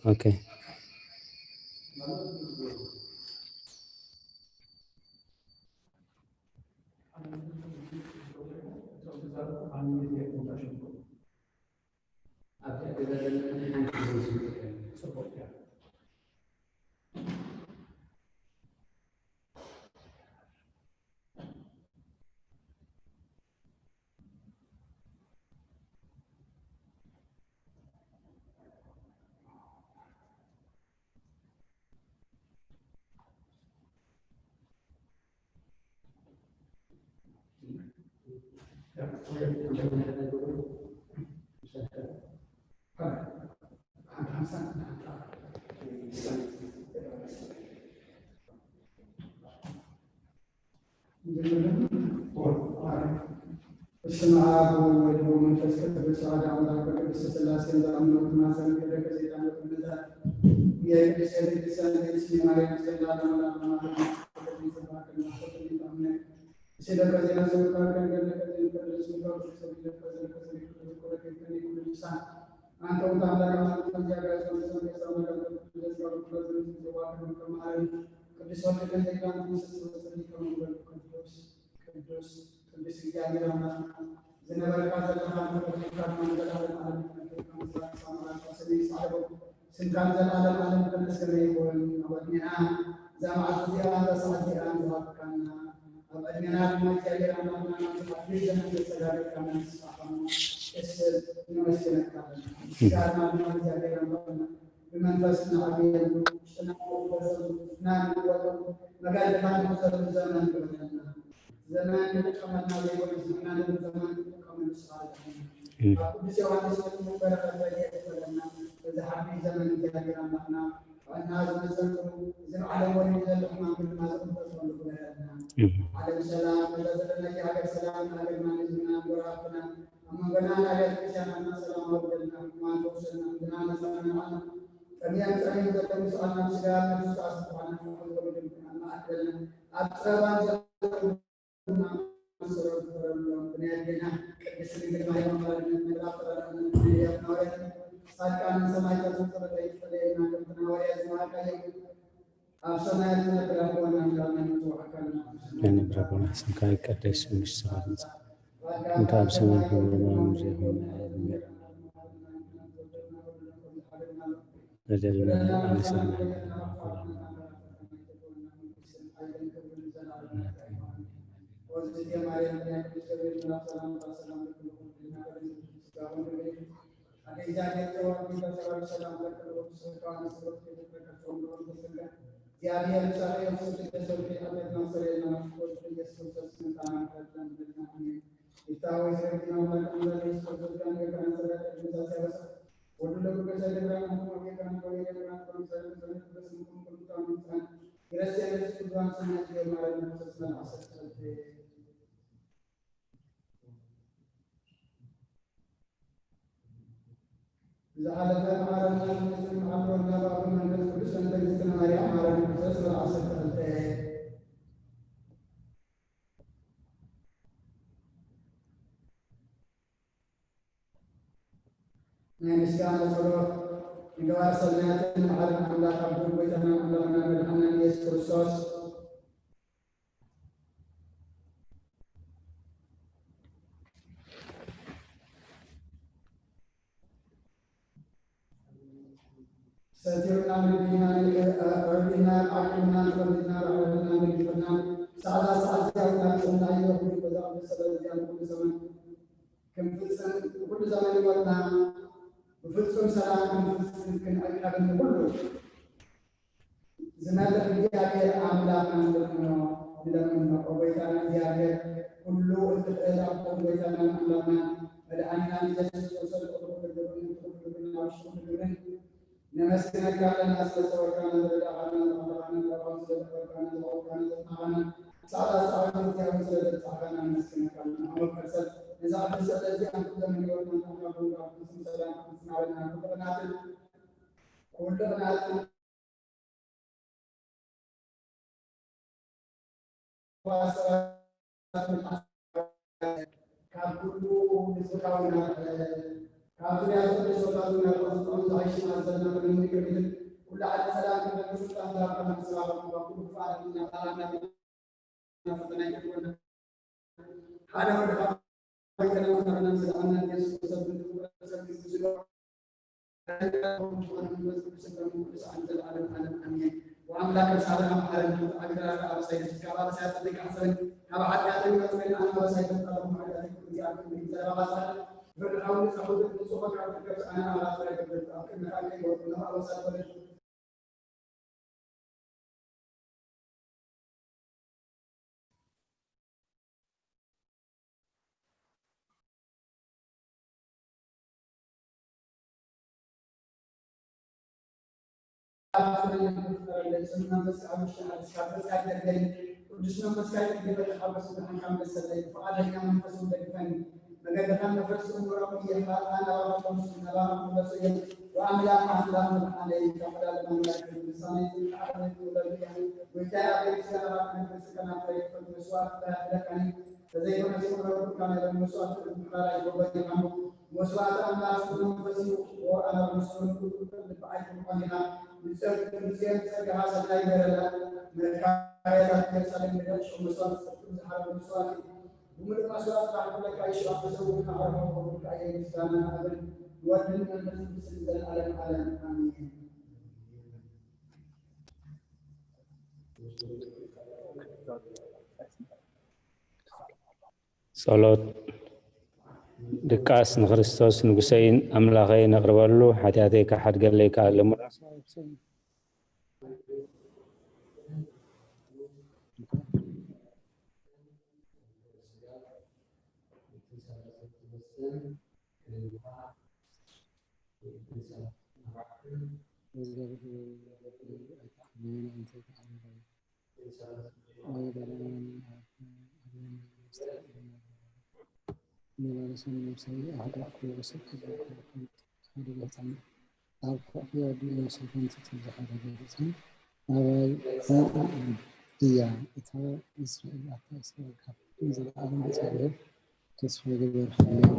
Okay. በስመ አብ ወወልድ ወመንፈስ ቅዱስ አሐዱ አምላክ በቅድስት ሥላሴ እንዳምነው ትማጸን ከደቀ ሰይጣን ወጥመታ የቅድስት ቤተክርስቲያን ቤት ስሜ ማርያም ጸላ ለመላ ማማከል ቅዱስ ወልድ ከንተ ኢላን ትምስል ወጸሊ ከመንበል ቅዱስ ቅዱስ ቅዱስ እግዚአብሔር አምላክ ዝነበርካ ዘለኻ ንዘለዓለም ዓለም ንነግረካ ምስራቅ ሳምራ ሰሜን ሳዕረቦ ስምካ ንዘለዓለም ዓለም ዝተመስገነ ይኹን። ኣብ ዕድሜና እዛ መዓልቲ እዚኣ እዛ ሰዓት እዚኣ ንዝሃብካና ኣብ ዕድሜና ድማ እግዚኣብሔር ኣምላኽና ናብዚ ሓድሽ ዘመን ዘሰጋገርካና ንስኻ ኸዓ እስል ነመስግነካ ኣለና። ምስጋና ድማ እግዚኣብሔር ኣምላኽና ብመንፈስ ንዓብየሉ ውሽጥና ንወሰሉ መጋድኻ ንሕዘሉ ዘመን ግበረልና። ዘመን ንጥቀመልና ዘይኮነስ ንሕና ነቲ ዘመን ንጥቀመሉ ስራሕ ኣለና። ኣብ ቅዱስ ዮሃንስ መጥምቅ በረኸት ረድኤት ይበለና። በዚ ሓድሽ ዘመን እግዚኣብሔር ኣምላኽና ጥዕና ዝመፀሉ እዚ ብዓለም ወሪዱ ዘሎ ሕማም ድማ ዝቕበፀሉ ግበረልና። ዓለም ሰላም ነዛ ዘለናያ ሃገር ሰላም ንሃገርና ንህዝብና ንጎረባብትና ኣብ መንጎና ንኣብያተ ክርስቲያናትና ሰላም ኣውርደልና። ሕሙማን ፈውሰልና። ህዝብና ነፃ ንዓና ጠምዮም ፀምዮም ዘለዉ ንስኣልና ብስጋ ነፍሲ ተኣስርኳና ወልድም ኣማእክለና ኣብ ፀበባን ዘለዉ ብናይ ኣዴና ቅድስት ድንግል ማርያም ኣማላድነት ምዕራፍ ተራዳእነት ነቢያት ሃዋርያት ጻድቃንን ሰማዕታትን ጸሎት ኣይትፈለየና። ከምቲ ንሃዋርያት ዝመሃርካዮም ኣብ ሰማያት ትነብር ኣቦና እንዳመን ትወዓካልና። ንብረቦና ስምካ ይቀደስ፣ መንግስቲ ሰማያት ትምጻእ፣ ከምቲ ኣብ ሰማይ ከምኡ እውን ኣብ ምድሪ ይኹን። በደልና ኣነሳና እግዚአብሔር ጻድቅ ስለ ተሰውሪ አለና ሰሬና ክርስቶስ ስልጣን አመጣለን ብለና አሜን። ጌታ ሆይ ስለ ጌታ አምላክ አምላክ ኢየሱስ ክርስቶስ ጋር ነገር ከናሰራ ቅዱስ ሲያበሳ ወዱ ለጉ ከሰደራ አንተ ማጌታ ነው የደራ አንተ ማጌታ ነው በስምኩም ቅዱሳን ቅዱሳን ክርስቲያን ቅዱሳን ስናቸው ማለት ነው። ተስፋ አሰጥተን ዝሓለፈ መዓረና ንስም ዓቦና ባብ መንፈስ ቅዱስ መንፈስ ማርያም ማረን ክርስቶስ ወደ ዓሰርተ ክልተ ናይ ምስጋና ጸሎት ንገባር ሰናያትን መዓርን ኣምላኽ ኣቦን ጎይታናን ኣምላኽና መድሓናን ኢየሱስ ክርስቶስ ሰቲርና ንግዲና ንዕርዲና ዓቅምና ንጥበብና ራዕድና ንግፍና ሳዕላ ሳዕዚያ ናብ ጽና ይረኽቡ በዛ ቅዱስ ሰበብ እዚኣ ንኩሉ ዘመን ክንፍጽም ንኩሉ ዘመን ህይወትና ብፍጹም ሰላም ክንፍጽም ክንዕቀብን ንኩሉ ዝመልእ እግዚኣብሔር ኣምላኽና ንለምኖ ንለምኖ። ኦ ጎይታና እግዚኣብሔር ኩሉ እትኽእል ኣቦን ጎይታናን ኣምላኽናን መድሓኒናን ኢየሱስ ክርስቶስ ቅዱስ ክብርን ክብርን ኣብ ውሽጢ ክብርን ነመስግነካ ኣለና። ስለ ዝሰወርካና ዝረዳእካና ዝመሃርካና ዝረዳእካና ዝረዳእካና ዝረዳእካና ዝረዳእካና ሳዕላ ሳዕላ እግዚኣብሔር ስለ ዘብጻሕካና ነመስግነካ ኣለና። ኣመልከት ሰብ ነዛ ቅዱስ ስእለ እዚኣ ንኩሎም ህይወትና ንዓካ ብምራብ ፍጹም ሰላም ክትስማረና ኩሉ ቅናትን ኩሉ ቅናትን ካብ ኩሉ ህዝብካ እውን ካብ ዙርያ ዘሎ ሰብታት እውን ናብ ዝጠሙ ዝዓይሽና ዘለና ተመኒ ቅድሚትን ኩሉ ዓለም ሰላም ክመልስ ስልጣን ዝሃብካ መንግስቲ ባሮክ ኩሉ ክፋላት እናባላና ፈተና ይቅርበና። ሓደ ወድኻ ይከለውና ከናን ስለ ኣምናን ኢየሱስ ክርስቶስ ብትኩረት ሰብ ዝስሎ ዝኾነ መንፈስ ቅዱስ ስም ቅዱስ ዓለም ዘላለም ዓለም ኣሜን። ወኣምላክ ሳልሃ መሐረን ኣግራ ካብ ኣበሳይ ካብ ኣበሳይ ጽድቅ ሓሰብን ካብ ሓጢኣተይ መጽበን ኣነ ኣበሳይ ተጣለኹ ሓጢኣተይ ኩሉ ዚኣብ ቅድሚ ዘረባ ባሳል ፍርድ ሓውሊ ጸኹት ንጹኸ ካብ ትከፍ ኣነ ኣባሳይ ግብር ኣብ ቅድሚ ካልከይ ወርቁ ነባ ኣበሳል ወለድ ቅዱስ መንፈስካ ይደግፈኒ፣ ሓጎስ ብርሃንካ መሰለይ፣ ብፍቓደኛ መንፈስ እውን ደግፈኒ። መገድኻን መፍረስን ምረቕ እየ፣ ኻልኣን ኣባብቶም ናባኻ ክመጹ እዮም። ወኣምላኽ ኣምላኽ መድሓነይ፣ ካብ ዕዳል ማምላክ ልሳነይ ጽንዓት ክውለዱ እዮም። ጎይታይ ኣበይ ምስጋናኻ ክነግር ስከና ፍሬ ክፈት መስዋዕት ክበረክለካኒ። ተዘይኮነ ስምረቱ ካነ መስዋዕት ምሕራር ኣይጎበን ይሓሙ። መስዋዕት ኣምላኽ ስለ መንፈስ እዩ። ወኣና ብመስዋዕት ኩሉ ልቢ ኣይትምቆን ኢኻ። ንጸግ-፣ ንጽዮን ጸጋኻ ሰናይ ይበረላ። መካየታት ኢየሩሳሌም ንደቅ ሽዑ መስዋዕት ጽድቅን ዝሓረዱ መስዋዕት እዩ። ብምሉእ መስዋዕት ባሕሪ ለካ ይሽባዕ ተሰውእ ንዓረፋ ወቡካ እየ ምስጋና ንኣብን ንወድን መንፈስ ቅዱስን ዘለዓለም ዓለም ኣሜን። ጸሎት ድቃስ ንክርስቶስ ንጉሰይን ኣምላኸይ ነቕርበሉ፣ ሓጢኣተይ ክሓድገለይ ከኣለሙና። ኣብ ሕቑፊ ኣዲኡ ሰፈንቲ ትብዝሓ ገሊፀን ኣባይ እያ እታ እስራኤል ኣታ እስራኤል ካብ ዘለዓለም እግዚኣብሔር ተስፋ ይግበር። ሃሌሉያ።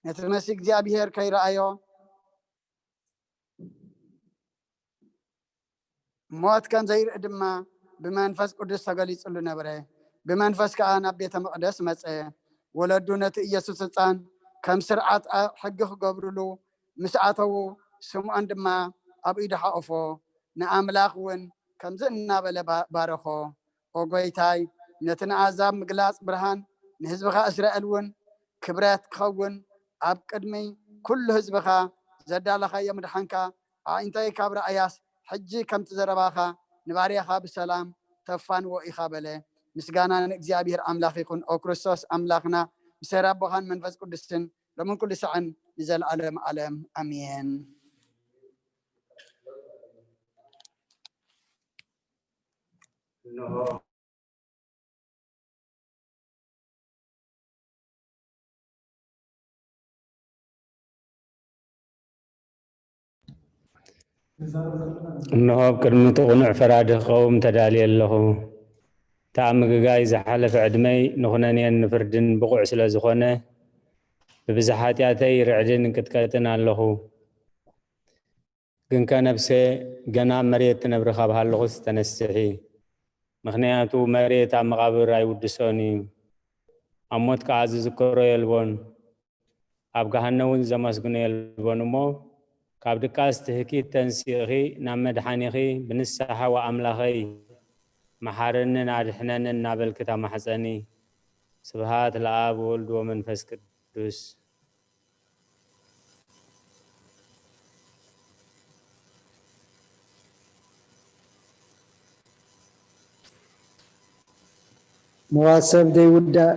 ነቲ መሲ እግዚኣብሔር ከይረኣዮ ሞት ከም ዘይርኢ ድማ ብመንፈስ ቅዱስ ተገሊጹሉ ነበረ። ብመንፈስ ከኣ ናብ ቤተ መቕደስ መጸ። ወለዱ ነቲ ኢየሱስ ህጻን ከም ስርዓት ሕጊ ክገብሩሉ ምስ ኣተዉ፣ ስምዖን ድማ ኣብ ኢዱ ሓቖፎ፣ ንኣምላኽ እውን ከምዚ እናበለ ባ-፣ ባረኾ። ኦ ጐይታይ፣ ነቲ ንኣህዛብ ምግላጽ ብርሃን፣ ንህዝብኻ እስራኤል እውን ክብረት ክኸውን፣ ኣብ ቅድሚ ኩሉ ህዝብኻ ዘዳለኻዮ ምድሓንካ፣ ኣዒንተይ ካብ ረኣያስ፣ ሕጂ ከምቲ ዘረባኻ ንባርያኻ ብሰላም ተፋንዎ ኢኻ በለ። ምስጋና ንእግዚኣብሔር ኣምላኽ ይኹን። ኦ ክርስቶስ ኣምላኽና፣ ብሰይር ኣቦኻን መንፈስ ቅዱስን፣ ሎምን ኩሉ ሳዕን ንዘለኣለም ዓለም። ኣሜን። እንሆ ኣብ ቅድሚ እቲ ቅኑዕ ፈራዲ ክቐውም ተዳልየ ኣለኹ። እቲ ኣብ ምግጋይ ዝሓለፈ ዕድመይ ንኹነኔን ንፍርድን ብቑዕ ስለ ዝኾነ፣ ብብዝሒ ሓጢኣተይ ርዕድን ቅጥቀጥን ኣለኹ። ግንከ ነፍሴ፣ ገና ኣብ መሬት ትነብሪ ካብ ሃለኹስ ተነስሒ። ምኽንያቱ መሬት ኣብ መቓብር ኣይውድሶን እዩ። ኣብ ሞት ከኣ ዝዝክሮ የልቦን። ኣብ ገሃነ እውን ዘመስግኖ የልቦን እሞ፣ ካብ ድቃስ ትህኪት ተንሲእኺ ናብ መድሓኒኺ ብንስሓ ወኣምላኸይ መሓረንን ኣድሕነንን እናበልኪ ተማሕጸኒ። ስብሃት ለኣብ ወወልድ ወመንፈስ ቅዱስ። ምዋት ሰብ ደይውዳእ፣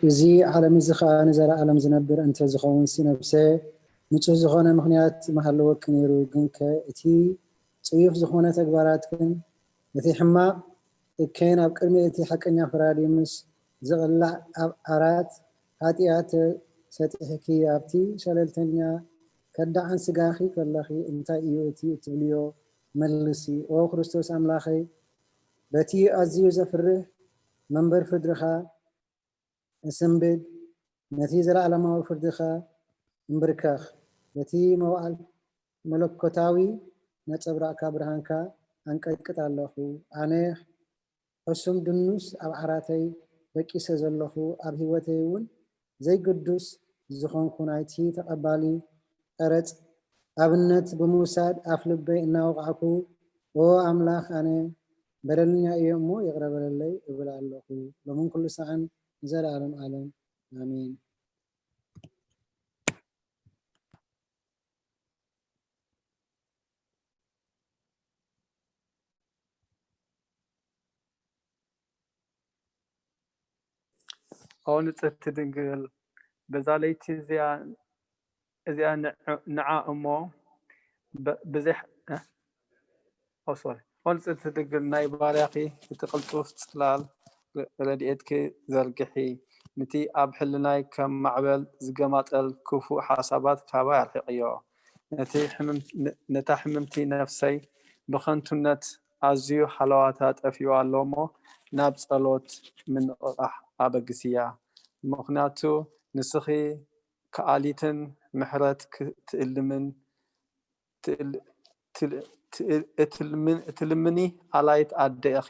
እዚ ዓለም እዚ ኸኣ ንዘለኣለም ዝነብር እንተ ዝኸውንሲ፣ ነፍሰ፣ ንጹህ ዝኾነ ምኽንያት ምሃለወኪ ነይሩ። ግንከ እቲ ጽዩፍ ዝኾነ ተግባራትክን እቲ ሕማቕ እከይን ኣብ ቅድሚ እቲ ሓቀኛ ፈራዲ ምስ ዝቕላዕ፣ ኣብ ዓራት ሓጢኣት ተሰጢሕኪ ኣብቲ ሸለልተኛ ከዳዕን ስጋኺ ከለኺ፣ እንታይ እዩ እቲ እትብልዮ? መልሲ። ኦ ክርስቶስ ኣምላኸይ፣ በቲ ኣዝዩ ዘፍርህ መንበር ፍርድኻ እስንብድ፣ ነቲ ዘለኣለማዊ ፍርድኻ እምብርከኽ፣ በቲ መዋዕል መለኮታዊ ነጸብራቕካ ብርሃንካ ኣንቀጥቅጥ ኣለኹ። ኣነ ሕሱም ድኑስ ኣብ ዓራተይ ደቂሰ ዘለኹ፣ ኣብ ህይወተይ እውን ዘይግዱስ ዝኾንኩ ናይቲ ተቐባሊ ቀረጽ ኣብነት ብምውሳድ ኣፍ ልበይ እናወቕዕኩ፣ ኦ ኣምላኽ፣ ኣነ በደለኛ እየ እሞ ይቕረ በለለይ እብል ኣለኹ፣ ሎምን ኩሉ ሳዕን ንዘለኣለም ዓለም። ኣሜን። ኦ ንጽህቲ ድንግል፣ በዛ ለይቲ እዚኣ እዚኣ ንዓ እሞ ብዘይ ኦ ሶሪ ኦ ንጽህቲ ድንግል ናይ ባርያኺ እቲ ቅልጡፍ ጽላል ረድኤትኪ ዘርግሒ፣ ነቲ ኣብ ሕልናይ ከም ማዕበል ዝገማጠል ክፉእ ሓሳባት ካባይ ኣርሕቕዮ። ነታ ሕምምቲ ነፍሰይ ብኸንቱነት ኣዝዩ ሓለዋታ ጠፊኡ ኣሎ እሞ ናብ ጸሎት ምንቕቓሕ ኣበግስያ። ምኽንያቱ ንስኺ ከኣሊትን ምሕረት ትእልምን እትልምኒ ኣላይት ኣደ ኢኺ።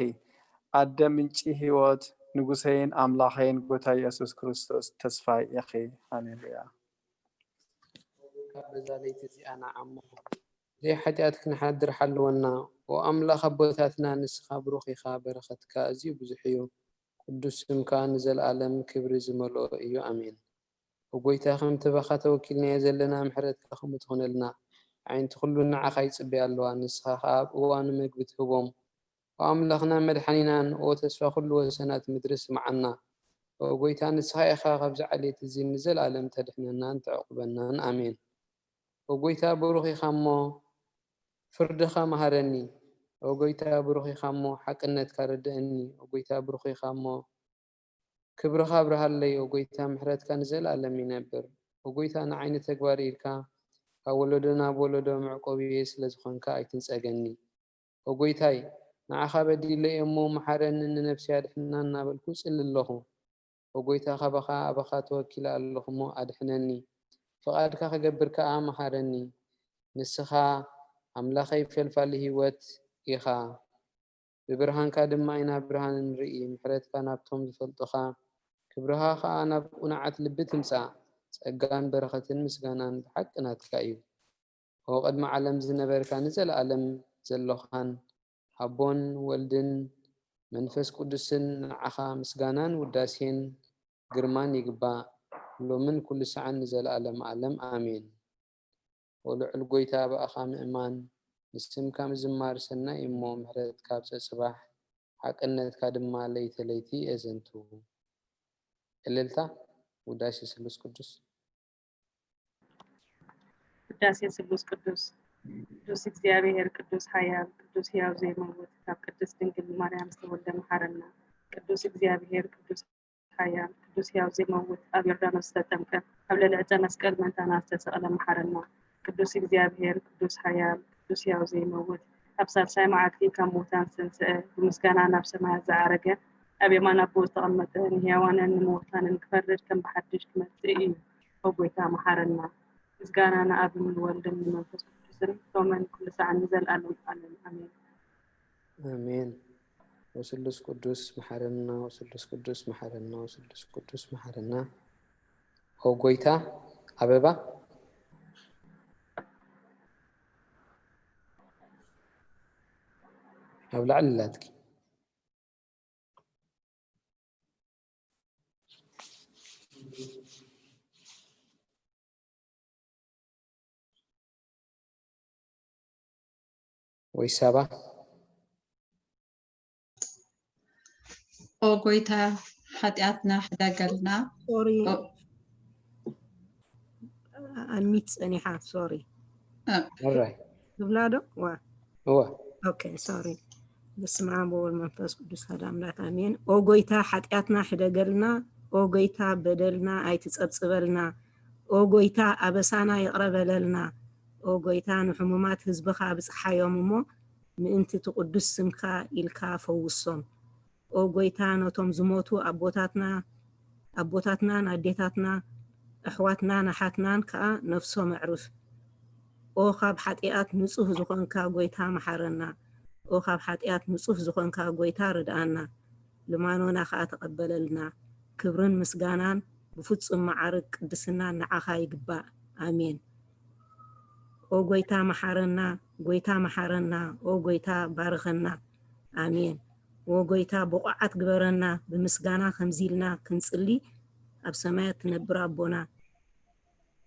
ኣደ ምንጪ ህይወት ንጉሰይን ኣምላኸይን ጎይታ ኢየሱስ ክርስቶስ ተስፋይ ኢኺ። ሃሌሉያ። ካብ በዛ ለይቲ እዚኣ ንዓሞ ዘይሓጢኣት ክንሓድር ሓልወና። ኦ ኣምላኽ ኣቦታትና ንስኻ ብሩኽ ኢኻ፣ በረኸትካ ኣዝዩ ብዙሕ እዩ። ቅዱስ ስምካ ንዘለኣለም ክብሪ ዝመልኦ እዩ። ኣሜን። ኦ ጎይታ፣ ከምቲ ባኻ ተወኪልናዮ ዘለና ምሕረትካ ከምኡ ትኹነልና። ኣዒንቲ ኩሉ ንዓኻ ይጽበያ ኣለዋ፣ ንስኻ ኸኣ ኣብ እዋኑ መግቢ ትህቦም። ኦ ኣምላኽናን መድሓኒናን፣ ኦ ተስፋ ኩሉ ወሰናት ምድሪ ስምዓና። ኦ ጎይታ፣ ንስኻ ኢኻ ካብዚ ዓሌት እዚ ንዘለኣለም ተድሕነናን ተዕቁበናን። ኣሜን። ኦ ጎይታ፣ ብሩኽ ኢኻ እሞ ፍርድኻ መሃረኒ። ኦ ጎይታ፣ ብሩኽ ኢኻ እሞ ሓቅነትካ ርድእኒ። ኦ ጎይታ፣ ብሩኽ ኢኻ እሞ ክብርኻ ኣብርሃለይ። ኦ ጎይታ፣ ምሕረትካ ንዘለኣለም ይነብር። ኦ ጎይታ፣ ንዓይ ንተግባር ኢልካ ካብ ወለዶ ናብ ወለዶ መዕቆብየ ስለ ዝኾንካ ኣይትንጸገኒ። ኦ ጎይታይ፣ ንዓኻ በዲለ እየ እሞ መሓረኒ፣ ንነፍሰይ ኣድሕና እናበልኩ እጽሊ ኣለኹ። ኦ ጎይታ፣ ካባኻ ኣባኻ ተወኪለ ኣለኹ እሞ ኣድሕነኒ፣ ፍቓድካ ክገብር ከኣ መሃረኒ። ንስኻ ኣምላኸይ ፈልፋሊ ህይወት ኢኻ፣ ብብርሃንካ ድማ ኢና ብርሃን ንርኢ። ምሕረትካ ናብቶም ዝፈልጡኻ፣ ክብርኻ ኸኣ ናብ ቅኑዓት ልቢ ትምጻእ። ጸጋን በረኸትን ምስጋናን ብሓቂ ናትካ እዩ። ኦ ቅድሚ ዓለም ዝነበርካ ንዘለኣለም ዘሎኻን ኣቦን ወልድን መንፈስ ቅዱስን ንዓኻ ምስጋናን ውዳሴን ግርማን ይግባእ ሎምን ኩሉ ሰዓን ንዘለኣለም ዓለም ኣሜን። ኦ ልዑል ጎይታ ብኣኻ ምእማን ንስምካ ምዝማር ሰናይ እሞ ምሕረትካ ኣብ ጸጽባሕ ሓቅነትካ ድማ ለይተ ለይቲ የዘንቱ። እልልታ ውዳሴ ስሉስ ቅዱስ። ውዳሴ ስሉስ ቅዱስ። ቅዱስ እግዚኣብሔር፣ ቅዱስ ሓያል፣ ቅዱስ ሕያው ዘይመውት፣ ካብ ቅድስት ድንግል ማርያም ዝተወልደ መሓረና። ቅዱስ እግዚኣብሔር፣ ቅዱስ ሓያል፣ ቅዱስ ሕያው ዘይመውት፣ ኣብ ዮርዳኖስ ዝተጠምቀ፣ ኣብ ልዕሊ ዕፀ መስቀል ምእንታና ዝተሰቕለ መሓረና። ቅዱስ እግዚኣብሔር፣ ቅዱስ ሓያል፣ ቅዱስ ሕያው ዘይመውት፣ ኣብ ሳልሳይ መዓልቲ ካብ ሙታን ዝተንስአ፣ ብምስጋና ናብ ሰማያት ዝዓረገ፣ ኣብ የማን ኣቦ ዝተቐመጠ፣ ንሕያዋንን ንምውታንን ክፈርድ ከም ብሓድሽ ክመጽእ እዩ። ኦ ጎይታ፣ መሓረና። ምስጋና ንኣብን ንወልድን ንመንፈስ ቅዱስን፣ ሎምን ኩሉ ሰዓን ንዘለኣለም ዓለም። ኣሜን። ኣሜን። ወስሉስ ቅዱስ መሓረና፣ ወስሉስ ቅዱስ መሓረና፣ ወስሉስ ቅዱስ መሓረና። ኦ ጎይታ፣ ኣበባ ኣብ ላዕሊ ኣላትኪ። ወይ ሳባ? ኦ ጎይታ፣ ሓጢኣትና ሕደገልና። ሶሪ፣ ኦ- ኣንሚት ጸኒሓ። ሶሪ፣ እ። ሕራይ። ትብላ ዶ? ዋ። እወ። ኦኬ፣ ሶሪ። በስመ ኣብ ወወልድ መንፈስ ቅዱስ ሓደ ኣምላክ ኣሜን። ኦ ጎይታ፣ ሓጢኣትና ሕደገልና። ኦ ጎይታ፣ በደልና ኣይትጸብጽበልና። ኦ ጎይታ፣ ኣበሳና ይቕረ በለልና። ኦ ጎይታ፣ ንሕሙማት ህዝብኻ ኣብጽሓዮም እሞ፣ ምእንቲ እቲ ቅዱስ ስምካ ኢልካ ፈውሶም። ኦ ጎይታ፣ ነቶም ዝሞቱ ኣቦታትና ኣቦታትናን ኣዴታትና፣ ኣሕዋትናን ኣሓትናን ከኣ ነፍሶም ኣዕርፍ። ኦ ካብ ሓጢኣት ንጹህ ዝኾንካ ጎይታ፣ መሓረና። ኦ ካብ ሓጢኣት ንጹህ ዝኾንካ ጎይታ፣ ርድኣና። ልማኖና ከኣ ተቐበለልና። ክብርን ምስጋናን ብፍጹም መዓርግ ቅድስናን ንዓኻ ይግባእ። ኣሜን። ኦ ጎይታ፣ መሓረና። ጎይታ፣ መሓረና። ኦ ጎይታ፣ ባርኸና። ኣሜን። ኦ ጎይታ፣ ብቑዓት ግበረና። ብምስጋና ከምዚ ኢልና ክንጽሊ፣ ኣብ ሰማያት ትነብር ኣቦና፣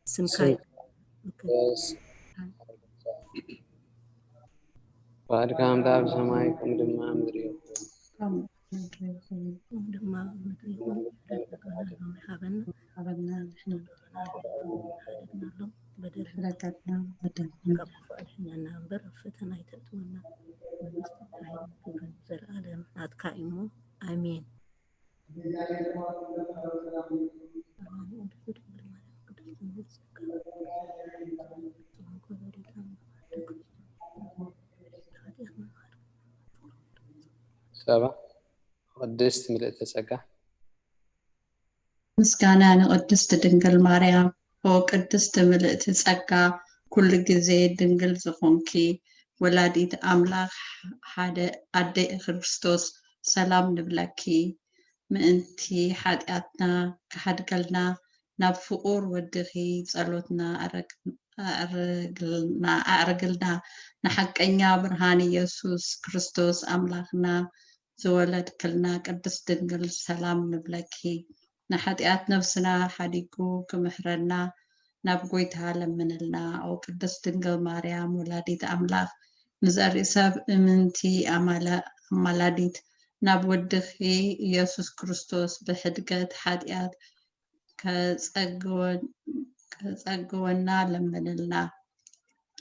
ስምካ ስም- ይቀ- Yes። ፍቓድካ ከምታ ኣብ ሰማይ፣ ከምኡ ድማ ኣብ ምድሪ ይኹን። ከምኡ ድማ ኣብ ምድሪ ይኹን። ሓበና፣ ሓበና፣ ንሕና ሓደግናሎም፣ በደልና፣ በደልና፣ ካብ ክፉእ ኣድሕነና እምበር፣ ኣብ ፈተና ኣይተእትወና። መንግስትን ሓይልን ክብርን ዘለኣለም ናትካ እዩ እሞ፣ ኣሜን። ሳባ፣ ቅድስት ምልእተ ጸጋ። ምስጋና ንቅድስት ድንግል ማርያም። ኦ ቅድስት ምልእቲ ጸጋ፣ ኩሉ ግዜ ድንግል ዝኾንኪ፣ ወላዲት ኣምላኽ፣ ሓደ ኣደ ክርስቶስ፣ ሰላም ንብለኪ። ምእንቲ ሓጢኣትና ክሓድገልና፣ ናብ ፍቑር ወድኺ ጸሎትና ኣረግ-፣ ኣዕርግልና፣ ኣዕርግልና። ንሓቀኛ ብርሃን ኢየሱስ ክርስቶስ ኣምላኽና ዝወለድክልና ቅድስት ድንግል ሰላም ንብለኪ። ንሓጢኣት ነፍስና ሓዲጉ ክምሕረና ናብ ጎይታ ለምንልና። ኦ ቅድስት ድንግል ማርያም ወላዲት ኣምላኽ፣ ንዘርኢ ሰብ እምንቲ ኣማላ-፣ ኣማላዲት፣ ናብ ወድኺ ኢየሱስ ክርስቶስ ብሕድገት ሓጢኣት ከጸግወን-፣ ከጸግወና ለምንልና።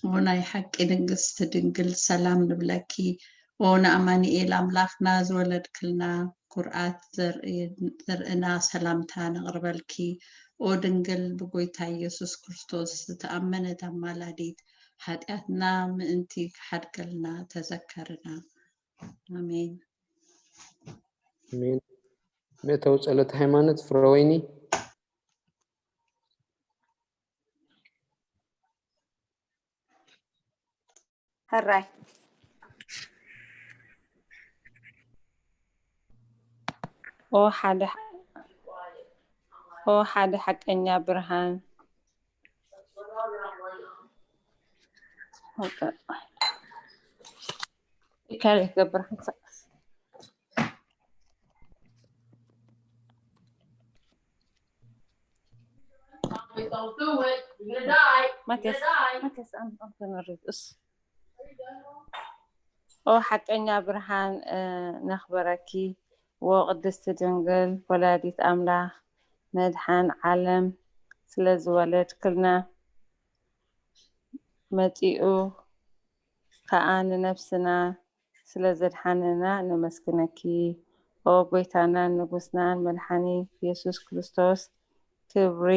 ኦ ናይ ሓቂ ንግስቲ ድንግል ሰላም ንብለኪ። ኦ ንኣማኑኤል ኣምላኽና ዝወለድክልና ኩርዓት ዘርኢ-፣ ዘርእና ሰላምታ ነቕርበልኪ። ኦ ድንግል ብጎይታ ኢየሱስ ክርስቶስ ዝተኣመነት ኣማላዲት፣ ሓጢኣትና ምእንቲ ክሓድገልና ተዘከርና። ኣሜን። ኣሜን። መእተዊ ጸሎት ሃይማኖት ፍረወይኒ። ሕራይ። ኦ ሓደ፣ ኦ ሓደ ሓቀኛ ብርሃን። ኢካል ክገብር ሓንሳእ። ማቴስ፣ ማቴስ፣ ኣም-፣ ኣም-፣ ተመሪጥ፣ እስ። ኦ ሓቀኛ ብርሃን፣ እ፣ ነኽብረኪ፣ ዎ ቅድስቲ ድንግል ወላዲት ኣምላኽ፣ መድሓን ዓለም ስለ ዝወለድክልና፣ መጺኡ ከኣ ንነፍስና ስለ ዘድሓነና ነመስግነኪ። ኦ ጎይታናን ንጉስናን መድሓኒ ኢየሱስ ክርስቶስ፣ ክብሪ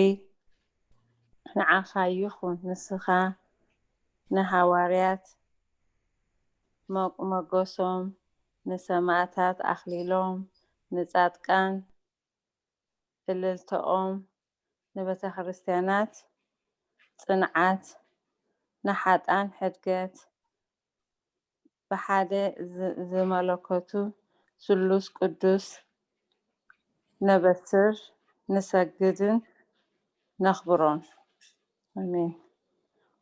ንዓኻ ይኹን። ንስኻ ንሃዋርያት ሞቅ-፣ መጎሶም፣ ንሰማእታት ኣኽሊሎም፣ ንጻድቃን እልልተኦም፣ ንቤተ ክርስቲያናት ጽንዓት፣ ንሓጣን ሕድገት፣ ብሓደ ዝ-፣ ዝመለኮቱ ስሉስ ቅዱስ ነበስር፣ ንሰግድን ነኽብሮን። ኣሜን።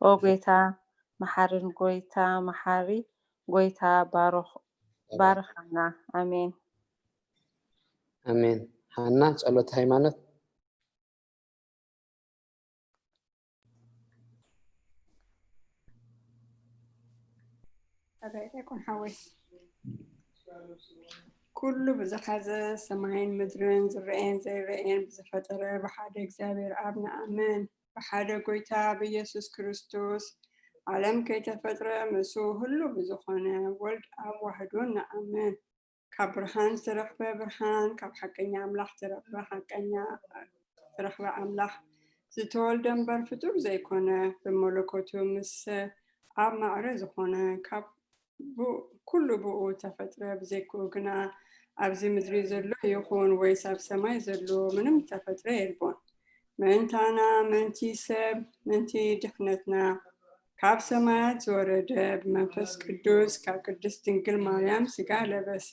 ኦ ጎይታ መሓርን ጎይታ መሓሪ፣ ጎይታ ባርኽ-፣ ባርኸና። ኣሜን። ኣሜን። ሃና ጸሎት ሃይማኖት። ኣጋይሽ ኣይኮን ሓወይ። ኩሉ ብዝሓዘ ሰማይን ምድርን ዝረአየን ዘይረአየን ብዝፈጠረ ብሓደ እግዚኣብሔር ኣብ ንኣምን። ብሓደ ጎይታ ብኢየሱስ ክርስቶስ ዓለም ከይተፈጥረ ምስኡ ህሉ ብዝኾነ ወልድ ኣብ ዋህዶ ንኣምን። ካብ ብርሃን ዝተረኽበ ብርሃን፣ ካብ ሓቀኛ ኣምላኽ ዝተረኽበ ሓቀኛ ዝተረኽበ ኣምላኽ፣ ዝተወልደ እምበር ፍጡር ዘይኮነ፣ ብመለኮቱ ምስ ኣብ ማዕረ ዝኾነ፣ ካብ ብ-፣ ኩሉ ብኡ ተፈጥረ፣ ብዘይክኡ ግና ኣብዚ ምድሪ ዘሎ ይኹን ወይስ ኣብ ሰማይ ዘሎ ምንም ተፈጥረ የልቦን። ምእንታና፣ ምእንቲ ሰብ፣ ምእንቲ ድሕነትና፣ ካብ ሰማያት ዝወረደ፣ ብመንፈስ ቅዱስ ካብ ቅድስት ድንግል ማርያም ስጋ ለበሰ፣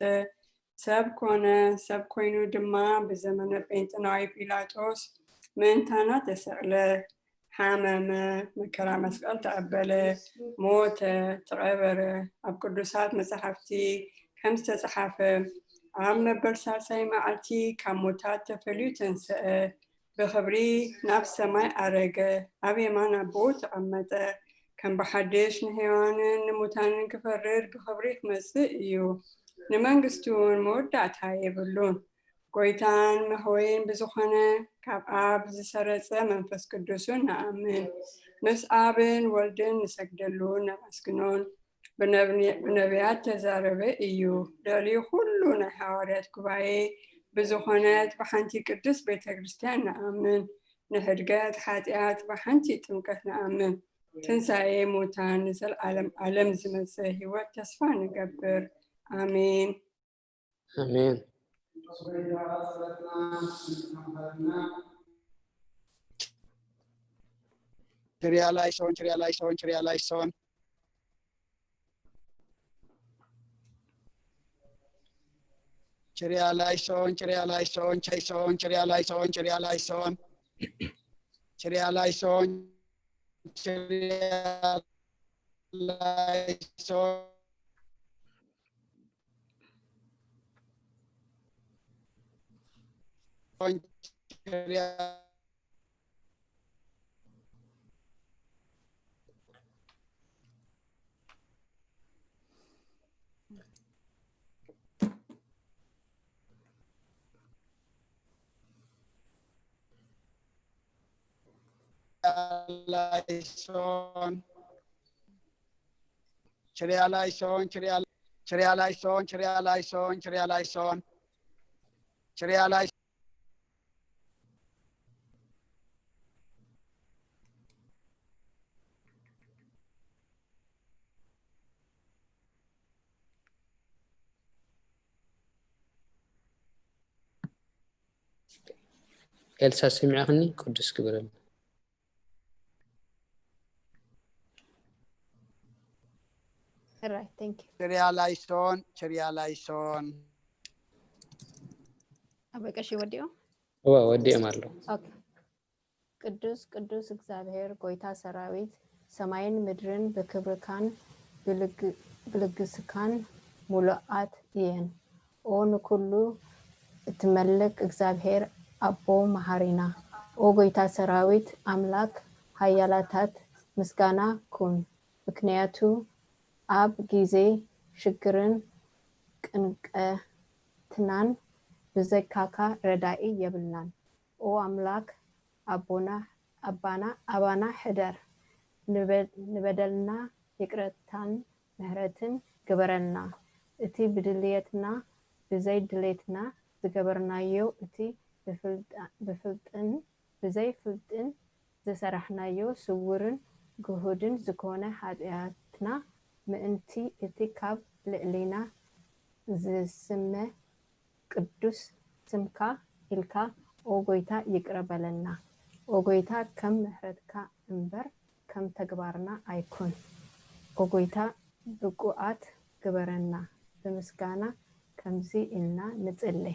ሰብ ኮነ፣ ሰብ ኮይኑ ድማ ብዘመነ ጴንጤናዊ ጲላጦስ ምእንታና ተሰቕለ፣ ሓመመ፣ መከራ መስቀል ተቐበለ፣ ሞተ፣ ተቐበረ፣ ኣብ ቅዱሳት መጻሕፍቲ ከም ዝተጻሓፈ ኣብ መበል ሳልሳይ መዓልቲ ካብ ሙታት ተፈልዩ ተንሰአ፣ ብኽብሪ ናብ ሰማይ ኣረገ፣ ኣብ የማን ኣቦኡ ተቐመጠ። ከም ብሓድሽ ንሕያዋንን ንሙታንን ክፈርድ ብኽብሪ ክመጽእ እዩ። ንመንግስቱ እውን መወዳእታ የብሉን። ጎይታን መሕወይን ብዝኾነ ካብ ኣብ ዝሰረጸ መንፈስ ቅዱስን ንኣምን። ምስ ኣብን ወልድን ንሰግደሉን ነመስግኖን። ብነብ-፣ ብነቢያት ተዛረበ እዩ። ልዕሊ ኩሉ ናይ ሃዋርያት ጉባኤ ብዝኾነት ብሓንቲ ቅድስት ቤተ ክርስቲያን ንኣምን። ንሕድገት ሓጢኣት ብሓንቲ ጥምቀት ንኣምን። ትንሳኤ ሙታን ንዘለዓለም ዓለም ዝመጽእ ህይወት ተስፋ ንገብር። ኣሜን። ኣሜን። ችሪያ ላይሶን፣ ችሪያ ላይሶን፣ ችሪያ ላይሶን። ችሪያ ላይሶን፣ ችሪያ ላይሶን፣ ቻይሶን፣ ችሪያ ላይሶን፣ ችሪያ ላይሶን። ችሪያ ላይሶን፣ ችሪያ ላይሶን። ላይሶን፣ ችሪያ ላይሶን፣ ችሪያ፣ ችሪያ ላይሶን፣ ችሪያ ላይሶን፣ ችሪያ ላይሶን፣ ችሪያ ላይሶን። ኤልሳ ሰሚዕኽኒ? ቅዱስ ግበረልና። All right, thank you. ችሪያ ላይሶን፣ ችሪያ ላይሶን። ኣበቀሽ ወዲኦም። እወ፣ ወዲኦም ኣለዉ። ኦኬ። ቅዱስ ቅዱስ እግዚኣብሔር ጎይታ ሰራዊት፣ ሰማይን ምድርን ብክብርካን ብልግ-፣ ብልግስካን ሙሉኣት እየን። ኦ ንኩሉ እትመልክ እግዚኣብሔር ኣቦ መሃሪና፣ ኦ ጎይታ ሰራዊት ኣምላክ ሃያላታት ምስጋና ኩን። ምክንያቱ ኣብ ጊዜ ሽግርን ቅንቀትናን ብዘይካካ ረዳኢ የብልናን። ኦ ኣምላክ ኣቦና፣ ኣባና፣ ኣባና ሕደር፣ ንበ-፣ ንበደልና ይቅረታን ኣይትግበረና። እቲ ብድልየትና ብዘይ ድሌትና ዝገበርናዮ፣ እቲ ብፍልጥን ብዘይ ፍልጥን ዝሰራሕናዮ ስውርን ግሁድን ዝኾነ ሓጢኣትና ምእንቲ እቲ ካብ ልዕሊና ዝስመ ቅዱስ ስምካ ኢልካ ኦ ጎይታ ይቅረ በለና። ኦ ጎይታ ከም ምሕረትካ እምበር ከም ተግባርና ኣይኩን። ኦ ጎይታ ብቁኣት ግበረና። ብምስጋና ከምዚ ኢልና ንጽሊ።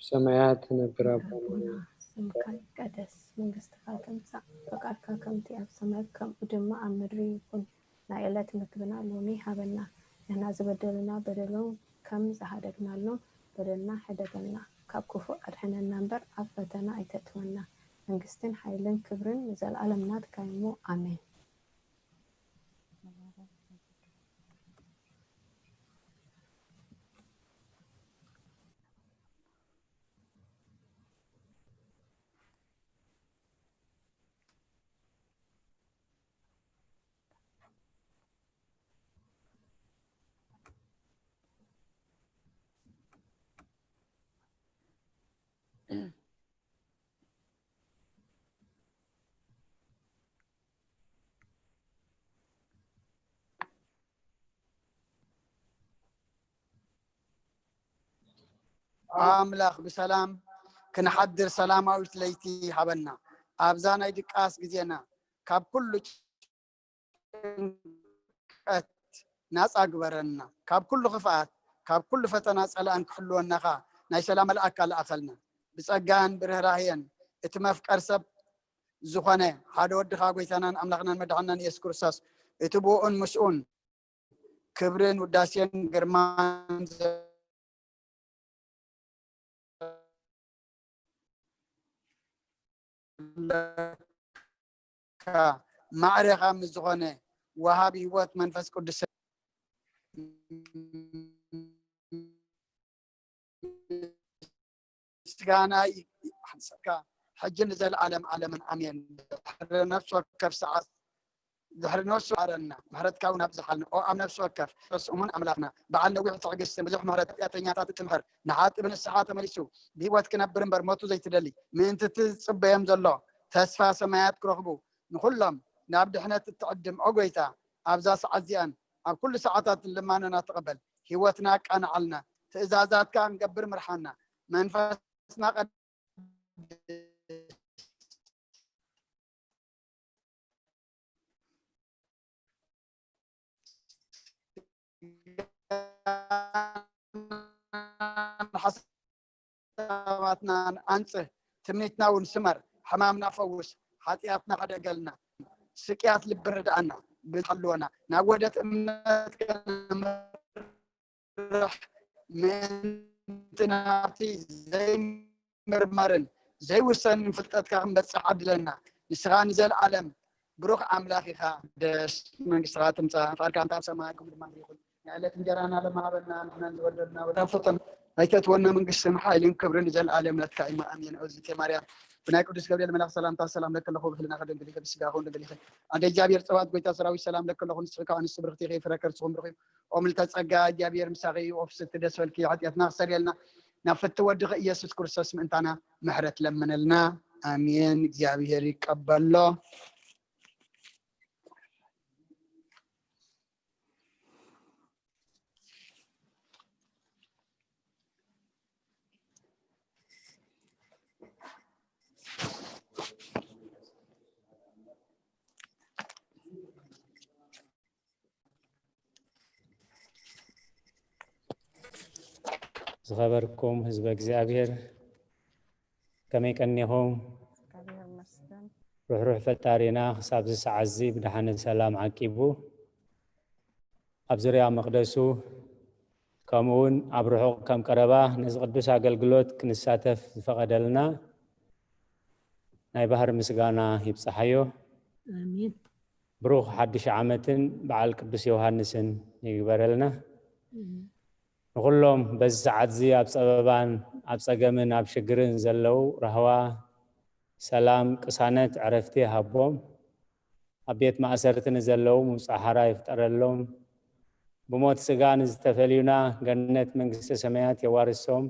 ሰማያት ትነብር ኣቦና ኣቦና ስምካ ይቀደስ፣ መንግስትካ ትምጻእ፣ ፈቃድካ ከምቲ ኣብ ሰማይ ከምኡ ድማ ኣብ ምድሪ ይኩን። ናይ ዕለት ምግብና ሎሚ ሃበና፣ ንሕና ዝበደሉና በደሎም ከም ዝሃደግናሎም በደልና ሕደገልና፣ ካብ ክፉእ ኣድሕነና እምበር ኣብ ፈተና ኣይተእትወና። መንግስትን ሓይልን ክብርን ንዘለኣለም ናትካ እዩ እሞ ኣሜን። ኣምላኽ ብሰላም ክንሓድር ሰላማዊት ለይቲ ሃበና። ኣብዛ ናይ ድቃስ ግዜና ካብ ኩሉ ጭንቀት ናጻ ግበረና። ካብ ኩሉ ክፍኣት፣ ካብ ኩሉ ፈተና ጸላእን ክሕልወና ኸኣ ናይ ሰላም መልኣካ ለኣኸልና። ብጸጋን ብርህራሄን እቲ መፍቀር ሰብ ዝኾነ ሓደ ወድኻ ጎይታናን ኣምላኽናን መድሓናን ኢየሱስ ክርስቶስ እቲ ብኡን ምስኡን ክብርን ውዳሴን ግርማን ዘለካ ማዕረኻ ምስ ዝኾነ ወሃቢ ህይወት መንፈስ ቅዱስ ምስጋና ይሓንሰካ ሕጂ ንዘለዓለም ዓለምን ኣሜን። ድሕሪ ነፍሲ ወከፍ ሰዓት ድሕሪ ነፍሲ ወከፍ ምሕረትካ እውን ኣብዝሓልና። ኦ ኣብ ነፍሲ ወከፍ ክርስቶስ እሙን ኣምላኽና በዓል ነዊሕ ትዕግስትን ብዙሕ ምሕረት፣ ኃጢኣተኛታት እትምሕር፣ ንሓጥእ ብንስሓ ተመሊሱ ብህይወት ክነብር እምበር ሞቱ ዘይትደሊ፣ ምእንቲ እቲ ዝጽበዮም ዘሎ ተስፋ ሰማያት ክረኽቡ ንኹሎም ናብ ድሕነት እትዕድም ኦ ጎይታ ኣብዛ ሰዓት እዚኣን ኣብ ኩሉ ሰዓታትን ልማኖና ተቐበል። ህይወትና ኣቃንዓልና፣ ትእዛዛትካ ክንገብር ምርሓና። መንፈስና ቀድስ ሓሳባትናን ኣንጽህ፣ ትምኒትና እውን ስመር፣ ሕማምና ፈውስ፣ ሓጢኣትና ሕደገልና፣ ስቅያት ልቢ ርድኣና፣ ብዝሓልወና ናብ ወደት እምነት ከነምርሕ ምእንቲ ናብቲ ዘይምርመርን ዘይውሰንን ፍልጠትካ ክንበጽሕ ዓድለና። ንስኻ ንዘለዓለም ብሩኽ ኣምላኽ ኢኻ። ደስ መንግስትኻ ትምጻእ፣ ፍቓድካ እንተ ኣብ ሰማይ ከምኡ ድማ ይኹን። ናይ ዕለት እንጀራና ሎሚ ሃበና፣ ንሕናን ዝበደሉና ወዳን ፍጥን ኣይተእትወና፣ መንግስትን ሓይልን ክብርን ንዘለዓለም ናትካ እዩ። ኣሜን። እግዝእትየ ማርያም ብናይ ቅዱስ ገብርኤል መልኣኽ ሰላምታ ሰላም ለኪ ኣለኹ፣ ብህልና ከደንግል ኢኺ፣ ብስጋ ከውን ደንግል ኢኺ። ኣደ እግዚኣብሔር ጸባኦት ጎይታ ሰራዊት ሰላም ለኪ ኣለኹ፣ ንስኺ ከኣ ንሱ ብርኽቲ ኢኺ፣ ፍረ ከርስኹም ብሩኽ እዩ። ኦ ምልዕተ ጸጋ እግዚኣብሔር ምሳኺ እዩ፣ ኦ ፍስሕቲ ደስ በልኪ፣ ሓጢኣትና ክሰርየልና ናብ ፍትው ወድኺ ኢየሱስ ክርስቶስ ምእንታና ምሕረት ለምነልና። ኣሜን። እግዚኣብሔር ይቀበሎ። ዝኸበርኩም ህዝበ እግዚኣብሔር ከመይ ቀኒኹም? እግዚኣብሔር ይመስገን። ርሕሩሕ ፈጣሪና ክሳብ እዚ ሰዓት እዚ ብደሓንን ሰላም ዓቂቡ ኣብ ዙርያ መቕደሱ ከምኡ እውን ኣብ ርሑቕ ከም ቀረባ ነዚ ቅዱስ ኣገልግሎት ክንሳተፍ ዝፈቐደልና ናይ ባህር ምስጋና ይብጽሓዮ። ኣሜን። ብሩኽ ሓድሽ ዓመትን በዓል ቅዱስ ዮሃንስን ይግበረልና። ንኹሎም በዚ ሰዓት እዚ ኣብ ጸበባን ኣብ ጸገምን ኣብ ሽግርን ዘለዉ ራህዋ፣ ሰላም፣ ቅሳነት፣ ዕረፍቲ ይሃቦም። ኣብ ቤት ማእሰርቲ ንዘለዉ ምውጻእ ሓራ ይፍጠረሎም። ብሞት ስጋ ንዝተፈልዩና ገነት መንግስተ ሰማያት የዋርሶም።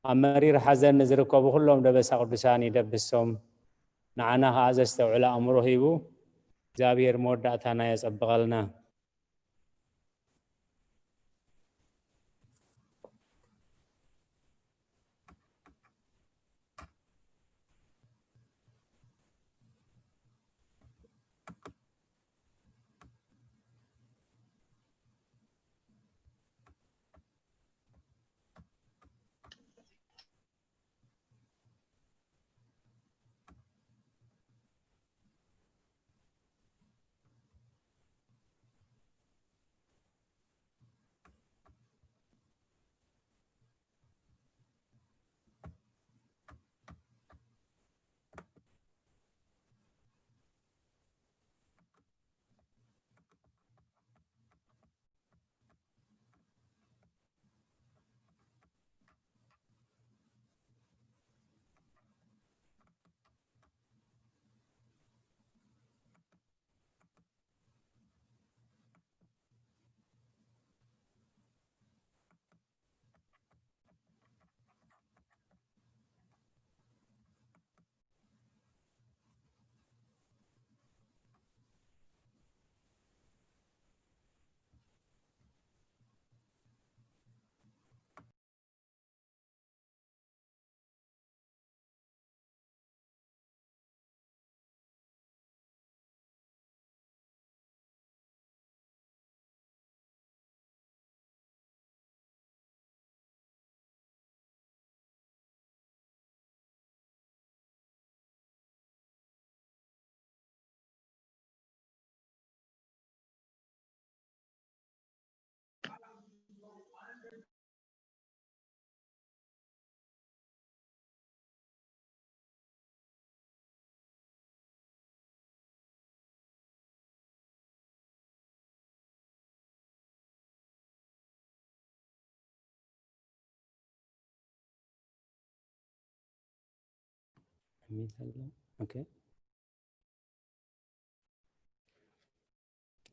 ኣብ መሪር ሓዘን ንዝርከቡ ኩሎም ደበሳ ቅዱሳን ይደብሶም። ንዓና ኸዓ ዘስተውዕለ ኣእምሮ ሂቡ እግዚኣብሔር መወዳእታና የጸብቐልና።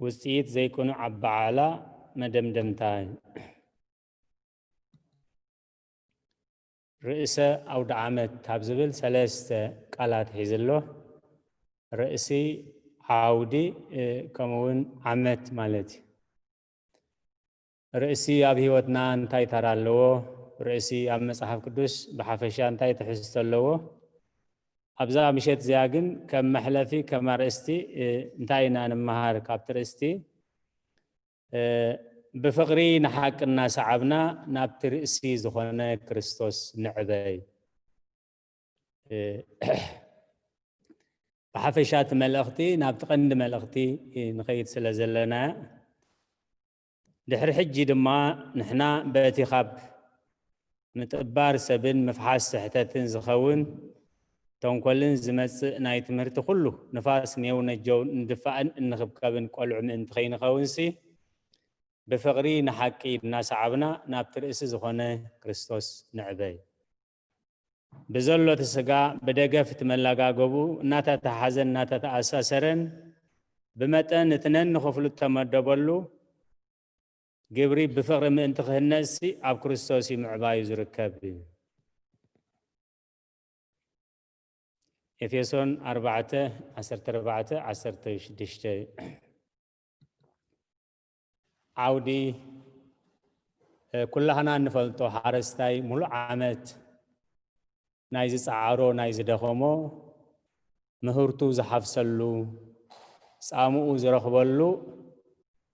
ውፅኢት ዘይቅኑዕ ኣበዓዕላ መደምደምታ እዩ። ርእሰ ኣውደ ዓመት ካብ ዝብል ሰለስተ ቃላት ሒዝሎ። ርእሲ፣ ዓውዲ፣ ከምኡውን ዓመት ማለት እዩ። ርእሲ ኣብ ህይወትና እንታይ ተራ ኣለዎ? ርእሲ ኣብ መጽሓፍ ቅዱስ ብሓፈሻ እንታይ ትሕዝቶ ኣለዎ? ኣብዛ ምሸት እዚኣ ግን ከም መሕለፊ፣ ከም ኣርእስቲ እንታይ ኢና ንመሃር ካብቲ ርእስቲ? ብፍቕሪ ንሓቂ እናሰዓብና ናብቲ ርእሲ ዝኾነ ክርስቶስ ንዕበይ። ብሓፈሻ እቲ መልእኽቲ ናብቲ ቀንዲ መልእኽቲ ንኸይድ ስለ ዘለና፣ ድሕሪ ሕጂ ድማ ንሕና በቲ ካብ ምጥባር ሰብን ምፍሓስ ስሕተትን ዝኸውን ተንኮልን ዝመጽእ ናይ ትምህርቲ ኩሉ ንፋስ ኔው ነጀው እንድፋእን እንኽብከብን ቆልዑ ምእንቲ ከይንኸውንሲ፣ ብፍቕሪ ንሓቂ እናሰዓብና ናብቲ ርእሲ ዝኾነ ክርስቶስ ንዕበይ። ብዘሎ እቲ ስጋ ብደገፍ እቲ መላጋገቡ እናተተሓዘን እናተተኣሳሰረን ብመጠን እቲ ነንኽፍሉ እተመደበሉ ግብሪ ብፍቕሪ ምእንቲ ክህነጽሲ ኣብ ክርስቶስ እዩ ምዕባዩ ዝርከብ። ኤፌሶን ኣርባዕተ፣ ዓሰርተ ኣርባዕተ፣ ዓሰርተ ሽዱሽተ። ዓውዲ፣ ኩላህና እንፈልጦ ሓረስታይ ሙሉእ ዓመት ናይ ዝጸዓሮ፣ ናይ ዝደኸሞ፣ ምህርቱ ዝሓፍሰሉ፣ ጻምኡ ዝረኽበሉ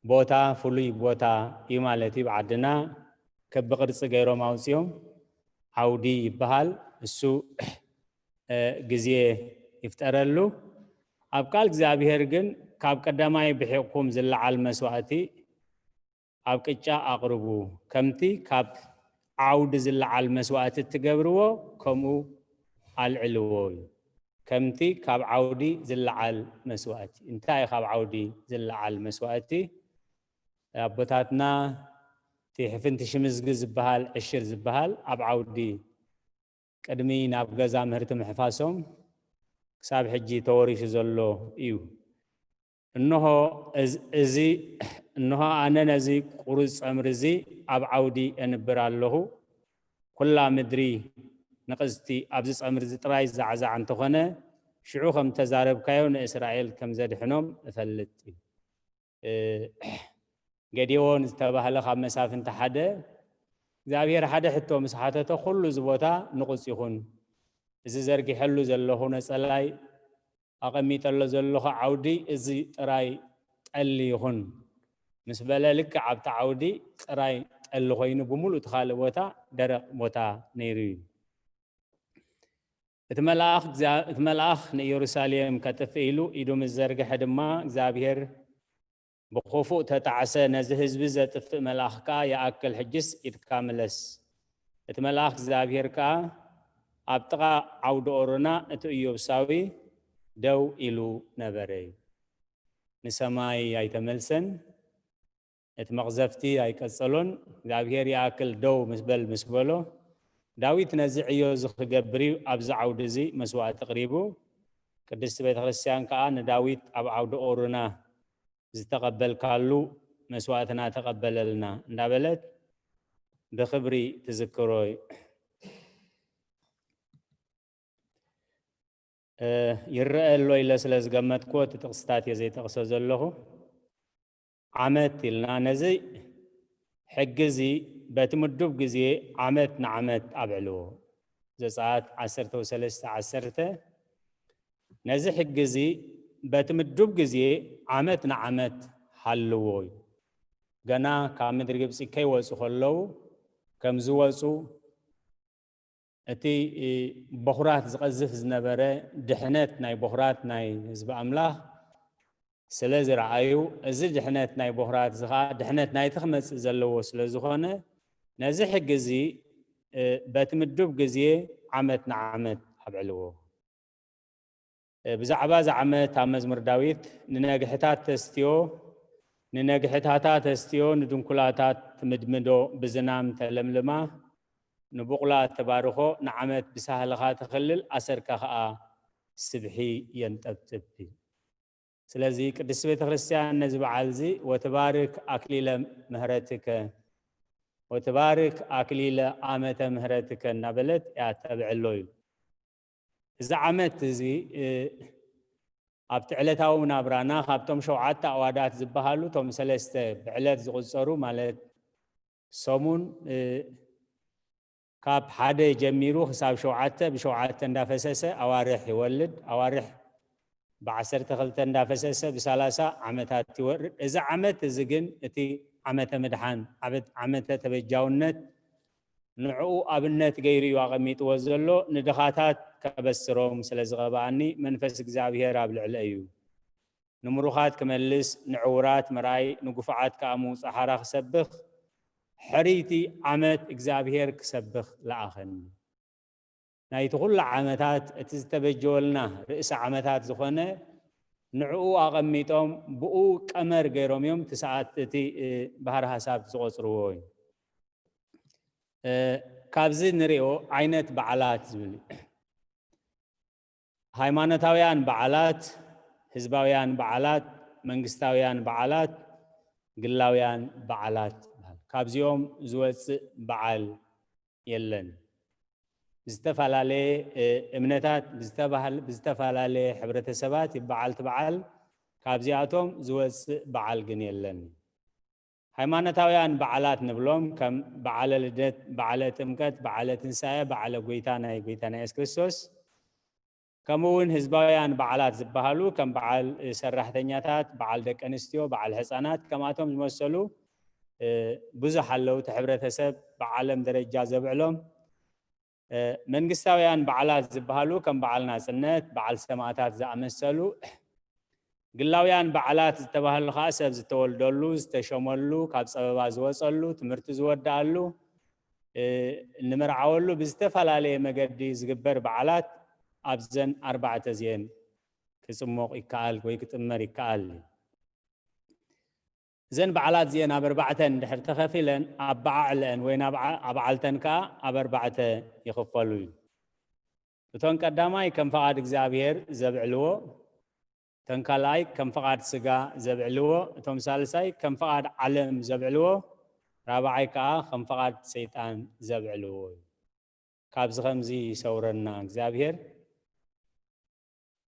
ቦታ፣ ፍሉይ ቦታ እዩ ማለት እዩ። ብዓድና ክቢ ቅርጺ ገይሮም ኣውጺኦም ዓውዲ ይበሃል። እሱ ግዜ ይፍጠረሉ። ኣብ ቃል እግዚኣብሔር ግን ካብ ቀዳማይ ብሒቕኩም ዝለዓል መስዋእቲ ኣብ ቅጫ ኣቕርቡ፣ ከምቲ ካብ ዓውዲ ዝለዓል መስዋእቲ እትገብርዎ ከምኡ ኣልዕልዎ እዩ። ከምቲ ካብ ዓውዲ ዝለዓል መስዋእቲ። እንታይ እዩ ካብ ዓውዲ ዝለዓል መስዋእቲ? ኣቦታትና እቲ ሕፍንቲ ሽምዝጊ ዝበሃል ዕሽር ዝበሃል ኣብ ዓውዲ ቅድሚ ናብ ገዛ ምህርቲ ምሕፋሶም ክሳብ ሕጂ ተወሪሱ ዘሎ እዩ። እንሆ እዚ እንሆ፣ ኣነ ነዚ ቁሩጽ ጸምሪ እዚ ኣብ ዓውዲ እንብር ኣለኹ። ኩላ ምድሪ ንቕጽቲ ኣብዚ ጸምሪ እዚ ጥራይ ዛዕዛዕ እንተኾነ፣ ሽዑ ከም ተዛረብካዮ ንእስራኤል ከም ዘድሕኖም እፈልጥ እዩ። እ፣ ገዴዎን ዝተባህለ ካብ መሳፍንቲ ሓደ፣ እግዚኣብሔር ሓደ ሕቶ ምስ ሓተቶ፣ ኩሉ እዚ ቦታ ንቑጽ ይኹን፣ እዚ ዘርጊሐሉ ዘለኹ ነጸላይ ኣቐሚጠሎ ዘለኹ ዓውዲ እዚ ጥራይ ጠሊ ይኹን ምስ በለ፣ ልክዕ ኣብቲ ዓውዲ ጥራይ ጠሊ ኮይኑ፣ ብምሉእ እቲ ካልእ ቦታ ደረቕ ቦታ ነይሩ እዩ። እቲ መልኣኽ እግዚኣብ-፣ እቲ መልኣኽ ንኢየሩሳሌም ከጥፍእ ኢሉ ኢዱ ምስ ዘርግሐ ድማ፣ እግዚኣብሔር ብኽፉእ ተጣዕሰ፣ ነዚ ህዝቢ ዘጥፍእ መልኣኽ ከኣ፣ "ይኣክል፣ ሕጅስ ኢድካ ምለስ። እቲ መልኣኽ እግዚኣብሔር ከኣ ኣብ ጥቓ ዓውዲ ኦሮና፣ እቲ ኢዮብሳዊ ደው ኢሉ ነበረ" እዩ። ንሰማይ ኣይተመልሰን፣ እቲ መቕዘፍቲ ኣይቀጸሎን። እግዚኣብሔር "ይኣክል፣ ደው ምስ በል" ምስ በሎ፣ ዳዊት ነዚ ዕዮ እዚ ክገብር እዩ ኣብዚ ዓውዲ እዚ መስዋእቲ ኣቕሪቡ። ቅድስቲ ቤተ ክርስቲያን ከኣ ንዳዊት ኣብ ዓውዲ ኦሮና ዝተቐበልካሉ መስዋእትና ተቐበለልና እንዳበለት ብኽብሪ ትዝክሮ እዩ። እ፣ ይረአ ኣሎ ኢለ ስለ ዝገመትኩ እቲ ጥቕስታት እየ ዘይጠቕሶ ዘለኹ። ዓመት ኢልና ነዚ ሕጊ እዚ በቲ ምዱብ ግዜ ዓመት ንዓመት ኣብዕልዎ። ዘጸኣት ዓሰርተ ወሰለስተ ዓሰርተ፣ ነዚ ሕጊ እዚ በቲ ምዱብ ግዜ ዓመት ንዓመት ሃልዎ እዩ። ገና ካብ ምድሪ ግብጺ ከይወጹ ከለዉ፣ ከም ዝወጹ፣ እቲ በኹራት ዝቐዝፍ ዝነበረ ድሕነት ናይ በኹራት ናይ ህዝቢ ኣምላኽ ስለ ዝረኣዩ፣ እዚ ድሕነት ናይ በኹራት እዚ ኸኣ ድሕነት ናይቲ ክመጽእ ዘለዎ ስለ ዝኾነ፣ ነዚ ሕጊ እዚ፣ እ፣ በቲ ምዱብ ግዜ ዓመት ንዓመት ኣብዕልዎ። እ፣ ብዛዕባ እዚ ዓመት ኣብ መዝሙር ዳዊት፣ "ንነግሕታት ተስትዮ፣ ንነግሕታታ ተስትዮ፣ ንድንኩላታት ትምድምዶ፣ ብዝናም ተለምልማ፣ ንቡቕላ ተባርኾ፣ ንዓመት ብሳህልኻ ተኽልል፣ ኣሰርካ ኸኣ ስብሒ የንጠብጥብ" እዩ። ስለዚ ቅድስቲ ቤተ ክርስቲያን ነዚ በዓል እዚ "ወትባርክ ኣክሊለ ምህረትከ፣ ወትባርክ ኣክሊለ ዓመተ ምህረትከ" እናበለት እያ ተብዕሎ እዩ። እዚ ዓመት እዚ፣ እ፣ ኣብቲ ዕለታዊ ናብራና ካብቶም ሸውዓተ ኣዋዳት ዝበሃሉ፣ እቶም ሰለስተ ብዕለት ዝቑጸሩ፣ ማለት ሰሙን፣ እ፣ ካብ ሓደ ጀሚሩ ክሳብ ሸውዓተ፣ ብሸውዓተ እንዳፈሰሰ ኣዋርሕ ይወልድ። ኣዋርሕ ብዓሰርተ ክልተ እንዳፈሰሰ ብሰላሳ ዓመታት ይወርድ። እዚ ዓመት እዚ ግን እቲ ዓመተ ምድሓን፣ ዓበት-፣ ዓመተ ተበጃውነት፣ ንዕኡ ኣብነት ገይሩ እዩ ኣቐሚጥዎ ዘሎ። ንድኻታት ከበስሮም ስለ ዝቐብኣኒ፣ መንፈስ እግዚኣብሔር ኣብ ልዕለይ እዩ። ንምሩኻት ክመልስ፣ ንዕዉራት ምርኣይ፣ ንግፉዓት ከኣ ምውጻእ ሓራ ክሰብኽ፣ ሕርይቲ ዓመት እግዚኣብሔር ክሰብኽ ለኣኸኒ። ናይቲ ኩሉ ዓመታት እቲ ዝተበጀወልና ርእሲ ዓመታት ዝኾነ ንዕኡ ኣቐሚጦም ብኡ ቀመር ገይሮም እዮም እቲ ሰዓት፣ እቲ፣ እ፣ ባህሪ ሃሳብ ዝቖጽርዎ እዩ። እ፣ ካብዚ ንሪኦ ዓይነት በዓላት ዝብል እዩ። ሃይማኖታውያን በዓላት፣ ህዝባውያን በዓላት፣ መንግስታውያን በዓላት፣ ግላውያን በዓላት ይበሃል። ካብዚኦም ዝወጽእ በዓል የለን። ብዝተፈላለየ፣ እ፣ እምነታት፣ ብዝተባህል-፣ ብዝተፈላለየ ሕብረተሰባት ይበዓል እቲ በዓል፣ ካብዚኣቶም ዝወጽእ በዓል ግን የለን። ሃይማኖታውያን በዓላት ንብሎም ከም በዓለ ልደት፣ በዓለ ጥምቀት፣ በዓለ ትንሳኤ፣ በዓለ ጎይታ ናይ ጎይታና የሱስ ክርስቶስ፣ ከምኡ እውን ህዝባውያን በዓላት ዝበሃሉ ከም በዓል ሰራሕተኛታት፣ በዓል ደቂ ኣንስትዮ፣ በዓል ሕፃናት፣ ከምኣቶም ዝመሰሉ፣ እ፣ ብዙሕ ኣለዉ። እቲ ሕብረተሰብ ብዓለም ደረጃ ዘብዕሎም። እ፣ መንግስታውያን በዓላት ዝበሃሉ ከም በዓል ናጽነት፣ በዓል ሰማእታት ዝኣመሰሉ። ግላውያን በዓላት ዝተባህሉ ኸኣ ሰብ ዝተወልደሉ፣ ዝተሸመሉ፣ ካብ ጸበባ ዝወጸሉ፣ ትምህርቲ ዝወድኣሉ፣ እ፣ እንምርዓወሉ ብዝተፈላለየ መገዲ ዝግበር በዓላት ኣብዘን ኣርባዕተ እዚኤን ክጽሞቕ ይከኣል ወይ ክጥመር ይከኣል። እዘን በዓላት እዚኤን ኣብ ኣርባዕተ እንድሕር ተኸፊለን፣ ኣበዓዕለአን ወይ ናብ ዓ-፣ ኣበዓዕልተን ከኣ ኣብ ኣርባዕተ ይኽፈሉ እዩ። እቶን ቀዳማይ ከም ፍቓድ እግዚኣብሔር ዘብዕልዎ፣ እቶም ካልኣይ ከም ፍቓድ ስጋ ዘብዕልዎ፣ እቶም ሳልሳይ ከም ፍቓድ ዓለም ዘብዕልዎ፣ ራብዓይ ከዓ ከም ፍቓድ ሰይጣን ዘብዕልዎ እዩ። ካብዚ ከምዚ ይሰውረና እግዚኣብሔር።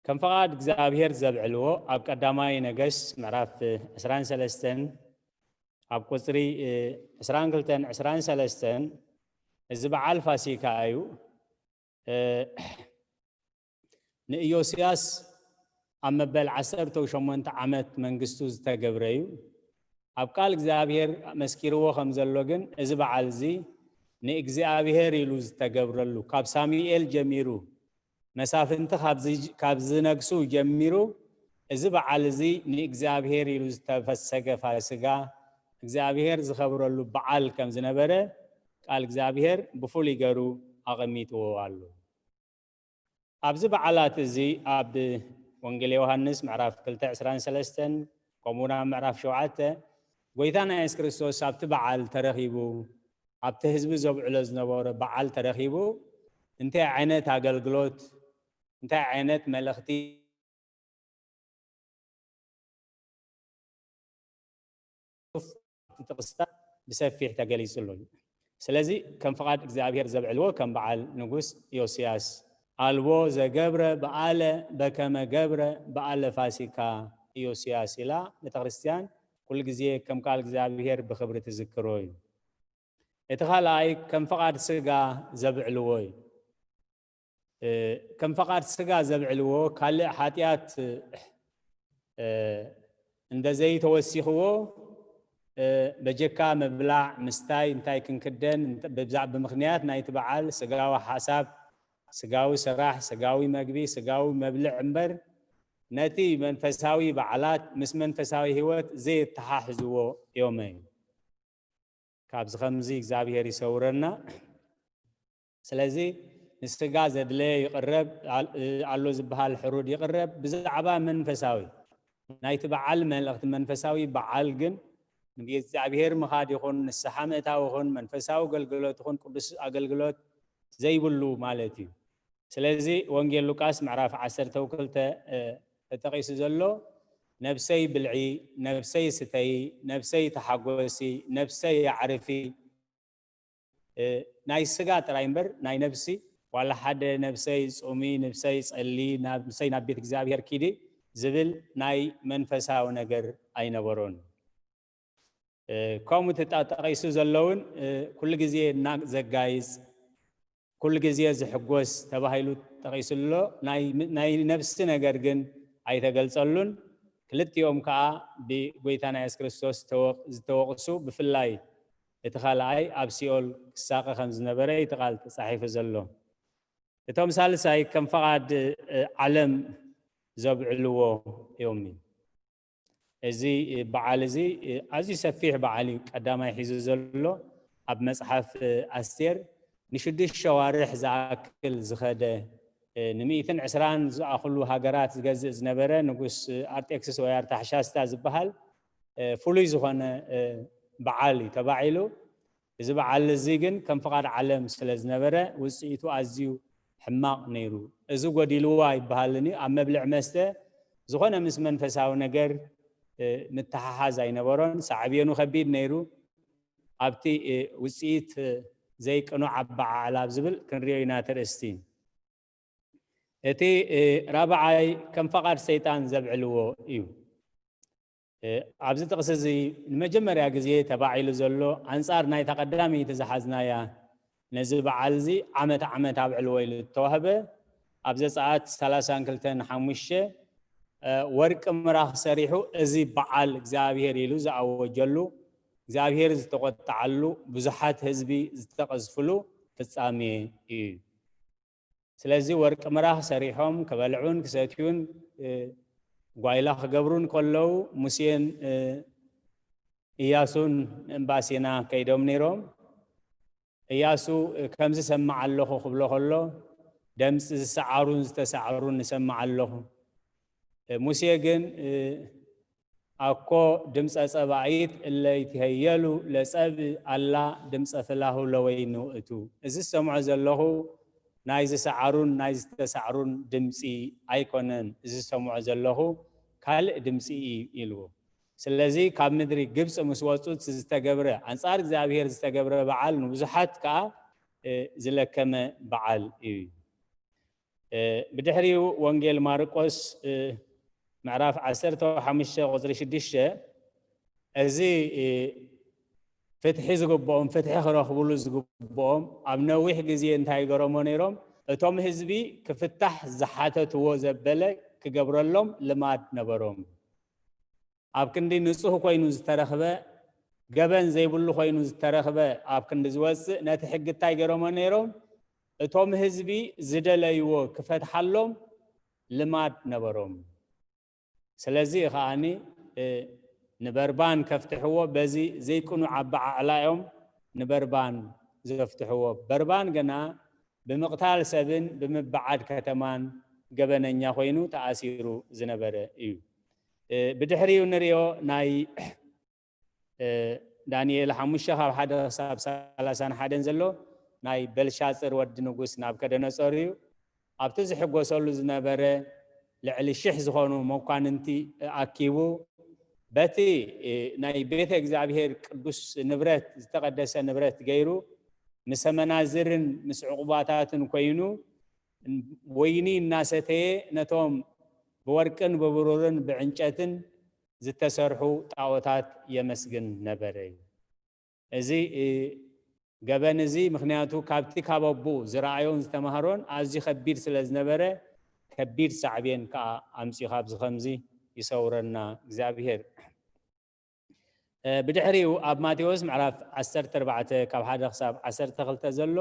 ከም ፍቓድ እግዚኣብሔር ዘብዕልዎ ኣብ ቀዳማይ ነገስት ምዕራፍ ዕስራን ሰለስተን ኣብ ቁፅሪ ዕስራን ክልተን ዕስራን ሰለስተን እዚ በዓል ፋሲካ እዩ። ንኢዮስያስ ኣብ መበል ዓሰርተ ሸሞንተ ዓመት መንግስቱ ዝተገብረ እዩ። ኣብ ቃል እግዚኣብሔር መስኪርዎ ከም ዘሎ ግን እዚ በዓል እዚ ንእግዚኣብሔር ኢሉ ዝተገብረሉ ካብ ሳሙኤል ጀሚሩ መሳፍንቲ ካብ ዝነግሱ ጀሚሩ እዚ በዓል እዚ ንእግዚኣብሔር ኢሉ ዝተፈሰገ ፋሲካ እግዚኣብሔር ዝኸብረሉ በዓል ከም ዝነበረ ቃል እግዚኣብሔር ብፍሉይ ገሩ ኣቐሚጥዎ ኣሎ። ኣብዚ በዓላት እዚ ኣብ ወንጌል ዮሃንስ ምዕራፍ ክልተ ዕስራን ሰለስተን ከምኡ እውን ኣብ ምዕራፍ ሸውዓተ ጎይታና የሱስ ክርስቶስ ኣብቲ በዓል ተረኺቡ ኣብቲ ህዝቢ ዘብዕሎ ዝነበረ በዓል ተረኺቡ እንታይ ዓይነት ኣገልግሎት እንታይ ዓይነት መልእኽቲ ጥቕስታት ብሰፊሕ ተገሊጹ ኣሎ። ስለዚ ከም ፍቓድ እግዚኣብሔር ዘብዕልዎ ከም በዓል ንጉስ ዮስያስ ኣልቦ ዘገብረ በዓለ በከመ ገብረ በዓለ ፋሲካ ዮስያስ ኢላ ቤተ ክርስቲያን ኩሉ ግዜ ከም ቃል እግዚኣብሔር ብኽብሪ ትዝክሮ እዩ። እቲ ካልኣይ ከም ፍቓድ ስጋ ዘብዕልዎ እዩ። ከም ፍቓድ ስጋ ዘብዕልዎ ካልእ ሓጢኣት እንደ ዘይተወሲኽዎ በጀካ ምብላዕ ምስታይ እንታይ ክንክደን ብምኽንያት ናይቲ በዓል ስጋዊ ሓሳብ ስጋዊ ስራሕ ስጋዊ መግቢ ስጋዊ መብልዕ እምበር ነቲ መንፈሳዊ በዓላት ምስ መንፈሳዊ ህይወት ዘየተሓሕዝዎ እዮም እዩ። ካብዚ ከምዚ እግዚኣብሔር ይሰውረና። ስለዚ ንስጋ ዘድለየ ይቕረብ ኣሎ ዝበሃል ሕሩድ ይቕረብ። ብዛዕባ መንፈሳዊ ናይቲ በዓል መልእኽቲ መንፈሳዊ በዓል ግን ንእግዚኣብሔር ምኻድ ይኹን ንስሓ ምእታው ይኹን መንፈሳዊ ኣገልግሎት ይኹን ቅዱስ ኣገልግሎት ዘይብሉ ማለት እዩ። ስለዚ ወንጌል ሉቃስ ምዕራፍ ዓሰርተ ክልተ ተጠቒሱ ዘሎ ነብሰይ ብልዒ፣ ነብሰይ ስተዪ፣ ነብሰይ ተሓጎሲ፣ ነብሰይ ኣዕርፊ፣ ናይ ስጋ ጥራይ እምበር ናይ ነብሲ ዋላ ሓደ ነብሰይ ጹሚ፣ ነብሰይ ጸሊ፣ ነብሰይ ናብ ቤት እግዚኣብሔር ኪዲ ዝብል ናይ መንፈሳዊ ነገር ኣይነበሮን። ከምኡ ተጠቒሱ ዘለውን ኩሉ ግዜ እና ዘጋይጽ ኩሉ ግዜ ዝሕጎስ ተባሂሉ ተጠቒሱ ኣሎ። ናይ ነብሲ ነገር ግን ኣይተገልጸሉን። ክልቲኦም ከዓ ብጎይታና የሱስ ክርስቶስ ዝተወቕሱ ብፍላይ እቲ ካልኣይ ኣብ ሲኦል ክሳቐ ከም ዝነበረ እቲ ቃል ተጻሒፉ ዘሎ። እቶም ሳልሳይ ከም ፈቓድ ዓለም ዘብዕልዎ እዮም። እዚ በዓል እዚ ኣዝዩ ሰፊሕ በዓል እዩ። ቀዳማይ ሒዙ ዘሎ ኣብ መጽሓፍ ኣስቴር ንሽዱሽተ ሸዋርሕ ዝኣክል ዝኸደ ንሚእትን ዕስራን ዝኣኽሉ ሃገራት ዝገዝእ ዝነበረ ንጉስ ኣርጤክስስ ወይ ኣርታሕሻስታ ዝበሃል ፍሉይ ዝኾነ በዓል እዩ ተባዒሉ። እዚ በዓል እዚ ግን ከም ፍቓድ ዓለም ስለ ዝነበረ ውፅኢቱ ኣዝዩ ሕማቕ ነይሩ። እዚ ጎዲልዎ ኣይበሃልን እዩ። ኣብ መብልዕ መስተ ዝኾነ ምስ መንፈሳዊ ነገር ምትሓሓዝ ኣይነበሮን። ሳዕቤኑ ከቢድ ነይሩ። ኣብቲ ውፅኢት ዘይቅኑዕ ኣበዓዕላ ኣብ ዝብል ክንሪኦ ኢና ተርእስቲ። እቲ ራብዓይ ከም ፈቓድ ሰይጣን ዘብዕልዎ እዩ። ኣብዚ ጥቕሲ እዚ ንመጀመርያ ግዜ ተባዒሉ ዘሎ ኣንጻር ናይታ ቀዳመይቲ ዝሓዝናያ ነዚ በዓል እዚ ዓመት ዓመት ኣብዕልዎ ኢሉ ዝተዋህበ ኣብ ዘጸኣት ሰላሳን ክልተን ሓሙሽተ ወርቂ ምራኽ ሰሪሑ እዚ በዓል እግዚኣብሔር ኢሉ ዝኣወጀሉ እግዚኣብሔር ዝተቆጣዓሉ ብዙሓት ህዝቢ ዝተቐዝፍሉ ፍጻሜ እዩ። ስለዚ ወርቂ ምራኽ ሰሪሖም ክበልዑን ክሰትዩን ጓይላ ክገብሩን ከለዉ ሙሴን እያሱን ንእምባሲና ከይዶም ነይሮም። እያሱ ከምዚ ሰማዕ ኣለኹ ክብሎ ከሎ ደምፂ ዝሰዓሩን ዝተሰዓሩን ንሰማዕ ኣለኹ። ሙሴ ግን ኣኮ ድምፀ ፀባኢት እለ ይትሄየሉ ለፀብ ኣላ ድምፀ ፍላሁ ለወይን ውእቱ። እዚ ዝሰምዖ ዘለኹ ናይ ዝሰዓሩን ናይ ዝተሰዓሩን ድምፂ ኣይኮነን። እዚ ዝሰምዖ ዘለኹ ካልእ ድምፂ እዩ ኢልዎ። ስለዚ ካብ ምድሪ ግብፂ ምስ ወፁ እቲ ዝተገብረ፣ ኣንፃር እግዚኣብሔር ዝተገብረ በዓል ንብዙሓት ከዓ እ፣ ዝለከመ በዓል እዩ። እ፣ ብድሕሪኡ ወንጌል ማርቆስ እ፣ ምዕራፍ ዓሰርተ ሓሙሽተ ቁፅሪ ሽዱሽተ፣ እዚ እ፣ ፍትሒ ዝግብኦም ፍትሒ ክረኽብሉ ዝግብኦም ኣብ ነዊሕ ግዜ እንታይ ገረሞ ነይሮም? እቶም ህዝቢ ክፍታሕ ዝሓተትዎ ዘበለ ክገብረሎም ልማድ ነበሮም። ኣብ ክንዲ ንጹህ ኮይኑ ዝተረኽበ፣ ገበን ዘይብሉ ኮይኑ ዝተረኽበ ኣብ ክንዲ ዝወጽእ፣ ነቲ ሕጊ እንታይ ገይሮሞ ነይሮም? እቶም ህዝቢ ዝደለይዎ ክፈትሓሎም ልማድ ነበሮም። ስለዚ ከኣኒ እ፣ ንበርባን ከፍትሕዎ በዚ ዘይቅኑዕ ኣበዓዕላ እዮም ንበርባን ዘፍትሕዎ። በርባን ገና ብምቕታል ሰብን ብምብዓድ ከተማን ገበነኛ ኮይኑ ተኣሲሩ ዝነበረ እዩ። እ፣ ብድሕሪኡ ንሪኦ ናይ እ፣ ዳንኤል ሓሙሽተ ካብ ሓደ ክሳብ ሰላሳን ሓደን ዘሎ ናይ በልሻፅር ወዲ ንጉስ ናብከደነፆር እዩ። ኣብቲ ዝሕጎሰሉ ዝነበረ ልዕሊ ሽሕ ዝኾኑ መኳንንቲ ኣኪቡ በቲ እ፣ ናይ ቤተ እግዚኣብሔር ቅዱስ ንብረት ዝተቐደሰ ንብረት ገይሩ ምስ ኣመናዝርን ምስ ዕቑባታትን ኮይኑ ወይኒ እናሰተየ ነቶም ብወርቅን ብብሩርን ብዕንጨትን ዝተሰርሑ ጣዖታት የመስግን ነበረ እዩ። እዚ እ፣ ገበን እዚ ምክንያቱ ካብቲ ካብ ኣቦኡ ዝረኣዮን ዝተማህሮን ኣዝዩ ከቢድ ስለ ዝነበረ ከቢድ ሳዕቤን ከዓ ኣምፅኡ። ካብዚ ከምዚ ይሰውረና እግዚኣብሔር። እ፣ ብድሕሪኡ ኣብ ማቴዎስ ምዕራፍ ዓሰርተ ኣርባዕተ ካብ ሓደ ክሳብ ዓሰርተ ክልተ ዘሎ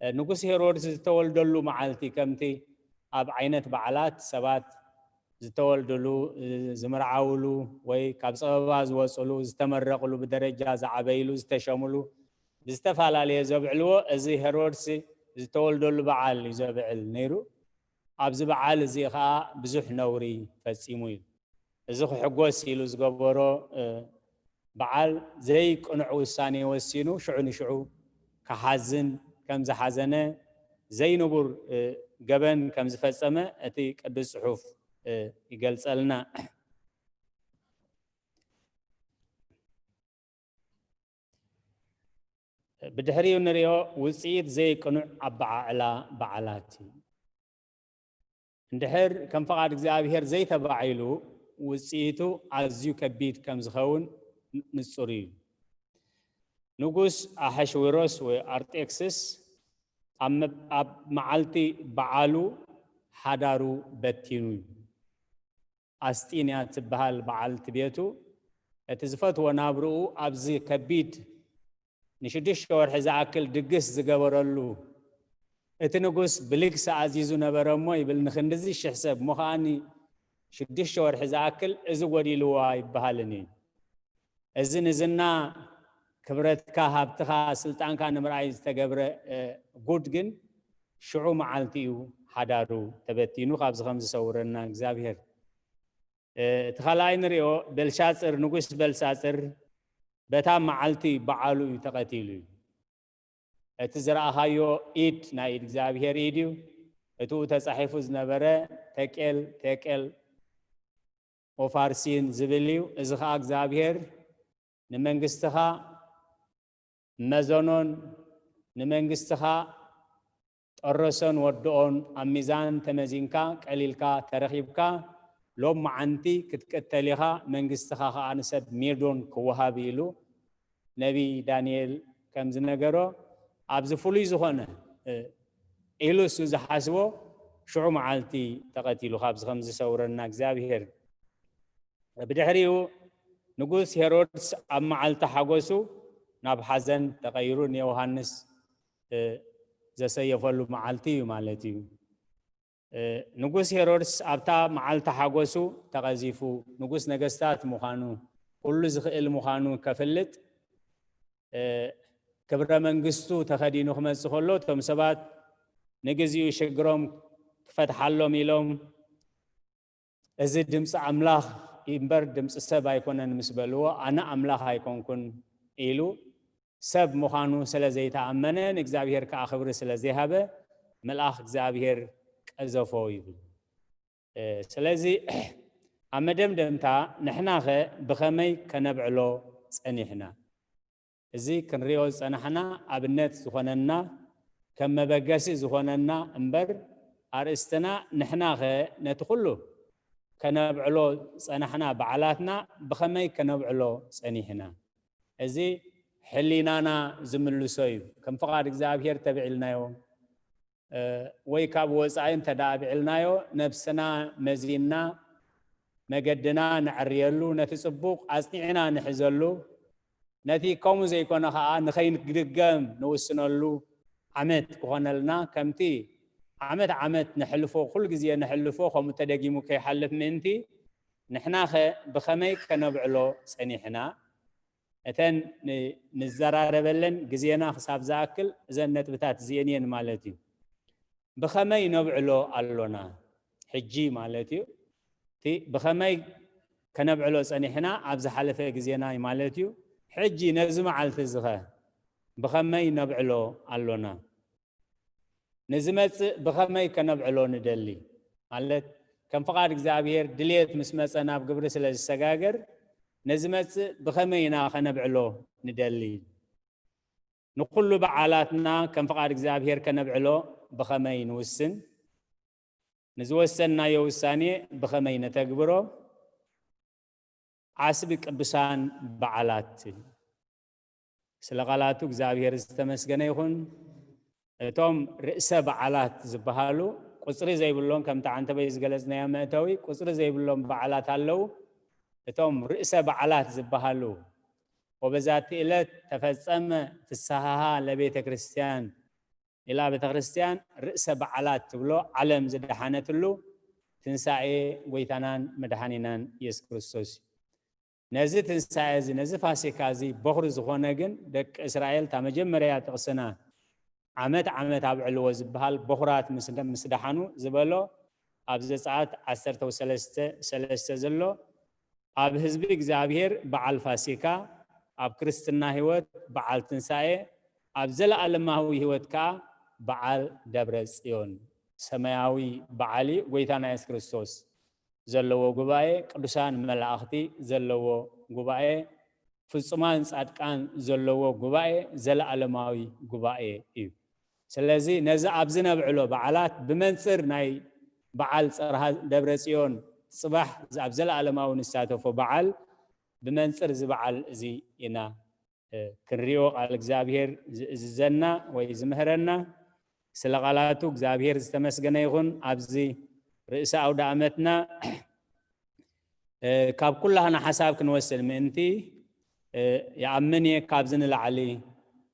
እ፣ ንጉስ ሄሮድስ ዝተወልደሉ መዓልቲ ከምቲ ኣብ ዓይነት በዓላት ሰባት ዝተወልድሉ እ፣ ዝምርዓውሉ ወይ ካብ ፀበባ ዝወፅሉ ዝተመረቕሉ ብደረጃ ዝዓበይሉ ዝተሸምሉ ብዝተፈላለየ ዘብዕልዎ እዚ ሄሮድስ ዝተወልደሉ በዓል እዩ ዘብዕል ነይሩ። ኣብዚ በዓል እዚ ከዓ ብዙሕ ነውሪ ፈፂሙ እዩ። እዚ ክሕጎስ ኢሉ ዝገበሮ እ፣ በዓል ዘይቅኑዕ ውሳኔ ወሲኑ ሽዑ ንሽዑ ክሓዝን ከም ዝሓዘነ ዘይንቡር እ፣ ገበን ከም ዝፈጸመ እቲ ቅዱስ ጽሑፍ እ፣ ይገልጸልና። ብድሕሪኡ ንሪኦ ውፅኢት ዘይቅኑዕ ኣበዓዕላ በዓላት እዩ። እንድሕር ከም ፍቓድ እግዚኣብሔር ዘይተባዒሉ ውፅኢቱ ኣዝዩ ከቢድ ከም ዝኸውን ንፁር እዩ። ንጉስ ኣሐሽዊሮስ ወይ ኣርጤክስስ ኣብ መ- ኣብ መዓልቲ በዓሉ ሓዳሩ በቲኑ እዩ። ኣስጢን እያ ትበሃል በዓልቲ ቤቱ እቲ ዝፈትዎ ናብርኡ ኣብዚ ከቢድ ንሽዱሽተ ወርሒ ዝኣክል ድግስ ዝገበረሉ እቲ ንጉስ ብልግሲ ኣዚዙ ነበረ እሞ ይብል ንክንድዚ ሽሕ ሰብ እሞ ከዓኒ ሽዱሽተ ወርሒ ዝኣክል እዚ ጎዲልዎ ኣይበሃልን እዩ። እዚ ንዝና ክብረትካ ሃብትኻ ስልጣንካ ንምርኣይ ዝተገብረ እ፣ ጉድ ግን ሽዑ መዓልቲ እዩ ሓዳሩ ተበቲኑ ካብዚ ከም ዝሰውረና እግዚኣብሔር። እ፣ እቲ ካልኣይ ንሪኦ ቤልሻፅር ንጉስ ቤልሻፅር በታ መዓልቲ በዓሉ እዩ ተቐቲሉ እዩ። እቲ ዝረኣኻዮ ኢድ ናይ ኢድ እግዚኣብሔር ኢድ እዩ። እቲኡ ተፃሒፉ ዝነበረ ተቄል ቴቄል ኦፋርሲን ዝብል እዩ። እዚ ከዓ እግዚኣብሔር ንመንግስትኻ መዘኖን ንመንግስትኻ ጠረሶን ወድኦን ኣብ ሚዛን ተመዚንካ ቀሊልካ ተረኺብካ ሎም መዓንቲ ክትቅተል ኢኻ መንግስትኻ ከዓ ንሰብ ሜዶን ክወሃብ ኢሉ ነቢይ ዳንኤል ከም ዝነገሮ ኣብዚ ፍሉይ ዝኾነ እ፣ ኢሉ እሱ ዝሓስቦ ሽዑ መዓልቲ ተቐቲሉ ካብዚ ከም ዝሰውረና እግዚኣብሔር። ብድሕሪኡ ንጉስ ሄሮድስ ኣብ መዓልቲ ሓጎሱ ናብ ሓዘን ተቐይሩ ንዮሃንስ እ፣ ዘሰየፈሉ መዓልቲ እዩ ማለት እዩ። እ፣ ንጉስ ሄሮድስ ኣብታ መዓልቲ ሓጎሱ ተቐዚፉ ንጉስ ነገስታት ምዃኑ ኩሉ ዝኽእል ምዃኑ ከፍልጥ እ፣ ክብረ መንግስቱ ተኸዲኑ ክመጽእ ከሎ እቶም ሰባት ንግዚኡ ሽግሮም ክፈትሓሎም ኢሎም እዚ ድምፂ ኣምላኽ እምበር ድምፂ ሰብ ኣይኮነን ምስ በልዎ ኣነ ኣምላኽ ኣይኮንኩን ኢሉ ሰብ ምዃኑ ስለ ዘይተኣመነ ንእግዚኣብሔር ከዓ ክብሪ ስለ ዘይሃበ መልኣኽ እግዚኣብሔር ቀዘፎ ይብል። እ፣ ስለዚ ኣብ መደምደምታ ንሕናኸ ብኸመይ ከነብዕሎ ጸኒሕና? እዚ ክንሪኦ ዝጸናሕና ኣብነት ዝኾነና፣ ከም መበገሲ ዝኾነና እምበር፣ ኣርእስትና ንሕናኸ ነቲ ኩሉ ከነብዕሎ ዝጸናሕና በዓላትና ብኸመይ ከነብዕሎ ጸኒሕና? እዚ ሕሊናና ዝምልሶ እዩ። ከም ፍቓድ እግዚኣብሔር ተብዒልናዮ፣ እ፣ ወይ ካብ ወጻኢ እንተ ደኣ ኣብዒልናዮ፣ ነብስና መዚንና፣ መገድና ነዕርየሉ፣ ነቲ ጽቡቕ ኣጽኒዕና ንሕዘሉ፣ ነቲ ከምኡ ዘይኮነ ኸኣ ንኸይንድገም ንውስነሉ ዓመት ክኾነልና፣ ከምቲ ዓመት ዓመት ነሕልፎ፣ ኩሉ ግዜ ነሕልፎ፣ ከምኡ ተደጊሙ ከይሓልፍ ምእንቲ፣ ንሕናኸ ብኸመይ ከነብዕሎ ጸኒሕና? እተን ን-፣ ንዘራረበለን ግዜና ክሳብ ዝኣክል እዘን ነጥብታት እዚኤን እየን ማለት እዩ። ብኸመይ ነብዕሎ ኣሎና? ሕጂ ማለት እዩ። እቲ ብኸመይ ከነብዕሎ ጸኒሕና ኣብ ዝሓለፈ ግዜና እዩ ማለት እዩ። ሕጂ ነዚ መዓልቲ እዚ ኸ ብኸመይ ነብዕሎ ኣሎና? ንዝመጽእ ብኸመይ ከነብዕሎ ንደሊ? ማለት ከም ፍቓድ እግዚኣብሔር ድልየት ምስ መጸ ናብ ግብሪ ስለ ዝሰጋገር፣ ንዝመጽእ ብኸመይ ኢና ከነብዕሎ ንደሊ? ንኹሉ በዓላትና ከም ፍቓድ እግዚኣብሔር ከነብዕሎ ብኸመይ ንውስን? ንዝወሰንናዮ ውሳኔ ብኸመይ ነተግብሮ? ዓስቢ ቅዱሳን በዓላት። ስለ ቃላቱ እግዚኣብሔር ዝተመስገነ ይኹን። እቶም ርእሰ በዓላት ዝበሃሉ ቁጽሪ ዘይብሎም፣ ከምቲ ዓንተበይ ዝገለጽናዮ መእተዊ፣ ቁጽሪ ዘይብሎም በዓላት ኣለዉ። እቶም ርእሰ በዓላት ዝበሃሉ፣ ወበዛቲ ዕለት ተፈጸመ ፍስሃሃ ለቤተ ክርስቲያን ኢላ ቤተ ክርስቲያን ርእሰ በዓላት ትብሎ፣ ዓለም ዝደሓነትሉ ትንሳኤ ጎይታናን መድሓኒናን ኢየሱስ ክርስቶስ እዩ። ነዚ ትንሳኤ እዚ፣ ነዚ ፋሲካ እዚ በኹሪ ዝኾነ ግን ደቂ እስራኤል፣ እታ መጀመርያ ጥቕስና፣ ዓመት ዓመት ኣብዕልዎ ዝበሃል፣ በኹራት ምስ፣ ምስ ደሓኑ ዝበሎ፣ ኣብ ዘጸኣት ዓሰርተ ሰለስተ ሰለስተ ዘሎ፣ ኣብ ህዝቢ እግዚኣብሔር በዓል ፋሲካ፣ ኣብ ክርስትና ህይወት በዓል ትንሳኤ፣ ኣብ ዘለኣለማዊ ህይወት ከኣ በዓል ደብረ ጽዮን፣ ሰማያዊ በዓል እዩ፣ ጎይታና የሱስ ክርስቶስ ዘለዎ ጉባኤ፣ ቅዱሳን መላእኽቲ ዘለዎ ጉባኤ፣ ፍጹማን ጻድቃን ዘለዎ ጉባኤ፣ ዘለኣለማዊ ጉባኤ እዩ። ስለዚ ነዚ ኣብዚ ነብዕሎ በዓላት ብመንጽር ናይ በዓል ጽርሃ ደብረ ጽዮን፣ ጽባሕ ኣብ ዘለኣለማዊ ንሳተፎ በዓል፣ ብመንጽር እዚ በዓል እዚ ኢና፣ እ፣ ክንሪኦ ቃል እግዚኣብሔር ዝእዝዘና ወይ ዝምህረና። ስለ ቃላቱ እግዚኣብሔር ዝተመስገነ ይኹን። ኣብዚ ርእሰ ኣውደ ኣመትና፣ እ፣ ካብ ኩላህና ሓሳብ ክንወስድ ምእንቲ፣ እ፣ ይኣምን እየ። ካብዚ ንላዕሊ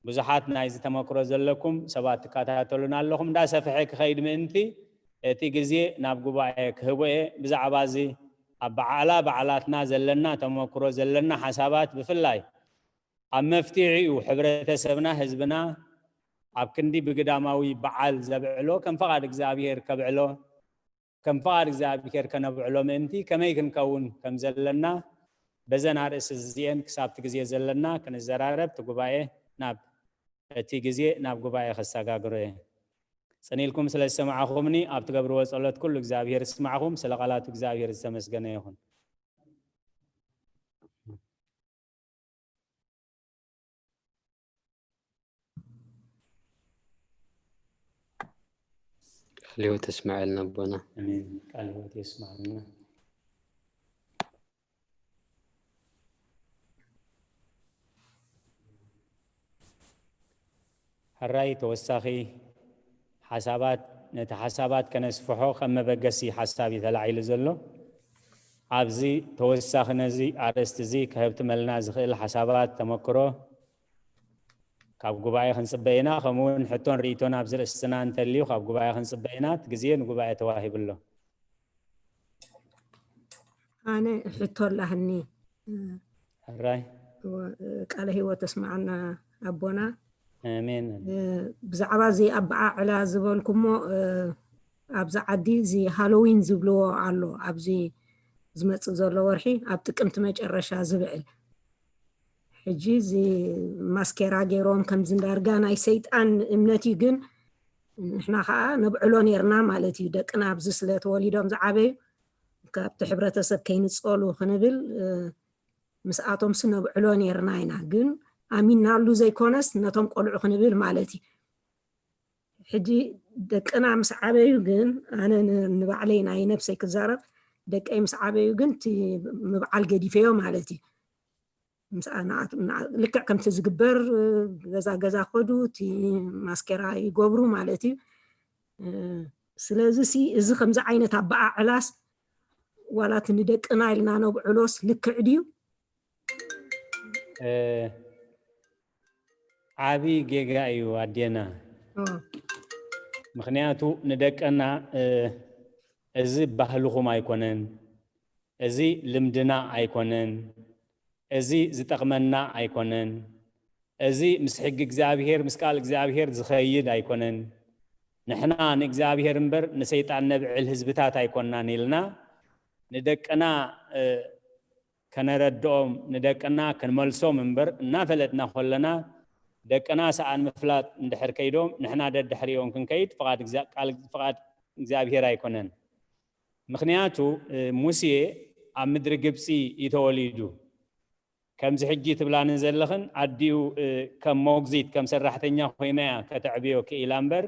ብዙሓት ናይዚ ተመክሮ ዘለኩም ሰባት ትከታተሉና ኣለኹም። እንዳሰፍሐ ክኸይድ ምእንቲ፣ እቲ ግዜ ናብ ጉባኤ ክህቦ እየ። ብዛዕባ እዚ ኣብ በዓላ በዓላትና ዘለና ተመክሮ፣ ዘለና ሓሳባት፣ ብፍላይ ኣብ መፍትሒኡ ሕብረተሰብና፣ ህዝብና ኣብ ክንዲ ብግዳማዊ በዓል ዘብዕሎ፣ ከም ፍቓድ እግዚኣብሔር ከብዕሎ፣ ከም ፍቓድ እግዚኣብሔር ከነብዕሎ ምእንቲ ከመይ ክንከውን ከም ዘለና፣ በዘን ኣርእስቲ እዚኤን ክሳብቲ ግዜ ዘለና ክንዘራረብ፣ እቲ ጉባኤ ናብ፣ እቲ ግዜ ናብ ጉባኤ ከሰጋግሮ እየ። ጽን ኢልኩም ስለ ዝሰማዕኹምኒ፣ ኣብ ትገብርዎ ጸሎት ኩሉ እግዚኣብሔር ይስማዕኹም። ስለ ቃላቱ እግዚኣብሔር ዝተመስገነ ይኹን። ቃል ህይወት የስምዐልና ኣቦና። ኣሜን። ቃል ህይወት የስምዐልና። ሕራይ ተወሳኺ ሓሳባት፣ ነቲ ሓሳባት ከነስፍሖ ከም መበገሲ ሓሳብ እዩ ተላዒሉ ዘሎ። ኣብዚ ተወሳኺ ነዚ ኣርእስቲ እዚ ከህብትመልና ዝኽእል ሓሳባት፣ ተመክሮ ካብ ጉባኤ ክንጽበ ኢና። ከምኡ እውን ሕቶን ርእይቶን ኣብዚ ርእስትና እንተልዩ ካብ ጉባኤ ክንጽበ ኢና። እቲ ግዜ ንጉባኤ ተዋሂቡ ኣሎ። ኣነ ሕቶ ኣላህኒ። ሕራይ። እወ፣ ቃለ ህይወት ተስምዓና ኣቦና። ኣሜን። እ፣ ብዛዕባ እዚ ኣበዓዕላ ዝበልኩሞ፣ እ፣ ኣብዚ ዓዲ እዚ ሃሎዊን ዝብልዎ ኣሎ። ኣብዚ ዝመጽእ ዘሎ ወርሒ ኣብ ጥቅምቲ መጨረሻ ዝብዕል። ሕጂ እዚ ማስኬራ ገይሮም ከምዚ እንዳርጋ ናይ ሰይጣን እምነት እዩ፣ ግን ንሕና ከዓ ነብዕሎ ነርና ማለት እዩ። ደቅና ኣብዚ ስለ ተወሊዶም ዝዓበዩ፣ ካብቲ ሕብረተሰብ ከይንጸሉ ክንብል ምስኣቶም ስነብዕሎ ነርና ኢና። ግን ኣሚናሉ ዘይኮነስ ነቶም ቆልዑ ክንብል ማለት እዩ። ሕጂ ደቅና ምስ ዓበዩ ግን ኣነ ንባዕለይ ናይ ነብሰይ ክዛረብ፣ ደቀይ ምስ ዓበዩ ግን እቲ ምብዓል ገዲፈዮ ማለት እዩ። ልክዕ ከምቲ ዝግበር ገዛ ገዛ ከዱ እቲ ማስኬራ ይገብሩ ማለት እዩ። ስለዚ ሲ እዚ ከምዚ ዓይነት ኣበዓዕላስ ዋላ እቲ ንደቅና ኢልና ነብዕሎስ ልክዕ ድዩ? ዓብዪ ጌጋ እዩ ኣዴና። ምክንያቱ ንደቅና እዚ ባህልኹም ኣይኮነን፣ እዚ ልምድና ኣይኮነን፣ እዚ ዝጠቕመና ኣይኮነን፣ እዚ ምስ ሕጊ እግዚኣብሄር ምስ ቃል እግዚኣብሄር ዝኸይድ ኣይኮነን፣ ንሕና ንእግዚኣብሄር እምበር ንሰይጣን ነብዕል ህዝብታት ኣይኮንናን ኢልና ንደቅና ከነረድኦም ንደቅና ክንመልሶም እምበር እናፈለጥና ከለና ደቅና ሰኣን ምፍላጥ እንድሕር ከይዶም ንሕና ደድሕሪኦም ክንከይድ ፍቓድ እግዚኣብሔር ኣይኮነን። ምኽንያቱ ሙሴ ኣብ ምድሪ ግብፂ እዩ ተወሊዱ። ከምዚ ሕጂ ትብላንን ዘለኽን ኣዲኡ ከም ሞግዚት ከም ሰራሕተኛ ኮይና እያ ከተዕብዮ ክኢላ እምበር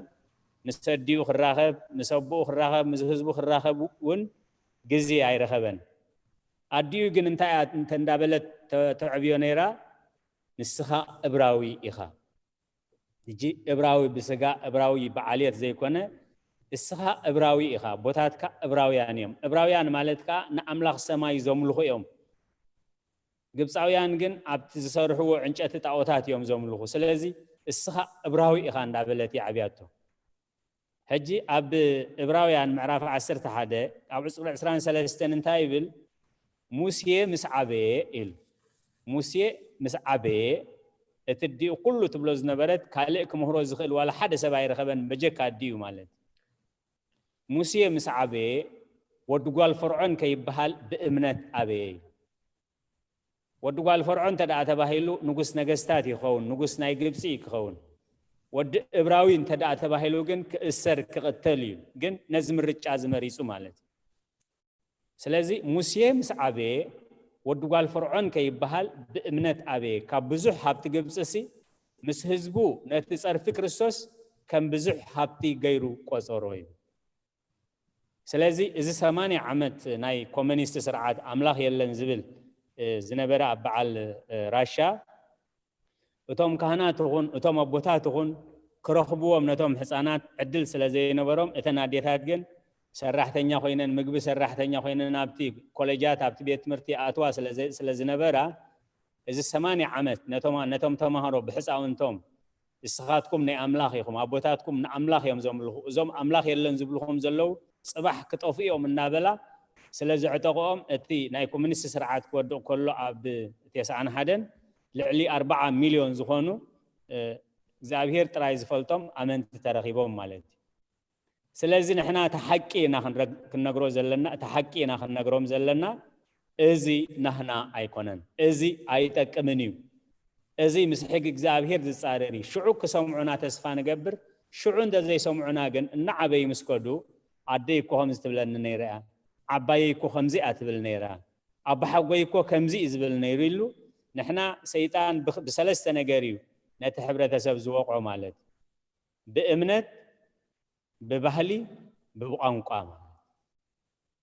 ምስ ኣዲኡ ክራኸብ ምስ ኣቦኡ ክራኸብ ምስ ህዝቡ ክራኸብ እውን ግዜ ኣይረኸበን። ኣዲኡ ግን እንታይ እያ እንተ እንዳበለት ተዕብዮ ነይራ? ንስኻ እብራዊ ኢኻ። ሕጂ እብራዊ ብስጋ እብራዊ ብዓልየት ዘይኮነ እስኻ እብራዊ ኢኻ። ኣቦታትካ እብራውያን እዮም። እብራውያን ማለት ከዓ ንኣምላኽ ሰማይ ዘምልኹ እዮም። ግብፃውያን ግን ኣብቲ ዝሰርሕዎ ዕንጨቲ ጣዖታት እዮም ዘምልኹ። ስለዚ እስኻ እብራዊ ኢኻ እንዳበለት የዕብያቶ። ሕጂ ኣብ እብራውያን ምዕራፍ ዓሰርተ ሓደ ኣብ ዕፅሪ ዕስራን ሰለስተን እንታይ ይብል? ሙሴ ምስ ዓበየ ኢሉ። ሙሴ ምስ ዓበየ እቲ ዲኡ ኩሉ ትብሎ ዝነበረት ካልእ ክምህሮ ዝኽእል ዋላ ሓደ ሰብ ኣይረኸበን በጀካ ዲኡ ማለት። ሙሴ ምስ ዓበየ ወዲ ጓል ፈርዖን ከይበሃል ብእምነት ኣበየ ኢሉ። ወዲ ጓል ፈርዖን እንተ ደኣ ተባሂሉ ንጉስ ነገስታት ይኸውን፣ ንጉስ ናይ ግብፂ ክኸውን። ወዲ እብራዊ እንተ ደኣ ተባሂሉ ግን ክእሰር ክቕተል እዩ። ግን ነዚ ምርጫ ዝመሪፁ ማለት እዩ። ስለዚ ሙሴ ምስ ዓበየ ወዲ ጓል ፈርዖን ከይበሃል ብእምነት ኣበየ። ካብ ብዙሕ ሃብቲ ግብፅሲ ምስ ህዝቡ ነቲ ፀርፊ ክርስቶስ ከም ብዙሕ ሃብቲ ገይሩ ቆፀሮ እዩ። ስለዚ እዚ ሰማንያ ዓመት ናይ ኮሚኒስት ስርዓት ኣምላኽ የለን ዝብል ዝነበረ ኣብ በዓል ራሻ እቶም ካህናት ኹን እቶም ኣቦታት ኹን ክረኽብዎም ነቶም ህፃናት ዕድል ስለ ዘይነበሮም እተን ኣዴታት ግን ሰራሕተኛ ኮይነን ምግቢ ሰራሕተኛ ኮይነን ኣብቲ ኮሌጃት ኣብቲ ቤት ትምህርቲ ኣትዋ ስለ ዝነበራ እዚ ሰማንያ ዓመት ነቶም ተምሃሮ ብሕፃውንቶም እስኻትኩም ናይ ኣምላኽ ኢኹም፣ ኣቦታትኩም ንኣምላኽ እዮም ዘምልኹ፣ እዞም ኣምላኽ የለን ዝብልኹም ዘለዉ ፅባሕ ክጠፍኡ እዮም እናበላ ስለ ዘዕጠቕኦም እቲ ናይ ኮሚኒስት ስርዓት ክወድቕ ከሎ ኣብ ተስዓን ሓደን ልዕሊ ኣርባዓ ሚልዮን ዝኾኑ እግዚኣብሄር ጥራይ ዝፈልጦም ኣመንቲ ተረኺቦም ማለት እዩ። ስለዚ ንሕና እቲ ሓቂ ኢና ክንነግሮ ዘለና፣ እቲ ሓቂ ኢና ክንነግሮም ዘለና። እዚ ናህና ኣይኮነን፣ እዚ ኣይጠቅምን እዩ። እዚ ምስ ሕጊ እግዚኣብሄር ዝፃረር እዩ። ሽዑ ክሰምዑና ተስፋ ንገብር። ሽዑ እንተዘይሰምዑና ግን እናዓበዩ ምስ ከዱ ኣደይ እኮ ከምዚ ትብለኒ ነይራ እያ፣ ዓባየይ እኮ ከምዚ እያ ትብል ነይራ፣ ኣባሓጎይ እኮ ከምዚ እዩ ዝብል ነይሩ ኢሉ ንሕና ሰይጣን ብሰለስተ ነገር እዩ ነቲ ሕብረተሰብ ዝወቕዖ ማለት እዩ። ብእምነት፣ ብባህሊ፣ ብቋንቋ ማለት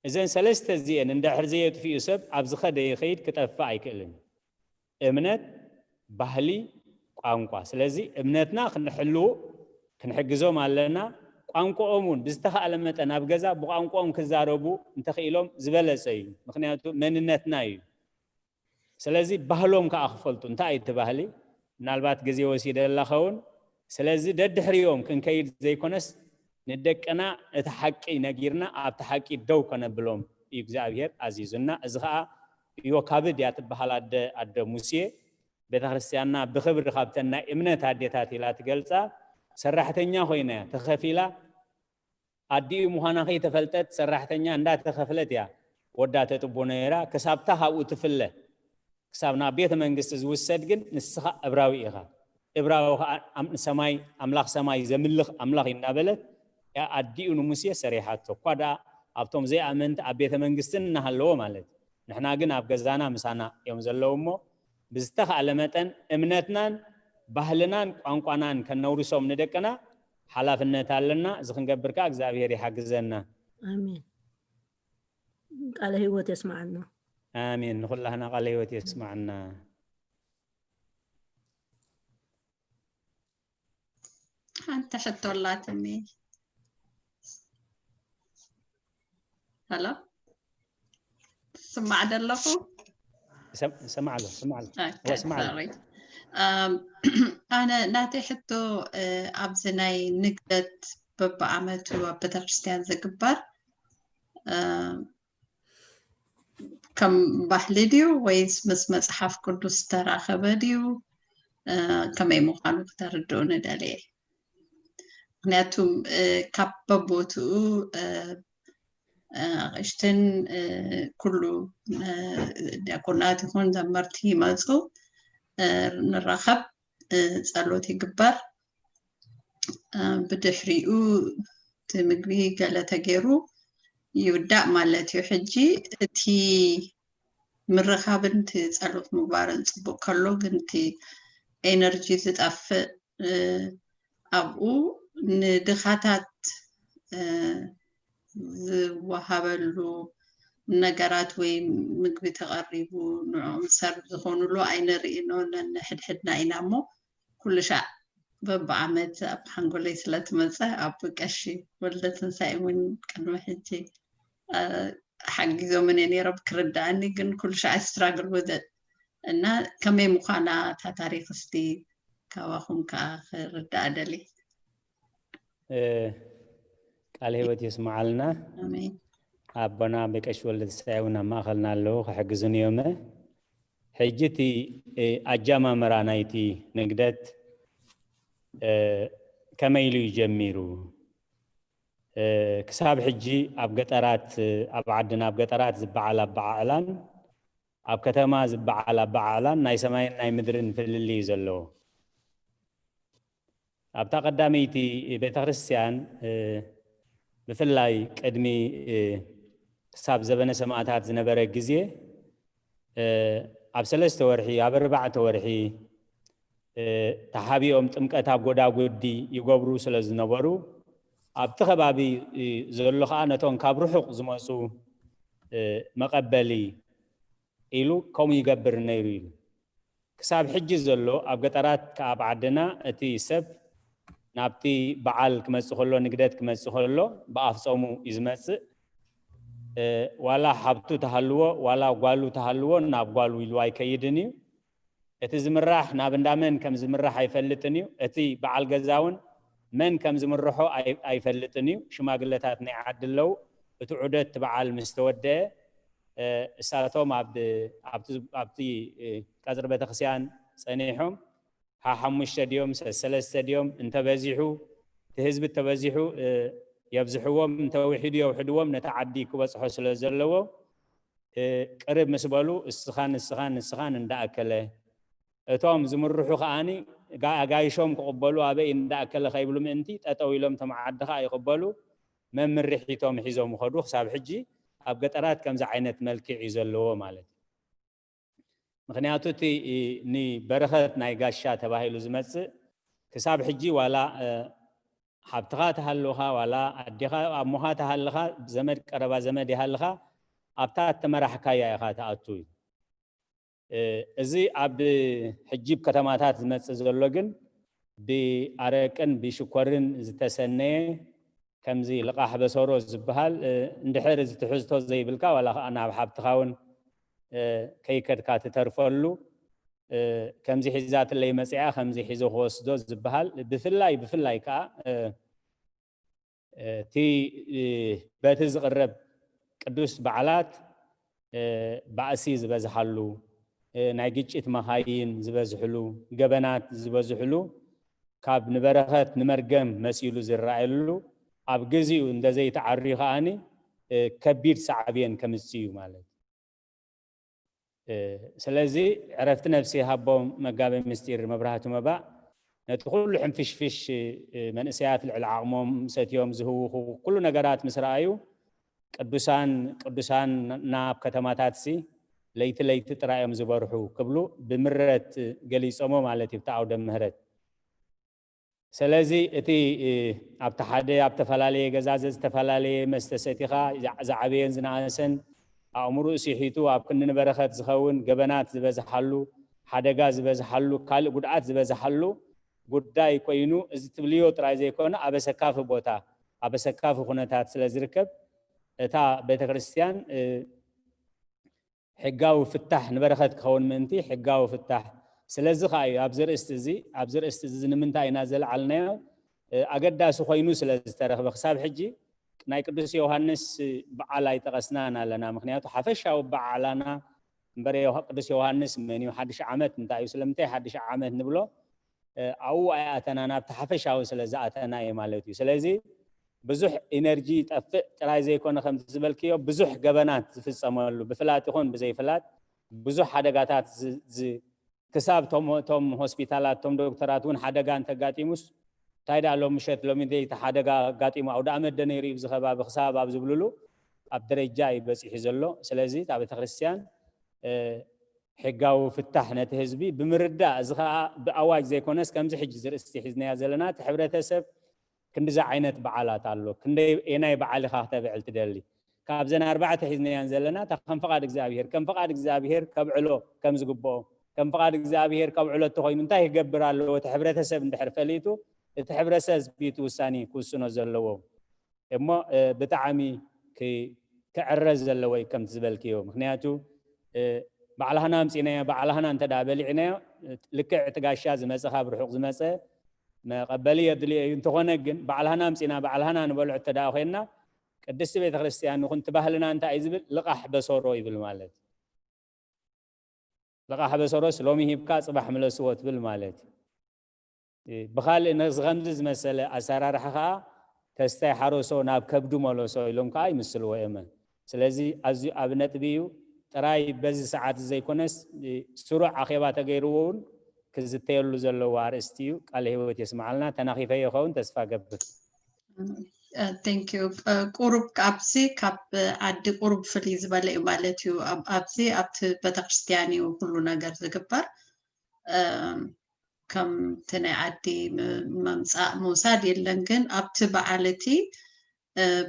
እዘን ሰለስተ እዚአን እንድሕር ዘየጥፍኡ ሰብ ኣብ ዝኸደ ይኸይድ ክጠፍእ ኣይክእልን። እምነት፣ ባህሊ፣ ቋንቋ። ስለዚ እምነትና ክንሕልው ክንሕግዞም ኣለና። ቋንቋኦም እውን ብዝተኻእለ መጠን ኣብ ገዛ ብቋንቋኦም ክዛረቡ እንተኽኢሎም ዝበለፀ እዩ። ምክንያቱ መንነትና እዩ። ስለዚ ባህሎም ከዓ ክፈልጡ እንታይ እዩ እቲ ባህሊ? ምናልባት ግዜ ወሲደ ኣለኸውን። ስለዚ ደድሕሪኦም ክንከይድ ዘይኮነስ ንደቅና እቲ ሓቂ ነጊርና ኣብቲ ሓቂ ደው ከነብሎም እዩ እግዚኣብሔር ኣዚዙና። እዚ ከዓ ዮካብድ እያ ትበሃል ኣደ ኣደ ሙሴ። ቤተክርስትያንና ብክብሪ ካብተን ናይ እምነት ኣዴታት ኢላ ትገልፃ። ሰራሕተኛ ኮይና እያ ተኸፊላ ኣዲኡ ምዃና ከይተፈልጠት ሰራሕተኛ እንዳተኸፍለት እያ ወዳ ተጥቡ ነይራ። ክሳብታ ካብኡ ትፍለ ክሳብ ናብ ቤተ መንግስቲ ዝውሰድ ግን ንስኻ እብራዊ ኢኻ። እብራዊ ከዓ ንሰማይ ኣምላኽ ሰማይ ዘምልኽ ኣምላኽ እዩ እናበለት እያ ኣዲኡ ንሙሴ ሰሪሓቶ። እኳ ደኣ ኣብቶም ዘይኣመንቲ ኣብ ቤተ መንግስትን እናሃለዎ ማለት እዩ። ንሕና ግን ኣብ ገዛና ምሳና እዮም ዘለዉ እሞ ብዝተኻእለ መጠን እምነትናን ባህልናን ቋንቋናን ከነውርሶም ንደቅና ሓላፍነት ኣለና። እዚ ክንገብር ከዓ እግዚኣብሔር ይሓግዘና። ኣሜን። ቃለ ህይወት የስማዓልና። ኣሜን። ንኩላህና ቃለ ህይወት የስማዓና። ሓንቲ ሕቶ ኣላትኒ። ሄሎ፣ ስማዕ ደለኹ። ሰም- ሰማዕ ኣሎ፣ ሰማዕ ኣሎ። ኦኬ፣ እወ፣ ስማዕ ኣሎ። ሶሪ። ኣም፣ ኣነ ናተይ ሕቶ እ፣ ኣብዚ ናይ ንግደት በብዓመቱ ኣብ ቤተክርስትያን ዝግበር እ፣ ከም ባህሊ ድዩ ወይስ ምስ መፅሓፍ ቅዱስ ዝተራኸበ ድዩ? እ፣ ከመይ ምዃኑ ክተርድኡኒ ደልየ። ምክንያቱ እ፣ ካብ በቦትኡ እ፣ ኣቕሽትን እ፣ ኩሉ እ፣ ዲያቆናት ይኹን ዘመርቲ ይመፁ እ፣ ንራኸብ እ፣ ጸሎት ይግበር። እ፣ ብድሕሪኡ እቲ ምግቢ ገለ ተገይሩ ይውዳእ ማለት እዩ። ሕጂ እቲ ምርኻብን እቲ ጸሎት ምግባርን ጽቡቕ ከሎ ግን እቲ ኤነርጂ ዝጠፍእ እ፣ ኣብኡ ንድኻታት እ፣ ዝወሃበሉ ነገራት ወይ ምግቢ ተቐሪቡ ንዕኦም ሰርቭ ዝኾኑሉ ኣይንርእይኖ ነንሕድሕድና ኢና እሞ ኩሉ ሻዕ በብዓመት ኣብ ሓንጎለይ ስለ ትመፀ ኣብ ቀሺ ወልደ ትንሳኤ እውን ቅድሚ ሕጂ እ፣ ሓጊዞምኒ ነይሮም ክርድኣኒ ግን ኩሉ ሻዕ ስትራግል ውዘት እና ከመይ ምዃና እታ ታሪክ እስቲ ካባኹም ከዓ ክርዳእ ደሊ። እ፣ ቃል ህይወት የስማዓልና። ኣሜን። ኣቦና በቀሽ ወልደ ተስፋይ እውን ኣብ ማእኸልና ኣለዉ ክሕግዙን እዮም። ሕጂ እቲ እ፣ ኣጀማምራ ናይቲ ንግደት እ፣ ከመይ ኢሉ እዩ ጀሚሩ? እ፣ ክሳብ ሕጂ ኣብ ገጠራት እ፣ ኣብ ዓድና ኣብ ገጠራት ዝበዓል ኣበዓዕላን ኣብ ከተማ ዝበዓል ኣበዓዕላን ናይ ሰማይን ናይ ምድርን ፍልልይ እዩ ዘለዎ። ኣብታ ቀዳመይቲ ቤተክርስትያን እ፣ ብፍላይ ቅድሚ እ፣ ክሳብ ዘበነ ሰማእታት ዝነበረ ግዜ እ፣ ኣብ ሰለስተ ወርሒ ኣብ ኣርባዕተ ወርሒ እ፣ ተሓቢኦም ጥምቀት ኣብ ጎዳጉዲ ይገብሩ ስለ ዝነበሩ ኣብቲ ከባቢ እ፣ ዘሎ ከዓ ነቶም ካብ ርሑቕ ዝመፁ እ፣ መቐበሊ ኢሉ ከምኡ ይገብር ነይሩ ኢሉ። ክሳብ ሕጂ ዘሎ ኣብ ገጠራት ኣብ ዓድና እቲ ሰብ ናብቲ በዓል ክመፅእ ከሎ ንግደት ክመፅእ ከሎ ብኣፍ ፆሙ እዩ ዝመፅእ። እ፣ ዋላ ሓብቱ ተሃልዎ ዋላ ጓሉ ተሃልዎ ናብ ጓሉ ኢሉ ኣይከይድን እዩ። እቲ ዝምራሕ ናብ እንዳመን ከም ዝምራሕ ኣይፈልጥን እዩ። እቲ በዓል ገዛ እውን መን ከም ዝምርሖ ኣይ- ኣይፈልጥን እዩ። ሽማግለታት ናይ ዓዲ ኣለዉ። እቲ ዑደት እቲ በዓል ምስ ተወደአ እ፣ እሳቶም ኣብ ኣብቲ ኣብቲ እ፣ ቀፅሪ ቤተክርስትያን ፀኒሖም ሓሙሽተ ድዮም ሰ- ሰለስተ ድዮም እንተበዚሑ እቲ ህዝቢ እንተበዚሑ እ፣ የብዝሕዎም እንተውሒዱ የውሕድዎም ነቲ ዓዲ ክበፅሖ ስለ ዘለዎ እ፣ ቅርብ ምስ በሉ እስኻን እስኻን እስኻን እንዳኣከለ እቶም ዝምርሑ ከዓኒ ጋ- ኣጋይሾም ክቕበሉ ኣበይ እንዳኣከለ ከይብሉ ምእንቲ ጠጠው ኢሎም እቶም ዓዲ ከዓ ይቕበሉ መምርሒቶም ሒዞም ይኸዱ። ክሳብ ሕጂ ኣብ ገጠራት ከምዚ ዓይነት መልክዕ እዩ ዘለዎ ማለት እዩ። ምክንያቱ እቲ ንበረኸት ናይ ጋሻ ተባሂሉ ዝመፅእ ክሳብ ሕጂ ዋላ እ፣ ሓብትኻ ተሃልኻ ዋላ ኣዴኻ ኣሞኻ ተሃልኻ ዘመድ ቀረባ ዘመድ ይሃልኻ ኣብታ እተመራሕካያ ኢኻ ትኣቱ እዩ። እ፣ እዚ ኣብ ሕጂ ኣብ ከተማታት ዝመፅእ ዘሎ ግን ብኣረቅን ብሽኮርን ዝተሰነየ ከምዚ ልቓሕ በሰሮ ዝበሃል እ፣ እንድሕር እዚ ትሕዝቶ ዘይብልካ ዋላ ከዓ ናብ ሓብትኻ እውን እ፣ ከይከድካ ትተርፈሉ እ፣ ከምዚ ሒዛትለይ መፅኣ ከምዚ ሒዞ ክወስዶ ዝበሃል ብፍላይ ብፍላይ ከዓ እ፣ እ፣ እቲ እ፣ በቲ ዝቕረብ ቅዱስ በዓላት እ፣ ባእሲ ዝበዝሓሉ እ፣ ናይ ግጭት መኻይን ዝበዝሕሉ ገበናት ዝበዝሕሉ ካብ ንበረኸት ንመርገም መሲሉ ዝረኣየሉ ኣብ ግዚኡ እንደዘይተዓርዩ ከዓኒ እ፣ ከቢድ ሳዕቤን ከምፅእ እዩ ማለት እዩ። እ፣ ስለዚ ዕረፍቲ ነፍሲ ሃቦም መጋቤ ምስጢር መብራህቱ መባእ ነቲ ኩሉ ሕንፍሽፍሽ እ፣ መንእሰያት ልዕሊ ዓቕሞም ሰትዮም ዝህውኹ ኩሉ ነገራት ምስ ረኣዩ ቅዱሳን ቅዱሳን ናብ ከተማታትሲ ለይቲ ለይቲ ጥራይ እዮም ዝበርሑ ክብሉ ብምረት ገሊጾሞ ማለት እዩ ኣብቲ ዓውደ ምህረት። ስለዚ እቲ ኣብቲ ሓደ ኣብ ተፈላለየ ገዛ ዘዝተፈላለየ መስተ ሰቲኻ ዝዓበየን ዝነኣሰን ኣእምሩኡ ሲሒቱ ኣብ ክንዲ ንበረኸት ዝኸውን ገበናት ዝበዝሓሉ፣ ሓደጋ ዝበዝሓሉ፣ ካልእ ጉድኣት ዝበዝሓሉ ጉዳይ ኮይኑ፣ እዚ ትብልዮ ጥራይ ዘይኮነ ኣብ ኣሰካፊ ቦታ ኣብ ኣሰካፊ ኩነታት ስለ ዝርከብ እታ ቤተክርስትያን ሕጋዊ ፍታሕ ንበረኸት ክኸውን ምእንቲ ሕጋዊ ፍታሕ። ስለዚ ከዓ እዩ ኣብዚ ርእስቲ እዚ ኣብዚ ርእስቲ እዚ ንምንታይ ኢና ዘለዓልናዮ? ኣገዳሲ ኮይኑ ስለ ዝተረኽበ ክሳብ ሕጂ ናይ ቅዱስ ዮሃንስ በዓል ኣይጠቐስናን ኣለና። ምክንያቱ ሓፈሻዊ በዓላና እምበር ቅዱስ ዮሃንስ መን እዩ፣ ሓድሽ ዓመት እንታይ እዩ፣ ስለምንታይ ሓድሽ ዓመት ንብሎ ኣብኡ ኣይኣተና፣ ናብቲ ሓፈሻዊ ስለ ዝኣተና እዩ ማለት እዩ። ስለዚ ብዙሕ ኢነርጂ ይጠፍእ ጥራይ ዘይኮነ ከምቲ ዝበልክዮ ብዙሕ ገበናት ዝፍፀመሉ ብፍላጥ ይኹን ብዘይፍላጥ ብዙሕ ሓደጋታት ክሳብ ቶም ሆስፒታላት ቶም ዶክተራት እውን ሓደጋ እንተጋጢሙስ እንታይ ደኣ ሎም ምሸት ሎሚ ደይቲ ሓደጋ ኣጋጢሙ ኣውደ ኣመት ደ ነይሩ እዩ ኣብዚ ከባቢ ክሳብ ኣብ ዝብልሉ ኣብ ደረጃ እዩ በፂሑ ዘሎ። ስለዚ እታ ቤተክርስትያን ሕጋዊ ፍታሕ ነቲ ህዝቢ ብምርዳእ፣ እዚ ከዓ ብኣዋጅ ዘይኮነስ ከምዚ ሕጂ ዝርእስቲ ሒዝናዮ ዘለና እቲ ሕብረተሰብ ክንዲዚ ዓይነት በዓላት ኣሎ፣ ክንደይ የናይ በዓል ኢኻ ክተብዕል ትደሊ? ካብዘን ኣርባዕተ ሒዝናየን ዘለና እታ ከም ፍቓድ እግዚኣብሄር ከም ፍቓድ እግዚኣብሄር ከብዕሎ ከም ዝግብኦ ከም ፍቓድ እግዚኣብሄር ከብዕሎ እንተኾይኑ እንታይ ክገብር ኣለዎ? እቲ ሕብረተሰብ እንድሕር ፈሊጡ እቲ ሕብረተሰብ እዩ እቲ ውሳኔ ክውስኖ ዘለዎ። እሞ ብጣዕሚ ክዕረዝ ዘለዎ እዩ ከምቲ ዝበልክዮ። ምክንያቱ ባዕላህና ኣምፂናዮ ባዕላህና እንተ በሊዕናዮ ልክዕ እቲ ጋሻ ዝመፀ ካብ ርሑቕ ዝመፀ መቐበሊ የድልዮ እዩ። እንተኾነ ግን ባዕላህና ኣምፂና ባዕላህና ንበልዑ እተ ኮይንና ቅድስቲ ቤተክርስትያን ንኹን ትባህልና እንታይ እዩ ዝብል ልቓሕ በሰሮ ይብል ማለት ልቓሕ በሰሮስ ሎሚ ሂብካ ፅባሕ ምለስዎ ትብል ማለት እዩ። ብኻልእ ነዚ ከምዚ ዝመሰለ ኣሰራርሓ ከዓ ተስታይ ሓረሶ ናብ ከብዱ መለሶ ኢሎም ከዓ ይምስልዎ እዮም። ስለዚ ኣዝዩ ኣብ ነጥቢ እዩ። ጥራይ በዚ ሰዓት ዘይኮነስ ስሩዕ ኣኼባ ተገይርዎ እውን ክዝተየሉ ዘለዎ ኣርእስቲ እዩ። ቃለ ህይወት የስማዓልና። ተናኺፈ ይኸውን ተስፋ ገብር። ቴንክ ዩ። ቁሩብ ካብዚ ካብ ዓዲ ቁሩብ ፍልይ ዝበለ እዩ ማለት እዩ። ኣብዚ ኣብቲ ቤተክርስትያን እዩ ኩሉ ነገር ዝግበር። ከምቲ ናይ ዓዲ ምምፃእ ምውሳድ የለን፣ ግን ኣብቲ በዓል እቲ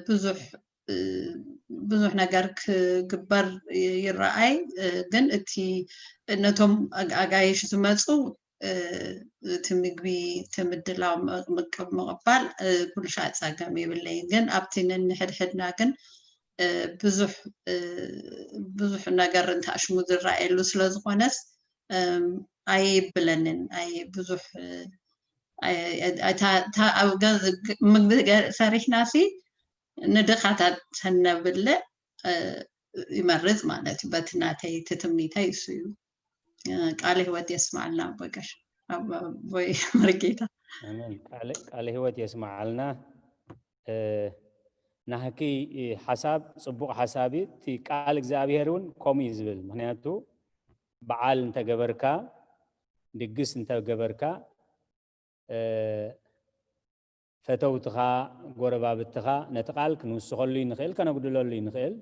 ብዙሕ ብዙሕ ነገር ክግበር ይረኣይ። ግን እቲ ነቶም ኣጋይሽ ዝመፁ እቲ ምግቢ እቲ ምድላው ምቅብ ምቕባል ብሉሻ ፀገም የብለይን። ግን ኣብቲ ነንሕድሕድና ግን ብዙሕ ብዙሕ ነገር እንተኣሽሙ ዝረኣየሉ ስለዝኾነስ ኣይብለንን። ኣይ ብዙሕ ኣብ ምግቢ ሰሪሕና ሲ ንድኻታት ተነብልዕ ይመርፅ ማለት እዩ። በቲ ናተይ ትትምኒተይ እሱ እዩ። ቃለ ህይወት የስማዓልና ኣቦይ ቀሽ ኣቦይ መርጌታ። ቃለ ህይወት የስማዓልና። ናህኪ ሓሳብ ፅቡቕ ሓሳብ እዩ። እቲ ቃል እግዚኣብሔር እውን ከምኡ እዩ ዝብል። ምክንያቱ በዓል እንተገበርካ ድግስ እንተገበርካ ፈተውትኻ ጎረባብትኻ ነቲ ቃል ክንውስኸሉ ንኽእል ከነጉድለሉ ንኽእል።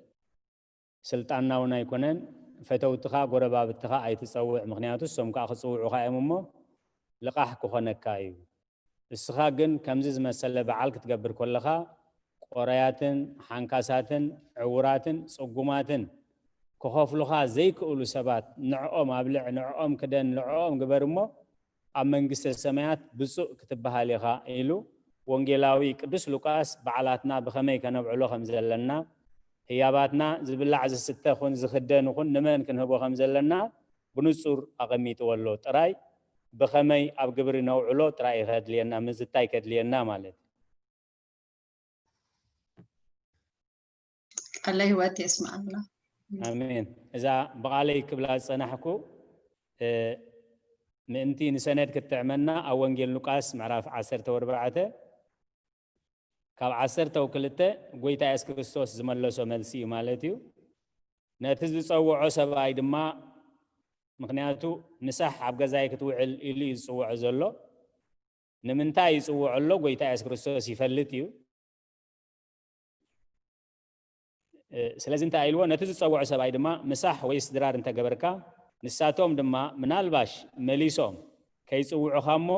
ስልጣንና እውን ኣይኮነን። ፈተውትኻ ጎረባብትኻ ኣይትፀውዕ፣ ምኽንያቱ እሶም ከዓ ክፅውዑኻ እዮም እሞ ልቓሕ ክኾነካ እዩ። እስኻ ግን ከምዚ ዝመሰለ በዓል ክትገብር ከለኻ ቆረያትን ሓንካሳትን ዕውራትን ፅጉማትን ክኸፍሉኻ ዘይክእሉ ሰባት ንዕኦም ኣብልዕ፣ ንዕኦም ክደን፣ ንዕኦም ግበር እሞ ኣብ መንግስተ ሰማያት ብፁእ ክትበሃል ኢኻ ኢሉ ወንጌላዊ ቅዱስ ሉቃስ በዓላትና ብኸመይ ከነብዕሎ ከም ዘለና፣ ህያባትና ዝብላዕ ዝስተ ኹን ዝኽደን ኹን ንመን ክንህቦ ከም ዘለና ብንጹር ኣቐሚጥዎ ኣሎ። ጥራይ ብኸመይ ኣብ ግብሪ ነውዕሎ ጥራይ እዩ ከድልየና፣ ምዝታይ ከድልየና ማለት እዩ። ቃለ ህይወት የስምዓልና። ኣሜን። እዛ ብቓለይ ክብላ ዝጸናሕኩ ምእንቲ ንሰነድ ክትጥዕመና ኣብ ወንጌል ሉቃስ ምዕራፍ ዓሰርተ ወርባዕተ ካብ ዓሰርተ ወክልተ ጎይታ የሱስ ክርስቶስ ዝመለሶ መልሲ እዩ ማለት እዩ። ነቲ ዝጸውዖ ሰብኣይ ድማ ምኽንያቱ ንሳሕ ኣብ ገዛይ ክትውዕል ኢሉ እዩ ዝጽውዖ ዘሎ። ንምንታይ ይጽውዖ ኣሎ ጎይታ የሱስ ክርስቶስ ይፈልጥ እዩ። ስለዚ እንታይ ኢልዎ? ነቲ ዝጸውዖ ሰብኣይ ድማ ምሳሕ ወይ ስድራር እንተገበርካ፣ ንሳቶም ድማ ምናልባሽ መሊሶም ከይጽውዑኻ እሞ፣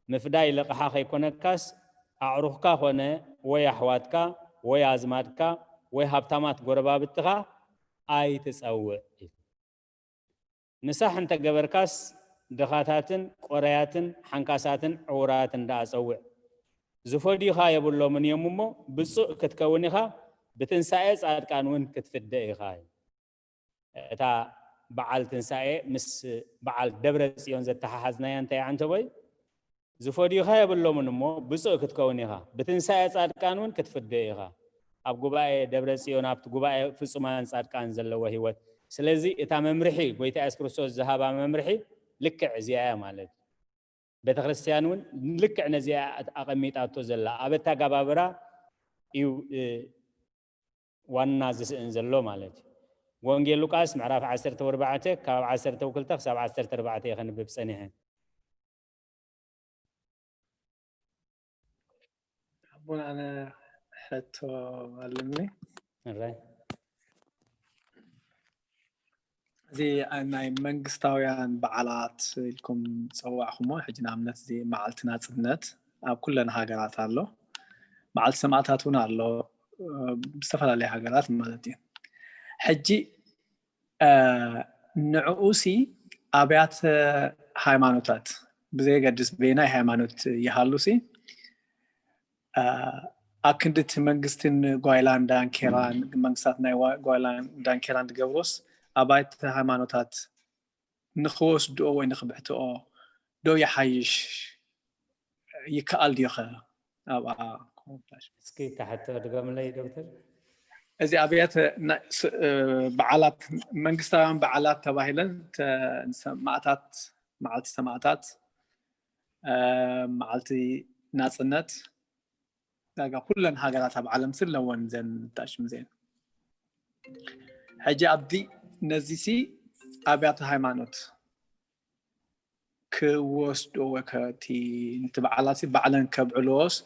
ምፍዳይ ልቕሓ ከይኮነካስ፣ ኣዕሩኽካ ኾነ ወይ ኣሕዋትካ ወይ ኣዝማድካ ወይ ሃብታማት ጎረባብትኻ ኣይትጸውዕ። ምሳሕ እንተገበርካስ፣ ድኻታትን ቆረያትን ሓንካሳትን ዕውራትን ደኣ ጸውዕ። ዝፈድዩኻ የብሎምን እዮም እሞ፣ ብፁዕ ክትከውን ኢኻ፣ ብትንሳኤ ጻድቃን እውን ክትፍደ ኢኻ። እታ በዓል ትንሳኤ ምስ በዓል ደብረ ጽዮን ዘተሓሓዝናያ እንታይ እያ፣ ዓንተቦይ? ዝፈድዩኻ የብሎምን እሞ፣ ብፁዕ ክትከውን ኢኻ፣ ብትንሳኤ ጻድቃን እውን ክትፍደ ኢኻ። ኣብ ጉባኤ ደብረ ጽዮን፣ ኣብቲ ጉባኤ ፍጹማን ጻድቃን ዘለዎ ህይወት። ስለዚ እታ መምርሒ፣ ጎይታ የሱስ ክርስቶስ ዝሃባ መምርሒ ልክዕ እዚኣ እያ ማለት እዩ። ቤተ ክርስቲያን እውን ልክዕ ነዚኣ ኣቐሚጣቶ ዘላ፣ ኣብ ኣተጋባብራ እዩ፣ እ፣ ዋና ዝስእን ዘሎ ማለት እዩ። ወንጌል ሉቃስ ምዕራፍ ዓሰርተ ኣርባዕተ፣ ካብ ዓሰርተ ክልተ ክሳብ ዓሰርተ ኣርባዕተ እየ ከንብብ ጸኒሐ። ኣቦና፣ ኣነ ሕቶ ኣለኒ። እራይ። እዚ ናይ መንግስታውያን በዓላት ኢልኩም ዝጸዋዕኩሞ፣ ሕጂ ንኣብነት እዚ መዓልቲ ናጽነት ኣብ ኩለን ሃገራት ኣሎ፣ መዓልቲ ሰማእታት እውን ኣሎ፣ እ፣ ብዝተፈላለየ ሃገራት ማለት እዩ። ሕጂ፣ እ፣ ንዕኡሲ ኣብያተ ሃይማኖታት ብዘየገድስ በየናይ ሃይማኖት ይሃሉሲ፣ እ፣ ኣብ ክንዲ እቲ መንግስትን ጓይላን ዳንኬራን፣ መንግስታት ናይ ዋ-፣ ጓይላን ዳንኬራን ዝገብሮስ፣ ኣብያተ ሃይማኖታት ንኽወስድኦ ወይ ንኽብሕትኦ ዶ ይሓይሽ? ይከኣል ድዮኸ? ኣብኣ እስኪ እታ ሕቶ ድገምለይ ዶክተር። እዚ ኣብያተ ና-፣ ስ-፣ እ፣ በዓላት፣ መንግስታውያን በዓላት ተባሂለን ተ-፣ ሰማእታት፣ መዓልቲ ሰማእታት፣ እ፣ መዓልቲ ናጽነት፣ ዳርጋ ኩለን ሃገራት ኣብ ዓለም ሲ ኣለወን ዘን ጣሽም ዜን። ሕጂ ኣብዲ ነዚሲ ኣብያተ ሃይማኖት ክወስድዎ ወይ ከቲ ነቲ በዓላት ሲ ባዕለን ከብዕልዎስ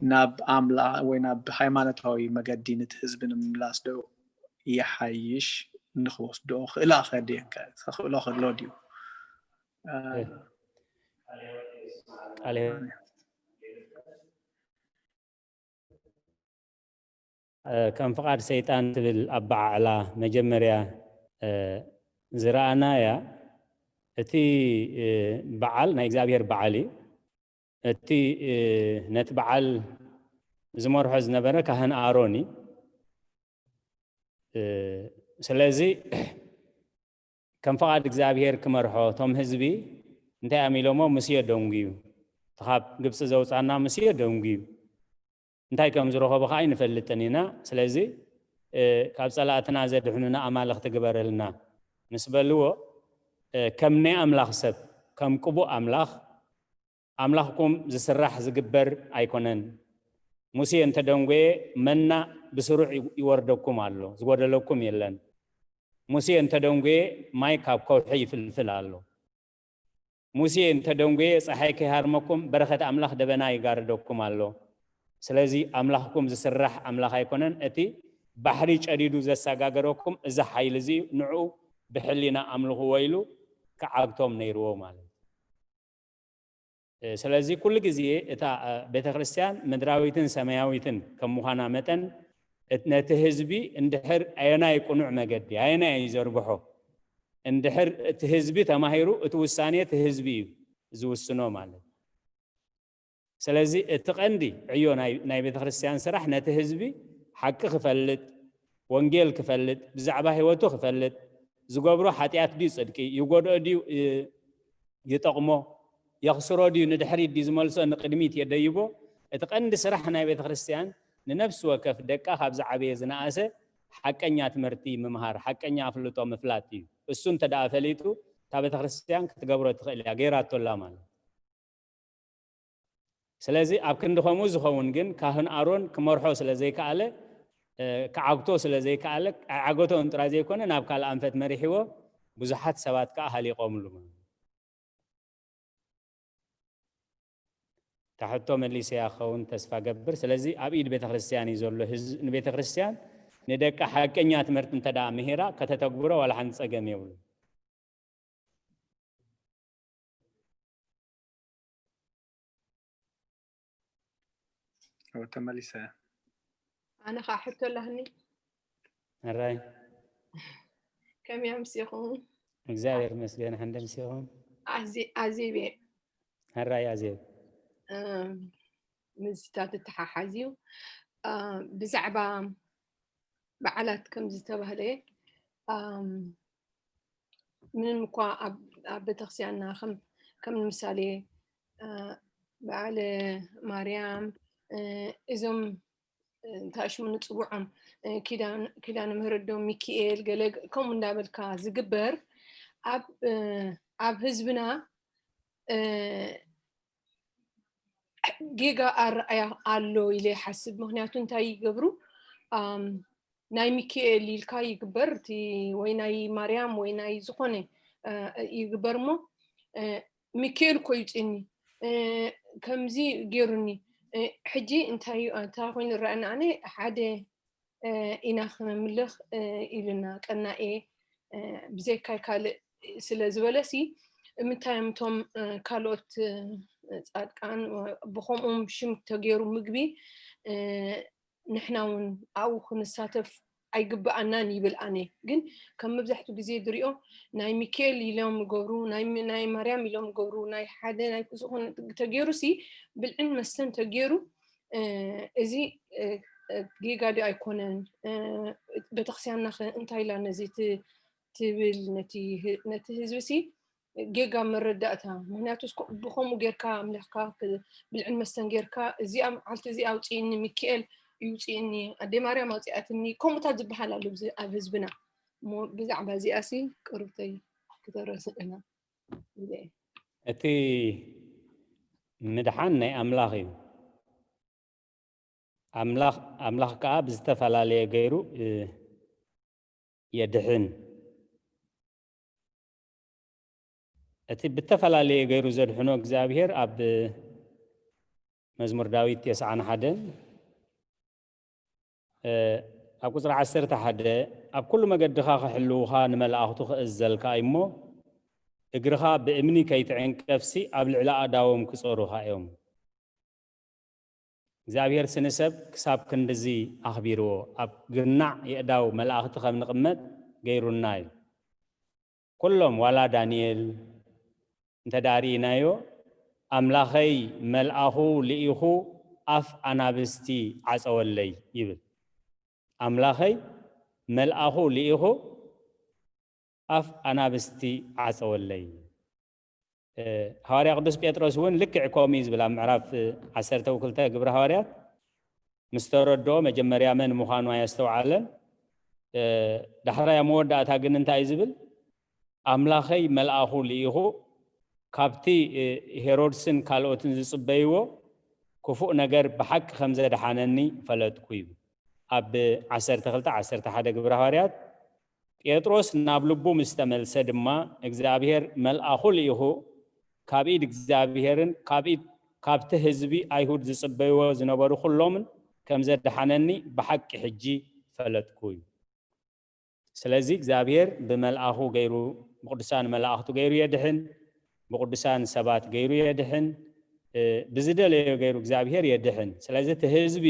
ናብ ኣምላ-፣ ወይ ናብ ሃይማኖታዊ መገዲ ነቲ ህዝቢ ንምምላስ ዶ ይሓይሽ? ንኽወስድዎ ክእላ ከድየን ከ-፣ ክእሎ ከሎ ድዩ? እ፣ እ፣ ቃል ህይወት። እ፣ ከም ፍቓድ ሰይጣን ትብል ኣበዓዕላ መጀመርያ፣ እ፣ ዝረኣናያ፣ እቲ፣ እ፣ በዓል ናይ እግዚኣብሔር በዓል እዩ። እቲ፣ እ፣ ነቲ በዓል ዝመርሖ ዝነበረ ካህን ኣሮን እዩ። እ፣ ስለዚ ከም ፍቓድ እግዚኣብሔር ክመርሖ እቶም ህዝቢ እንታይ ኣሚሎሞ? ሙሴ ደንጉዩ። እቲ ካብ ግብፂ ዘውፃና ሙሴ ደንጉዩ። እንታይ ከም ዝረኸቡ ከዓ ኣይንፈልጥን ኢና። ስለዚ፣ እ፣ ካብ ጸላእትና ዘድሕኑና ኣማልኽቲ ግበረልና ምስ በልዎ፣ እ፣ ከም ናይ ኣምላኽ ሰብ፣ ከም ቅቡእ ኣምላኽ፣ ኣምላኽኩም ዝስራሕ ዝግበር ኣይኮነን። ሙሴ እንተደንጎየ መና ብስሩዕ ይ-፣ ይወርደኩም ኣሎ፣ ዝጎደለኩም የለን። ሙሴ እንተደንጎየ ማይ ካብ ከውሒ ይፍልፍል ኣሎ። ሙሴ እንተደንጎየ ጸሓይ ከይሃርመኩም በረኸት ኣምላኽ ደበና ይጋርደኩም ኣሎ። ስለዚ ኣምላኽኩም ዝስራሕ ኣምላኽ ኣይኮነን። እቲ ባሕሪ ጨዲዱ ዘሰጋገረኩም እዚ ሓይሊ እዚ እዩ። ንዕኡ ብሕሊና ኣምልኽዎ ኢሉ ክዓግቶም ነይርዎ ማለት እዩ። እ፣ ስለዚ ኩሉ ግዜ እታ፣ እ፣ ቤተ ክርስቲያን ምድራዊትን ሰማያዊትን ከም ምዃና መጠን፣ እት-፣ ነቲ ህዝቢ እንድሕር ኣየናይ ቅኑዕ መገዲ፣ ኣየናይ እዩ ዘርብሖ፣ እንድሕር እቲ ህዝቢ ተማሂሩ፣ እቲ ውሳኔ እቲ ህዝቢ እዩ ዝውስኖ ማለት። ስለዚ እቲ ቀንዲ ዕዮ ናይ፣ ናይ ቤተ ክርስቲያን ስራሕ ነቲ ህዝቢ ሓቂ ክፈልጥ፣ ወንጌል ክፈልጥ፣ ብዛዕባ ህይወቱ ክፈልጥ፣ ዝገብሮ ሓጢኣት ድዩ ጽድቂ፣ ይጎድኦ ድዩ፣ እ፣ ይጠቕሞ፣ የኽስሮ ድዩ፣ ንድሕሪት ድዩ ዝመልሶ፣ ንቅድሚት የደይቦ። እቲ ቀንዲ ስራሕ ናይ ቤተ ክርስቲያን ንነፍሲ ወከፍ ደቃ ካብ ዝዓበየ ዝነኣሰ ሓቀኛ ትምህርቲ ምምሃር፣ ሓቀኛ ኣፍልጦ ምፍላጥ እዩ። እሱ እንተ ደኣ ፈሊጡ፣ እታ ቤተ ክርስቲያን ክትገብሮ ትኽእል እያ፣ ገይራቶ ኣላ ማለት። ስለዚ ኣብ ክንዲ ከምኡ ዝኸውን ግን ካህን ኣሮን ክመርሖ ስለ ዘይከኣለ፣ እ፣ ክዓግቶ ስለ ዘይከኣለ፣ ኣይዓገቶን ጥራይ ዘይኮነ ናብ ካልእ ኣንፈት መሪሕዎ፣ ብዙሓት ሰባት ከኣ ሃሊቖምሉ። እታ ሕቶ መሊሰያ ክኸውን ተስፋ ገብር። ስለዚ ኣብ ኢድ ቤተ ክርስቲያን እዩ ዘሎ። ህዝ-፣ ንቤተ ክርስቲያን ንደቃ ሓቀኛ ትምህርቲ እንተ ደኣ ምሂራ ከተተግብሮ ዋላ ሓንቲ ጸገም የብሉ። ተመሊሰ። ኣነ ከዓ ሕቶ ኣለኒ። ሕራይ ከመይ ኣምሲኹም? እግዚኣብሔር ይመስገን። ሓንደ ምሲኹም? ኣዜብ እየ። ሕራይ ኣዜብ። ምስታ ትተሓሓዝ እዩ። ብዛዕባ በዓላት ከም ዝተባህለ፣ ምንም እኳ ኣብ ቤተክርስቲያንና ከም ምሳሌ በዓል ማርያም፣ እዞም እንታይ ሽሙ ንፅውዖም፣ ኪዳነ ምህረት ዶ ሚኪኤል ገለ ከምኡ እንዳበልካ ዝግበር፣ ኣብ ህዝብና ጌጋ ኣረኣያ ኣሎ ኢለ ይሓስብ። ምክንያቱ እንታይ ይገብሩ? ናይ ሚኪኤል ኢልካ ይግበር እቲ፣ ወይ ናይ ማርያም ወይ ናይ ዝኾነ ይግበር እሞ፣ ሚኪኤል እኮ ይውፅእኒ፣ ከምዚ ገይሩኒ፣ ሕጂ እንታይ እንታይ ኮይኑ ይረኣየኒ? ኣነ ሓደ ኢና ክነምልኽ ኢሉና ቀናኤ፣ ብዘይካይ ካልእ ስለ ዝበለሲ፣ ምንታይ እዮም እቶም ካልኦት ፃድቃን ብኸምኦም ሽም ተገይሩ ምግቢ ንሕና እውን ኣብኡ ክንሳተፍ ኣይግብኣናን ይብል። ኣነ ግን ከም መብዛሕትኡ ግዜ ዝሪኦ ናይ ሚካኤል ኢሎም ይገብሩ፣ ናይ ማርያም ኢሎም ይገብሩ፣ ናይ ሓደ ናይ ዝኾነ ተገይሩ ሲ ብልዕን መስተን ተገይሩ፣ እዚ ጌጋ ዶ ኣይኮነን? ቤተክርስትያንና ከ እንታይ ኢላ ነዚ ትብል? ነቲ ህዝቢ ሲ ጌጋ መረዳእታ። ምክንያቱ ብከምኡ ጌርካ ኣምሊኽካ ብልዕን መስተን ጌርካ እዚኣ መዓልቲ እዚኣ ኣውፅእኒ ሚካኤል ይውፅእኒ ኣደ ማርያም ኣውፅኣትኒ ከምኡታት ዝበሃል ኣሎ ኣብ ህዝብና። እሞ ብዛዕባ እዚኣ ሲ ቅርብተይ ክተረስዕና። እቲ ምድሓን ናይ ኣምላኽ እዩ። ኣምላኽ ኣምላኽ ከኣ ብዝተፈላለየ ገይሩ የድሕን። እቲ ብተፈላለየ ገይሩ ዘድሕኖ እግዚኣብሔር ኣብ መዝሙር ዳዊት ተስዓን ሓደን ኣብ ቁፅሪ ዓሰርተ ሓደ፣ ኣብ ኩሉ መገድኻ ክሕልውኻ ንመላእኽቱ ክእዘልካ እሞ እግርኻ ብእምኒ ከይትዕንቀፍሲ ኣብ ልዕሊ ኣእዳዎም ክጾሩኻ እዮም። እግዚኣብሔር ስንሰብ ክሳብ ክንድዚ ኣኽቢርዎ ኣብ ግናዕ የእዳው መላእኽቲ ከም ንቕመጥ ገይሩና እዩ። ኩሎም ዋላ ዳንኤል እንተ ደኣ ርኢናዮ ኣምላኸይ መልኣኹ ልኢኹ ኣፍ ኣናብስቲ ዓጸወለይ ይብል። ኣምላኸይ መልኣኹ ልኢኹ ኣፍ ኣናብስቲ ዓጸወለይ። ሃዋርያ ቅዱስ ጴጥሮስ እውን ልክዕ ከምኡ እዩ ዝብል ኣብ ምዕራፍ ዓሰርተ ክልተ ግብሪ ሃዋርያት ምስ ተረድኦ መጀመርያ መን ምዃኑ ኣየስተውዓለን። ዳሕራይ ኣብ መወዳእታ ግን እንታይ እዩ ዝብል? ኣምላኸይ መልኣኹ ልኢኹ ካብቲ ሄሮድስን ካልኦትን ዝጽበይዎ ክፉእ ነገር ብሓቂ ከም ዘድሓነኒ ፈለጥኩ ይብል። ኣብ ዓሰርተ ክልተ ዓሰርተ ሓደ ግብረ ሃዋርያት ጴጥሮስ ናብ ልቡ ምስ ተመልሰ ድማ እግዚኣብሔር መልኣኹ ልኢኹ ካብ ኢድ እግዚኣብሔርን ካብ ኢድ ካብቲ ህዝቢ ኣይሁድ ዝጽበይዎ ዝነበሩ ኩሎምን ከም ዘድሓነኒ ብሓቂ ሕጂ ፈለጥኩ እዩ። ስለዚ እግዚኣብሔር ብመልኣኹ ገይሩ ብቅዱሳን መላእኽቱ ገይሩ የድሕን፣ ብቅዱሳን ሰባት ገይሩ የድሕን፣ ብዝደለዮ ገይሩ እግዚኣብሔር የድሕን። ስለዚ እቲ ህዝቢ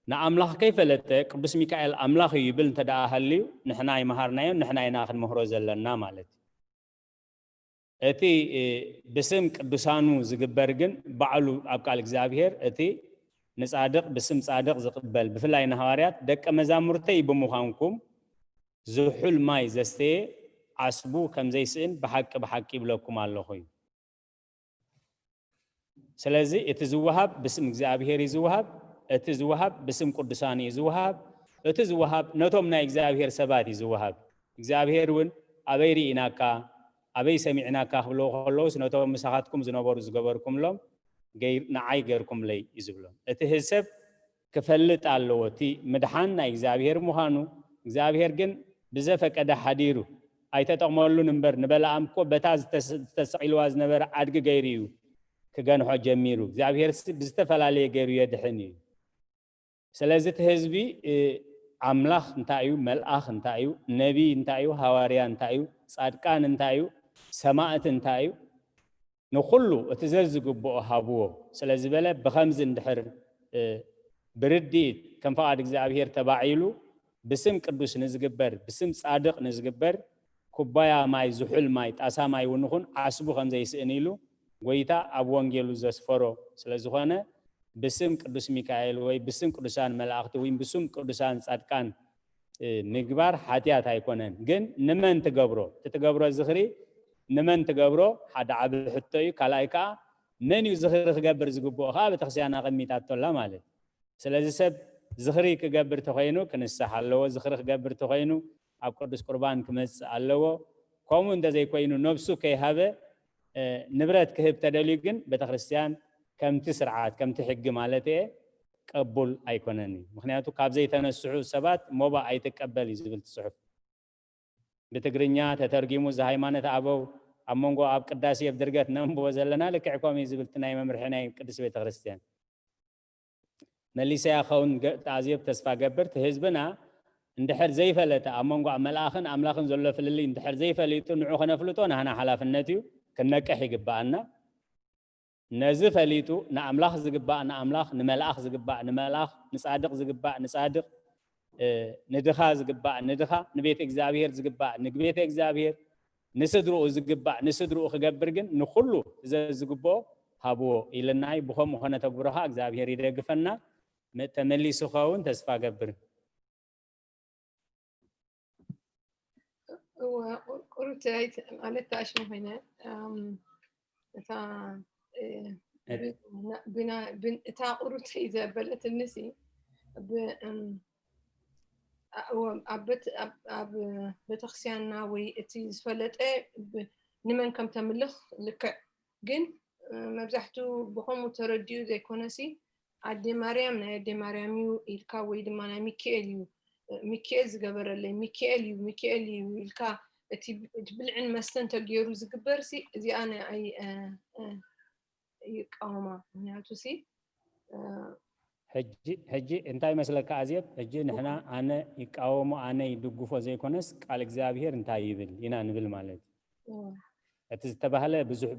ንኣምላኽ ከይፈለጠ ቅዱስ ሚካኤል ኣምላኽ እዩ ይብል እንተ ደኣ ሃልዩ ንሕና ኣይመሃርናዮን ንሕና ኢና ክንምህሮ ዘለና ማለት እዩ። እቲ ብስም ቅዱሳኑ ዝግበር ግን ባዕሉ ኣብ ቃል እግዚኣብሔር እቲ ንጻድቕ ብስም ጻድቕ ዝቕበል ብፍላይ ንሃዋርያት ደቀ መዛሙርተይ ብምዃንኩም ዝሑል ማይ ዘስተየ ዓስቡ ከም ዘይስእን ብሓቂ ብሓቂ ይብለኩም ኣለኹ እዩ። ስለዚ እቲ ዝወሃብ ብስም እግዚኣብሔር እዩ ዝወሃብ፣ እቲ ዝወሃብ ብስም ቅዱሳን እዩ ዝወሃብ፣ እቲ ዝወሃብ ነቶም ናይ እግዚኣብሔር ሰባት እዩ ዝወሃብ። እግዚኣብሔር እውን ኣበይ ርኢናካ ኣበይ ሰሚዕናካ ክብልዎ ከለውስ ነቶም ምሳኻትኩም ዝነበሩ ዝገበርኩምሎም ንዓይ ገርኩምለይ እዩ ዝብሎም። እቲ ህዝሰብ ክፈልጥ ኣለዎ እቲ ምድሓን ናይ እግዚኣብሔር ምዃኑ። እግዚኣብሔር ግን ብዘፈቀደ ሓዲሩ ኣይተጠቕመሉን እምበር ንበለኣም እኮ በታ ዝተሰቒልዋ ዝነበረ ኣድጊ ገይሩ እዩ ክገንሖ ጀሚሩ። እግዚኣብሔር ብዝተፈላለየ ገይሩ የድሕን እዩ። ስለዚ እቲ ህዝቢ ኣምላኽ እንታይ እዩ፣ መልኣኽ እንታይ እዩ፣ ነቢይ እንታይ እዩ፣ ሃዋርያ እንታይ እዩ፣ ፃድቃን እንታይ እዩ፣ ሰማእት እንታይ እዩ፣ ንኹሉ እቲ ዘዝግብኦ ሃብዎ ስለዝበለ፣ ብኸምዚ እንድሕር ብርድኢት ከም ፍቓድ እግዚኣብሔር ተባዒሉ ብስም ቅዱስ ንዝግበር፣ ብስም ፃድቕ ንዝግበር ኩባያ ማይ፣ ዝሑል ማይ፣ ጣሳ ማይ እውን ይኹን ዓስቡ ከም ዘይስእን ኢሉ ጎይታ ኣብ ወንጌሉ ዘስፈሮ ስለዝኾነ፣ ብስም ቅዱስ ሚካኤል ወይ ብስም ቅዱሳን መላእኽቲ ወይ ብስም ቅዱሳን ጻድቃን ምግባር ሓጢኣት ኣይኮነን። ግን ንመን ትገብሮ? እቲ ትገብሮ ዝኽሪ ንመን ትገብሮ ሓደ ዓቢ ሕቶ እዩ። ካልኣይ ከዓ መን እዩ ዝኽሪ ክገብር ዝግብኦ ከዓ ቤተክርስትያን ኣቐሚጣቶላ ማለት። ስለዚ ሰብ ዝኽሪ ክገብር ተኾይኑ ክንስሕ ኣለዎ። ዝኽሪ ክገብር ተኾይኑ ኣብ ቅዱስ ቁርባን ክመጽእ ኣለዎ። ከምኡ እንተዘይኮይኑ ነብሱ ከይሃበ ንብረት ክህብ ተደልዩ ግን ቤተክርስትያን ከምቲ ስርዓት ከምቲ ሕጊ ማለት እየ ቅቡል ኣይኮነን እዩ። ምክንያቱ ካብ ዘይተነስሑ ሰባት ሞባ ኣይትቀበል እዩ ዝብል እቲ ጽሑፍ። ብትግርኛ ተተርጊሙ እዚ ሃይማኖት ኣበው ኣብ መንጎ ኣብ ቅዳሴ ኣብ ድርገት ነንብቦ ዘለና ልክዕ ከምኡ እዩ ዝብል እቲ ናይ መምርሒ ናይ ቅድስት ቤተክርስትያን። መሊሰያ ኸውን ኣዝዮብ ተስፋ ገብር እቲ ህዝብና እንድሕር ዘይፈለጠ ኣብ መንጎ ኣብ መልኣኽን ኣምላኽን ዘሎ ፍልልይ እንድሕር ዘይፈሊጡ ንዑ ከነፍልጦ ናህና ሓላፍነት እዩ። ክነቅሕ ይግብኣና። ነዚ ፈሊጡ ንኣምላኽ ዝግባእ ንኣምላኽ፣ ንመልኣኽ ዝግባእ ንመልኣኽ፣ ንጻድቕ ዝግባእ ንጻድቕ፣ ንድኻ ዝግባእ ንድኻ፣ ንቤት እግዚኣብሔር ዝግባእ ንቤት እግዚኣብሔር፣ ንስድርኡ ዝግባእ ንስድርኡ ክገብር ግን ንኹሉ ዘዝግብኦ ሃብዎ ኢልና እዩ። ብኸምኡ ከነተግብሮ ኸዓ እግዚኣብሔር ይደግፈና። ተመሊሱ ኸውን ተስፋ ገብር። እወ ቁሩት ማለት ተኣሽሙ ኮይነ እታ እታ ቁሩት ዘበለትንሲ ኣብ ቤተክርስትያንና ወይ እቲ ዝፈለጠ ንመን ከም ተምልኽ ልክዕ ግን መብዛሕቱ ብኸምኡ ተረዲኡ ዘይኮነሲ ኣዴ ማርያም ናይ ኣዴ ማርያም እዩ ኢልካ ወይ ድማ ናይ ሚካኤል እዩ ሚካኤል ዝገበረለይ ሚካኤል እዩ ሚካኤል እዩ ኢልካ እቲ ብልዕን መስተን ተገይሩ ዝግበር ሲ እዚኣ ንኣይ ይቃወማ። ምክንያቱ ሲ ሕጂ እንታይ መስለካ ኣዜብ? ሕጂ ንሕና ኣነ ይቃወሞ ኣነ ይድግፎ ዘይኮነስ ቃል እግዚኣብሔር እንታይ ይብል ኢና ንብል ማለት እዩ። እቲ ዝተባህለ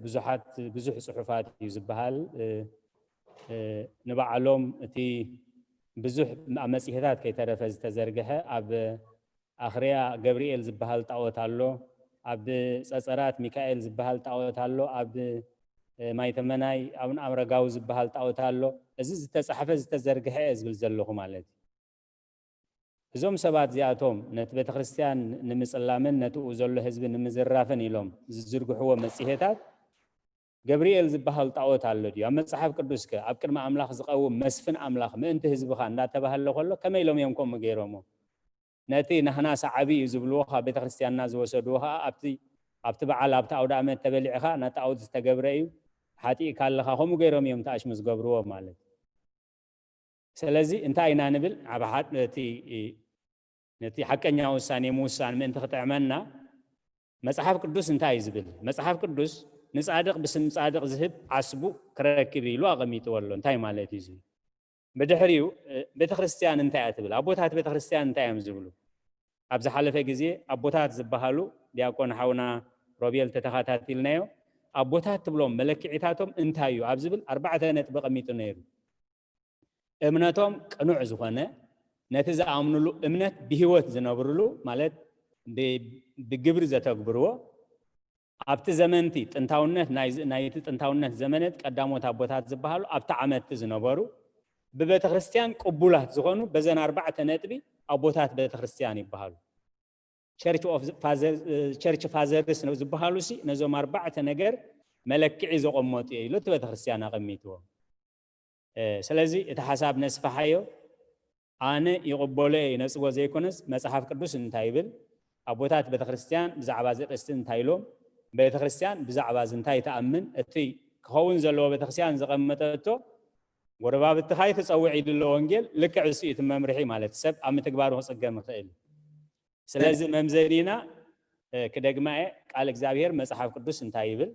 ብዙሓት ብዙሕ ፅሑፋት እዩ ዝበሃል። ንባዕሎም እቲ ብዙሕ ኣብ መፅሄታት ከይተረፈ ዝተዘርግሐ ኣብ ኣኽርያ ገብርኤል ዝበሃል ጣዖት ኣሎ፣ ኣብ ፀፀራት ሚካኤል ዝበሃል ጣዖት ኣሎ፣ ኣብ ማይተመናይ ኣቡነ ኣረጋዊ ዝበሃል ጣዖት ኣሎ። እዚ ዝተፃሕፈ ዝተዘርግሐ እየ ዝብል ዘለኹ ማለት እዩ። እዞም ሰባት እዚኣቶም ነቲ ቤተክርስትያን ንምፅላምን ነትኡ ዘሎ ህዝቢ ንምዝራፍን ኢሎም ዝዝርግሕዎ መፅሄታት ገብርኤል ዝበሃል ጣዖት ኣሎ ድዩ? ኣብ መፅሓፍ ቅዱስ ከ ኣብ ቅድሚ ኣምላኽ ዝቐውም መስፍን ኣምላኽ ምእንቲ ህዝብኻ እንዳተባህለ ከሎ ከመይ ኢሎም እዮም ከምኡ ገይሮሞ? ነቲ ናህና ሰዓቢ እዩ ዝብልዎ ካብ ቤተክርስትያንና ዝወሰድዎ ከዓ ኣብቲ ኣብቲ በዓል ኣብቲ ኣውደ ኣመት ተበሊዕኻ ናብ ጣዖት ዝተገብረ እዩ ሓጢእካ ኣለኻ ከምኡ ገይሮም እዮም ተኣሽሙ ዝገብርዎ ማለት እዩ። ስለዚ እንታይ ኢና ንብል? ኣብ ሓ- ነቲ ነቲ ሓቀኛ ውሳኔ ምውሳን ምእንቲ ክጥዕመና መጽሓፍ ቅዱስ እንታይ እዩ ዝብል? መጽሓፍ ቅዱስ ንጻድቕ ብስም ጻድቕ ዝህብ ዓስቡ ክረክብ ኢሉ ኣቐሚጥዎ ኣሎ። እንታይ ማለት እዩ እዚ? ብድሕሪኡ ቤተክርስትያን እንታይ እያ ትብል? ኣቦታት ቤተክርስትያን እንታይ እዮም ዝብሉ? ኣብ ዝሓለፈ ግዜ ኣቦታት ዝበሃሉ ዲያቆን ሓውና ሮቤል ተተኻታቲልናዮ ኣቦታት ትብሎም መለክዒታቶም እንታይ እዩ ኣብ ዝብል ኣርባዕተ ነጥቢ ኣቐሚጡ ነይሩ። እምነቶም ቅኑዕ ዝኾነ ነቲ ዝኣምንሉ እምነት ብህይወት ዝነብርሉ ማለት ብግብሪ ዘተግብርዎ ኣብቲ ዘመንቲ ጥንታውነት ናይቲ ጥንታውነት ዘመነት ቀዳሞት ኣቦታት ዝበሃሉ ኣብቲ ዓመትቲ ዝነበሩ ብቤተ ክርስቲያን ቅቡላት ዝኾኑ በዘን ኣርባዕተ ነጥቢ ኣቦታት ቤተ ክርስቲያን ይበሃሉ። ቸርች ፋዘርስ ዝበሃሉ ሲ ነዞም ኣርባዕተ ነገር መለክዒ ዘቐመጡ እየ ኢሉ እቲ ቤተ ክርስቲያን ኣቐሚጥዎ። ስለዚ እቲ ሓሳብ ነስፍሓዮ። ኣነ ይቕበሎ እየ ይነጽጎ ዘይኮነስ መጽሓፍ ቅዱስ እንታይ ይብል፣ ኣቦታት ቤተክርስትያን ብዛዕባ እዚ ኣርእስቲ እንታይ ኢሎም፣ ቤተክርስትያን ብዛዕባ እዚ እንታይ ትኣምን፣ እቲ ክኸውን ዘለዎ ቤተክርስትያን ዘቐመጠቶ ጎረባብትኻ ኣይትጸውዕ ኢሉ ኣሎ ወንጌል። ልክዕ እሱ እዩ እቲ መምርሒ ማለት ሰብ ኣብ ምትግባሩ ክጽገም ይኽእል። ስለዚ መምዘኒና ክደግማ እየ ቃል እግዚኣብሔር መጽሓፍ ቅዱስ እንታይ ይብል፣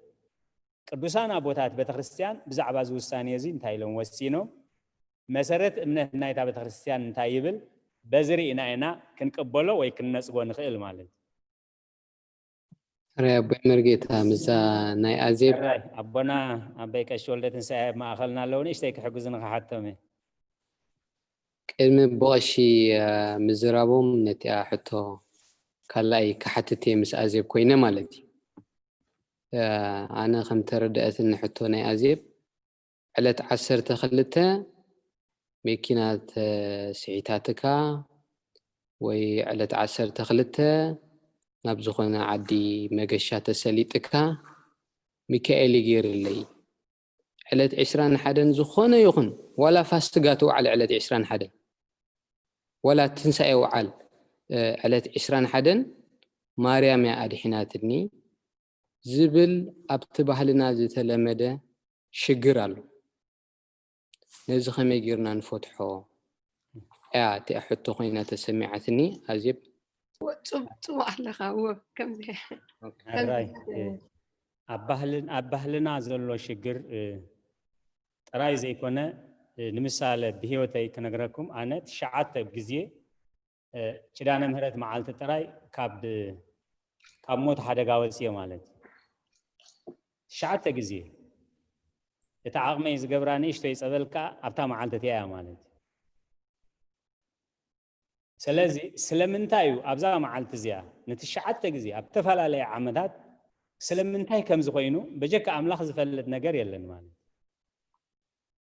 ቅዱሳን ኣቦታት ቤተክርስትያን ብዛዕባ እዚ ውሳኔ እዚ እንታይ ኢሎም ወሲኖም፣ መሰረት እምነት ናይታ ቤተክርስትያን እንታይ ይብል? በዚ ርኢና ኢና ክንቅበሎ ወይ ክንነጽጎ ንኽእል ማለት እዩ። ሕራይ ኣቦይ መርጌታ፣ ምዛ ናይ ኣዜብ ሕራይ ኣቦና ኣቦይ ቀሺ ወልደ ትንሳኤ ኣብ ማእኸልና ኣለዉ፣ ንእሽተይ ክሕግዙ ንኽሓቶም እየ። ቅድሚ ብቐሺ ምዝራቦም ነቲኣ ሕቶ ካልኣይ ክሓትት እየ ምስ ኣዜብ ኮይነ ማለት እዩ። ኣነ ከም ተረድኣትኒ ሕቶ ናይ ኣዜብ ዕለት ዓሰርተ ክልተ መኪና ተስሒታትካ ወይ ዕለት ዓሰርተ ክልተ ናብ ዝኾነ ዓዲ መገሻ ተሰሊጥካ ሚካኤል ይገይርለይ። ዕለት ዕስራን ሓደን ዝኾነ ይኹን ዋላ ፋስጋ ትውዓል ዕለት ዕስራን ሓደን ዋላ ትንሳኤ ውዓል ዕለት ዕስራን ሓደን ማርያም እያ ኣድሒናትኒ ዝብል ኣብቲ ባህልና ዝተለመደ ሽግር ኣሎ። ነዚ ከመይ ጌርና ንፈትሖ እያ እቲኣ ሕቶ ኮይና ተሰሚዓትኒ። ኣዜብ ጽቡቅ ኣለካ። እዎ ከምዚ ሕራይ ኣብ ባህልና ዘሎ ሽግር ጥራይ ዘይኮነ፣ ንምሳሌ ብህይወተይ ክነግረኩም፣ ኣነ ትሽዓተ ግዜ ኪዳነ ምህረት መዓልቲ ጥራይ ካብ ካብ ሞት ሓደጋ ወፅየ ማለት እዩ። ትሽዓተ ግዜ እቲ ዓቕመይ ዝገብራ ንእሽተይ ፀበል ከዓ ኣብታ መዓልቲ እቲኣ እያ ማለት እዩ። ስለዚ ስለምንታይ እዩ ኣብዛ መዓልቲ እዚኣ ንትሽዓተ ግዜ ኣብ ዝተፈላለየ ዓመታት ስለምንታይ ከም ዝኾይኑ በጀካ ኣምላኽ ዝፈልጥ ነገር የለን ማለት እዩ።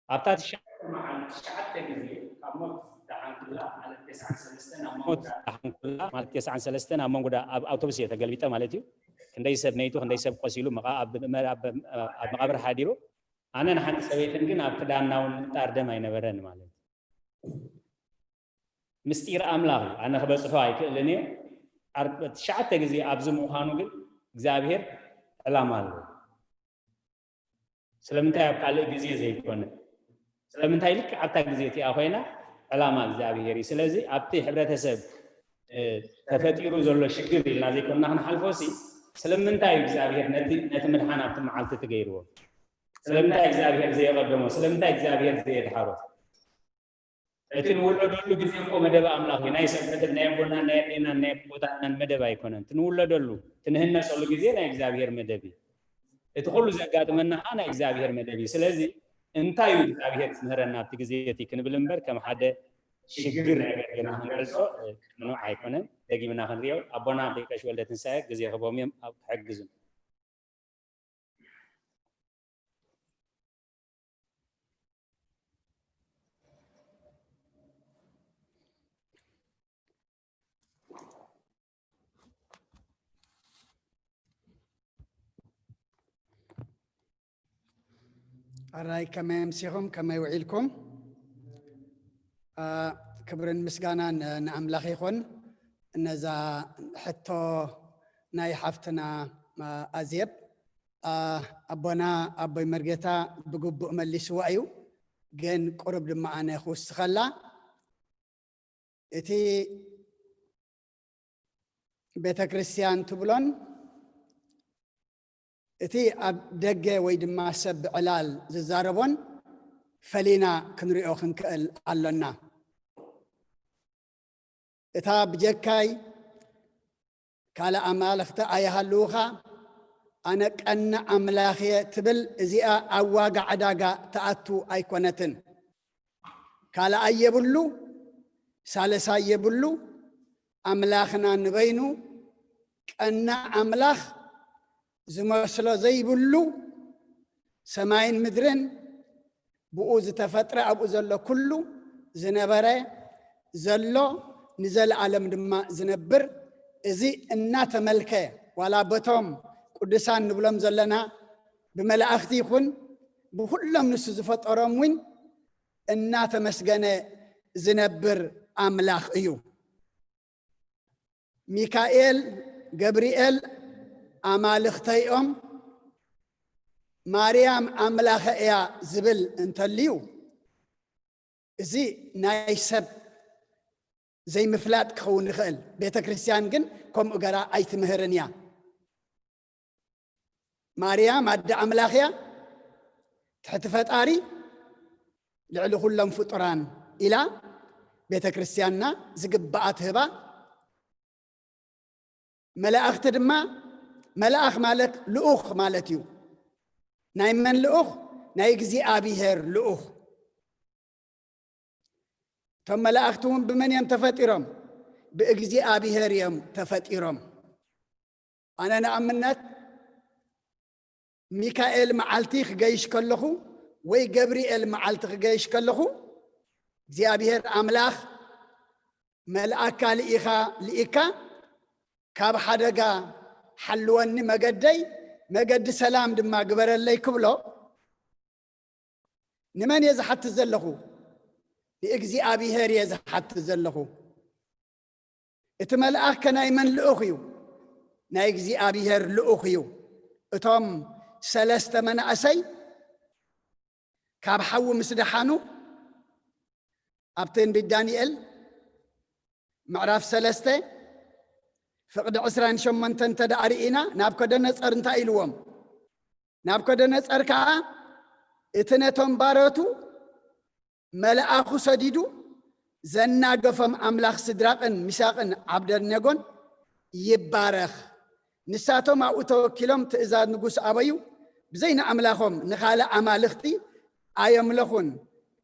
ኣብታ ትሽዓተ መዓልቲ ትሽዓተ ግዜ ካብ ሞት ዝደሓንኩላ ማለት ተስዓን ሰለስተን ኣብ ሞት መንጎ ዝደሓንኩላ ማለት ተስዓን ሰለስተን ኣብ መንጎ ዳ- ኣብ ኣውቶቡስ እየ ተገልቢጠ ማለት እዩ። ክንደይ ሰብ መይቱ ክንደይ ሰብ ቆሲሉ መቓ- ኣብ ኣብ- ኣብ መቓብር ሓዲሩ ኣነ ንሓንቲ ሰበይትን ግን ኣብ ክዳንና እውን ንጣር ደም ኣይነበረን ማለት እዩ። ምስጢር ኣምላኽ እዩ። ኣነ ክበፅሖ ኣይክእልን እየ። ዓር- ትሽዓተ ግዜ ኣብዚ ምዃኑ ግን እግዚኣብሔር ዕላማ ኣለዎ። ስለምንታይ ኣብ ካልእ ግዜ ዘይኮነ? ስለምንታይ ልክዕ ኣብታ ግዜ እቲኣ ኮይና? ዕላማ እግዚኣብሔር እዩ። ስለዚ ኣብቲ ሕብረተሰብ ተፈጢሩ ዘሎ ሽግር ኢልና ዘይኮንና ክንሓልፎ ሲ ስለምንታይ እዩ እግዚኣብሔር ነቲ ነቲ ምድሓን ኣብቲ መዓልቲ ትገይርዎ? ስለምንታይ እግዚኣብሔር ዘየቐደሞ? ስለምንታይ እግዚኣብሔር ዘየድሓሮ? እቲ ንውለደሉ ግዜ እኮ መደብ ኣምላኽ እዩ። ናይ ሰብ መደብ ናይ ኣቦናን ናይ ኣዴናን ናይ ኣቦታትናን መደብ ኣይኮነን። እቲ ንውለደሉ እቲ ንህነፀሉ ግዜ ናይ እግዚኣብሔር መደብ እዩ። እቲ ኩሉ ዘጋጥመና ከዓ ናይ እግዚኣብሔር መደብ እዩ። ስለዚ እንታይ እዩ እግዚኣብሔር ዝምህረና ኣብቲ ግዜ እቲ ክንብል እምበር ከም ሓደ ሽግር ነገር ገና ክንገልፆ ምኑዕ ኣይኮነን። ደጊምና ክንሪኦ ኣቦና ኣቦይ ቀሺ ወልደ ትንሳኤ ግዜ ክህቦም እዮም ኣብ ክሕግዙ ኣራይ ከመይ ኣምሲኹም ከመይ ውዒልኩም? ክብርን ምስጋናን ንኣምላኽ ይኹን። ነዛ ሕቶ ናይ ሓፍትና ኣዜብ ኣቦና ኣቦይ መርጌታ ብግቡእ መሊስዋ እዩ። ግን ቁሩብ ድማ ኣነ ክውስኸላ እቲ ቤተ ክርስቲያን ትብሎን እቲ ኣብ ደገ ወይ ድማ ሰብ ብዕላል ዝዛረቦን ፈሊና ክንሪኦ ክንክእል ኣሎና። እታ ብጀካይ ካልእ ኣማልኽቲ ኣይሃልውኻ ኣነ ቀና ኣምላኽ እየ ትብል እዚኣ ኣብ ዋጋ ዕዳጋ ትኣቱ ኣይኮነትን። ካልኣይ የብሉ፣ ሳልሳይ የብሉ። ኣምላኽና ንበይኑ ቀና ኣምላኽ ዝመስሎ ዘይብሉ ሰማይን ምድርን ብኡ ዝተፈጥረ ኣብኡ ዘሎ ኩሉ ዝነበረ ዘሎ ንዘለኣለም ድማ ዝነብር እዚ እናተመልከ ዋላ በቶም ቅዱሳን ንብሎም ዘለና ብመላእኽቲ ይኹን ብኩሎም ንሱ ዝፈጠሮም እውን እናተመስገነ ዝነብር ኣምላኽ እዩ። ሚካኤል ገብርኤል ኣማልኽተይኦም ማርያም ኣምላኸ እያ ዝብል እንተልዩ እዚ ናይ ሰብ ዘይምፍላጥ ክኸውን ይኽእል። ቤተ ክርስቲያን ግን ከምኡ ገራ ኣይትምህርን እያ። ማርያም ኣደ ኣምላኽ እያ፣ ትሕቲ ፈጣሪ ልዕሊ ኩሎም ፍጡራን ኢላ ቤተ ክርስቲያንና ዝግብኣ ትህባ። መላእኽቲ ድማ፣ መልኣኽ ማለት ልኡኽ ማለት እዩ። ናይ መን ልኡኽ? ናይ እግዚኣብሔር ልኡኽ። እቶም መላእኽቲ እውን ብመን እዮም ተፈጢሮም? ብእግዚኣብሔር እዮም ተፈጢሮም። ኣነ ንኣብነት ሚካኤል መዓልቲ ክገይሽ ከለኹ ወይ ገብርኤል መዓልቲ ክገይሽ ከለኹ እግዚኣብሔር ኣምላኽ መልኣካ ልኢኻ ልኢካ ካብ ሓደጋ ሓልወኒ፣ መገደይ መገዲ ሰላም ድማ ግበረለይ ክብሎ ንመን እየ ዝሓትት ዘለኹ? ንእግዚኣብሔር እየ ዝሓትት ዘለኹ። እቲ መልኣኽ ከ ናይ መን ልኡኽ እዩ? ናይ እግዚኣብሔር ልኡኽ እዩ። እቶም ሰለስተ መናእሰይ ካብ ሓዊ ምስ ደሓኑ ኣብ ትንቢት ዳንኤል ምዕራፍ ሰለስተ ፍቕዲ ዕስራን ሸሞንተን እንተ ደኣ ርኢና፣ ናቡከደነጸር እንታይ ኢልዎም? ናቡከደነጸር ከኣ እቲ ነቶም ባሮቱ መልኣኹ ሰዲዱ ዘናገፎም ኣምላኽ ስድራቕን ሚሳቕን ዓብደነጎን ይባረኽ። ንሳቶም ኣብኡ ተወኪሎም ትእዛዝ ንጉስ ኣበዩ፣ ብዘይ ንኣምላኾም ንኻልእ ኣማልኽቲ ኣየምለኹን፣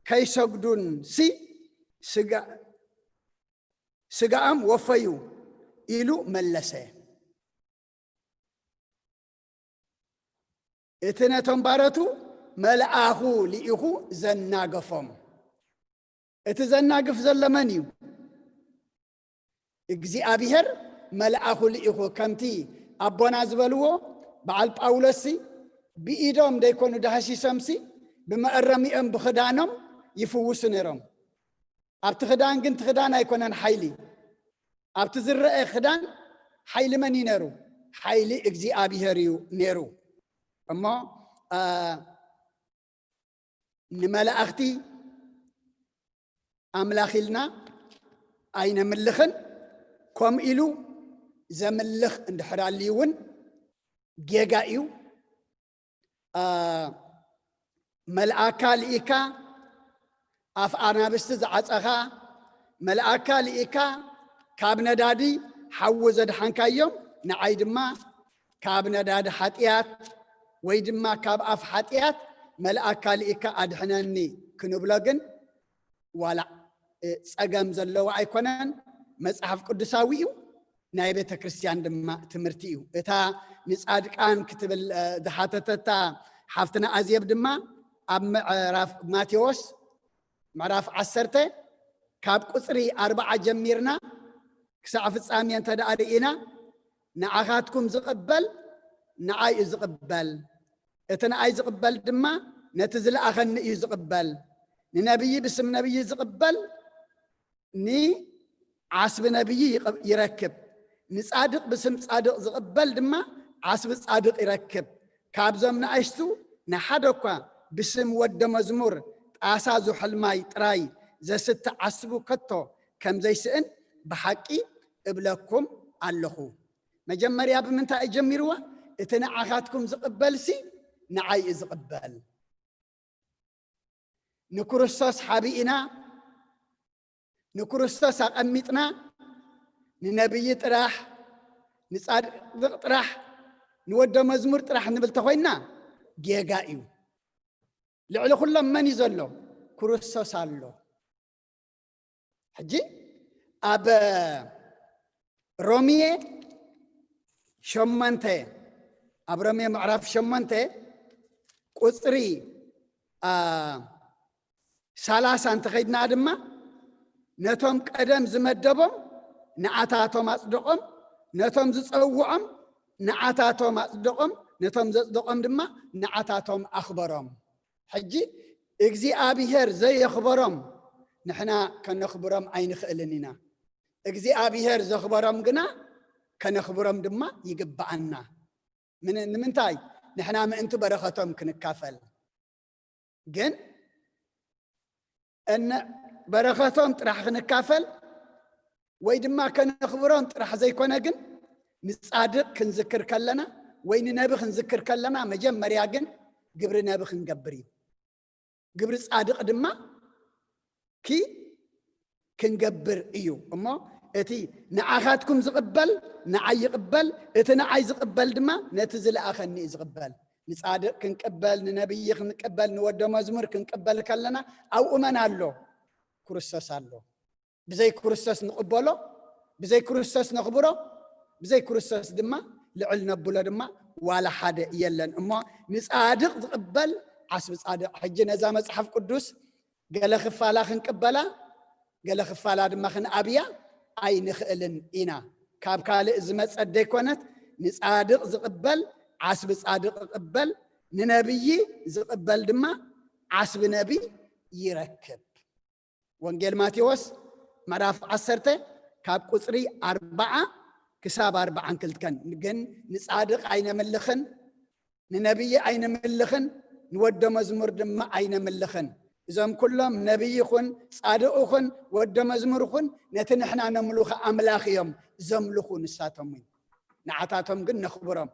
ከይሰግዱን ሲ ስጋ-፣ ስጋኦም ወፈዩ ኢሉ መለሰ። እቲ ነቶም ባረቱ መልኣኹ ልኢኹ ዘናገፎም። እቲ ዘናግፍ ዘሎ መን እዩ? እግዚኣብሔር መልኣኹ ልኢኹ፣ ከምቲ ኣቦና ዝበልዎ፣ በዓል ጳውሎስሲ ብኢዶም ደይኮኑ ዳህሲሶምሲ ብመእረሚኦም ብኽዳኖም ይፍውሱ ነይሮም። ኣብቲ ክዳን ግን፣ እቲ ክዳን ኣይኮነን ሓይሊ። ኣብቲ ዝረአ ክዳን ሓይሊ መን እዩ ነይሩ? ሓይሊ እግዚኣብሔር እዩ ነይሩ። እሞ፣ አ፣ ንመላእኽቲ ኣምላኽ ኢልና ኣይነምልኽን። ከምኡ ኢሉ ዘምልኽ እንድሕር ኣልዩ እውን ጌጋ እዩ። አ፣ መልኣካ ልኢካ ኣፍ ኣናብስቲ ዝዓጸኻ፣ መልኣካ ልኢካ ካብ ነዳዲ ሓዊ ዘድሓንካዮም፣ ንዓይ ድማ ካብ ነዳዲ ሓጢኣት ወይ ድማ ካብ ኣፍ ሓጢኣት መልኣካ ልኢካ ኣድሕነኒ ክንብሎ ግን ዋላ፣ እ፣ ጸገም ዘለዎ ኣይኮነን። መጽሓፍ ቅዱሳዊ እዩ፣ ናይ ቤተ ክርስቲያን ድማ ትምህርቲ እዩ። እታ ንጻድቃን ክትብል፣ እ፣ ዝሓተተታ ሓፍትና ኣዜብ ድማ ኣብ ምዕራፍ ማቴዎስ ምዕራፍ ዓሰርተ ካብ ቁጽሪ ኣርብዓ ጀሚርና ክሳዕ ፍጻሜ እንተ ደኣ ርኢና፣ ንዓኻትኩም ዝቕበል ንዓይ እዩ ዝቕበል፣ እቲ ንኣይ ዝቕበል ድማ ነቲ ዝለኣኸኒ እዩ ዝቕበል። ንነቢይ ብስም ነቢይ ዝቕበል ንዓስቢ ነቢይ ይቕ-፣ ይረክብ። ንጻድቕ ብስም ጻድቕ ዝቕበል ድማ ዓስቢ ጻድቕ ይረክብ። ካብዞም ንኣሽቱ ንሓደ እኳ ብስም ወደ መዝሙር ጣሳ ዙሑል ማይ ጥራይ ዘስተ ዓስቡ ከቶ ከም ዘይስእን ብሓቂ እብለኩም ኣለኹ። መጀመርያ ብምንታይ እዩ ጀሚርዋ? እቲ ንዓኻትኩም ዝቕበልሲ ንዓይ እዩ ዝቕበል። ንክርስቶስ ሓቢእና፣ ንክርስቶስ ኣቐሚጥና፣ ንነቢይ ጥራሕ፣ ንጻድቕ ጥራሕ፣ ንወደ መዝሙር ጥራሕ ንብል ተኾይንና ጌጋ እዩ። ልዕሊ ኩሎም መን እዩ ዘሎ? ክርስቶስ ኣሎ። ሕጂ ኣብ ሮሜ ሸሞንተ፣ ኣብ ሮሜ ምዕራፍ ሸሞንተ ቁጽሪ፣ አ፣ ሰላሳ እንተኸይድና ድማ፣ ነቶም ቀደም ዝመደቦም ንዓታቶም ኣጽደቖም፣ ነቶም ዝጸውዖም ንዓታቶም ኣጽደቖም፣ ነቶም ዘጽደቖም ድማ ንዓታቶም ኣኽበሮም። ሕጂ እግዚኣብሔር ዘየኽበሮም ንሕና ከነኽብሮም ኣይንኽእልን ኢና። እግዚኣብሔር ዘኽበሮም ግና ከነኽብሮም ድማ ይግብኣና። ምን-፣ ንምንታይ? ንሕና ምእንቲ በረኸቶም ክንካፈል። ግን እነ በረኸቶም ጥራሕ ክንካፈል ወይ ድማ ከነኽብሮም ጥራሕ ዘይኮነ፣ ግን ንጻድቕ ክንዝክር ከለና ወይ ንነቢ ክንዝክር ከለና፣ መጀመርያ ግን ግብሪ ነቢ ክንገብር እዩ። ግብሪ ጻድቕ ድማ ክንገብር እዩ። እሞ እቲ ንዓኻትኩም ዝቕበል ንዓይ ይቕበል፣ እቲ ንዓይ ዝቕበል ድማ ነቲ ዝለኣኸኒ እዩ ዝቕበል። ንጻድቕ ክንቅበል፣ ንነብዪ ክንቅበል፣ ንወደ መዝሙር ክንቅበል ከለና ኣብኡ መን ኣሎ? ክርስቶስ ኣሎ። ብዘይ ክርስቶስ ንቕበሎ፣ ብዘይ ክርስቶስ ነኽብሮ፣ ብዘይ ክርስቶስ ድማ ልዕል ነብሎ ድማ ዋላ ሓደ የለን። እሞ ንጻድቕ ዝቕበል ዓስቢ ጻድቕ። ሕጂ ነዛ መጽሓፍ ቅዱስ ገለ ክፋላ ክንቅበላ፣ ገለ ክፋላ ድማ ክንኣብያ ኣይንኽእልን ኢና። ካብ ካልእ ዝመጸት ደይኮነት፣ ንጻድቕ ዝቕበል ዓስቢ ጻድቕ ይቕበል፣ ንነብዪ ዝቕበል ድማ ዓስቢ ነብይ ይረክብ። ወንጌል ማቴዎስ ምዕራፍ ዓሰርተ ካብ ቁጽሪ ኣርብዓ ክሳብ ኣርብዓን ክልተን። ግን ንጻድቕ ኣይነምልኽን፣ ንነብዪ ኣይነምልኽን፣ ንወደ መዝሙር ድማ ኣይነምልኽን። እዞም ኩሎም ነብዪ ይኹን ጻድቕ ይኹን ወደ መዝሙር ይኹን ነቲ ንሕና ነምልኾ ኣምላኽ እዮም ዘምልኹ ንሳቶም እውን። ንዓታቶም ግን ነኽብሮም።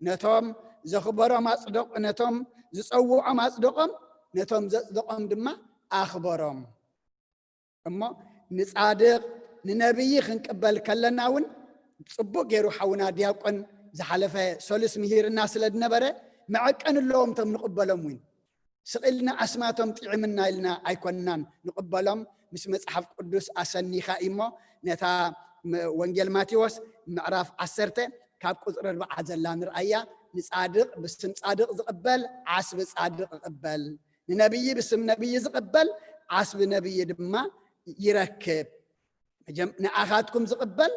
ነቶም ዘኽበሮም ኣጽደቕ-፣ ነቶም ዝጸውዖም ኣጽደቖም፣ ነቶም ዘጽደቖም ድማ ኣኽበሮም። እሞ ንጻድቕ ንነብዪ ክንቅበል ከለና እውን ጽቡቕ ገይሩ ሓውና ዲያቆን ዝሓለፈ ሰሉስ ምሂርና ስለ ዝነበረ መዐቀን ኣለዎም እቶም ንቕበሎም እውን። ስቕ ኢልና ኣስማቶም ጥዕምና ኢልና ኣይኮንናን ንቕበሎም፣ ምስ መጽሓፍ ቅዱስ ኣሰኒኻ እዩ። እሞ ነታ ም-፣ ወንጌል ማቴዎስ ምዕራፍ ዓሰርተ ካብ ቁጽሪ ኣርብዓ ዘላ ንርኣያ። ንጻድቕ ብስም ጻድቕ ዝቕበል ዓስቢ ጻድቕ ይቕበል፣ ንነብዪ ብስም ነብዪ ዝቕበል ዓስቢ ነብዪ ድማ ይረክብ። መጀም-፣ ንኣኻትኩም ዝቕበል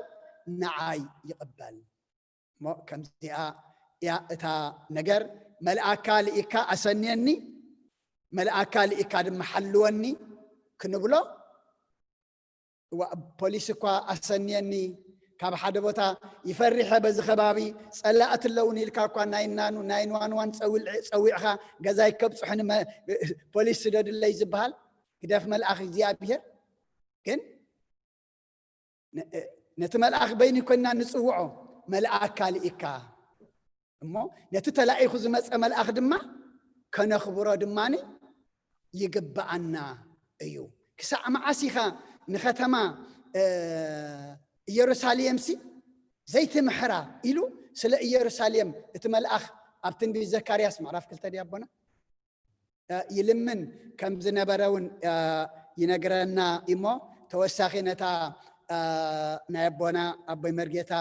ንዓይ ይቕበል። እሞ ከምዚኣ እያ እታ ነገር። መልኣካ ልኢካ ኣሰንየኒ፣ መልኣካ ልኢካ ድማ ሓልወኒ ክንብሎ። እዋ፣ ፖሊስ እኳ ኣሰንየኒ፣ ካብ ሓደ ቦታ ይፈሪሐ፣ በዚ ከባቢ ጸላእቲ ኣለውን ኢልካ እኳ ናይ ናኑ ናይ ንዋንዋን ጸውዕ-፣ ጸዊዕኻ ገዛይ ከብጽሑኒ መ-፣ ፖሊስ ስደዱለይ ዝበሃል ግደፍ መልኣኽ እግዚኣብሔር። ግን ነ-፣ ነቲ መልኣኽ በይኑ ኮይንና ንጽውዖ፣ መልኣካ ልኢካ እሞ ነቲ ተላኢኹ ዝመጸ መልኣኽ ድማ ከነኽብሮ ድማ ይግብኣና እዩ። ክሳዕ መዓስ ኢኻ ንኸተማ፣ እ፣ ኢየሩሳሌምሲ ዘይትምሕራ ኢሉ ስለ ኢየሩሳሌም እቲ መልኣኽ ኣብ ትንቢት ዘካርያስ ምዕራፍ ክልተ ድያ ኣቦና? እ፣ ይልምን ከም ዝነበረ እውን፣ እ፣ ይነግረና እሞ፣ ተወሳኺ ነታ፣ እ፣ ናይ ኣቦና ኣቦይ መርጌታ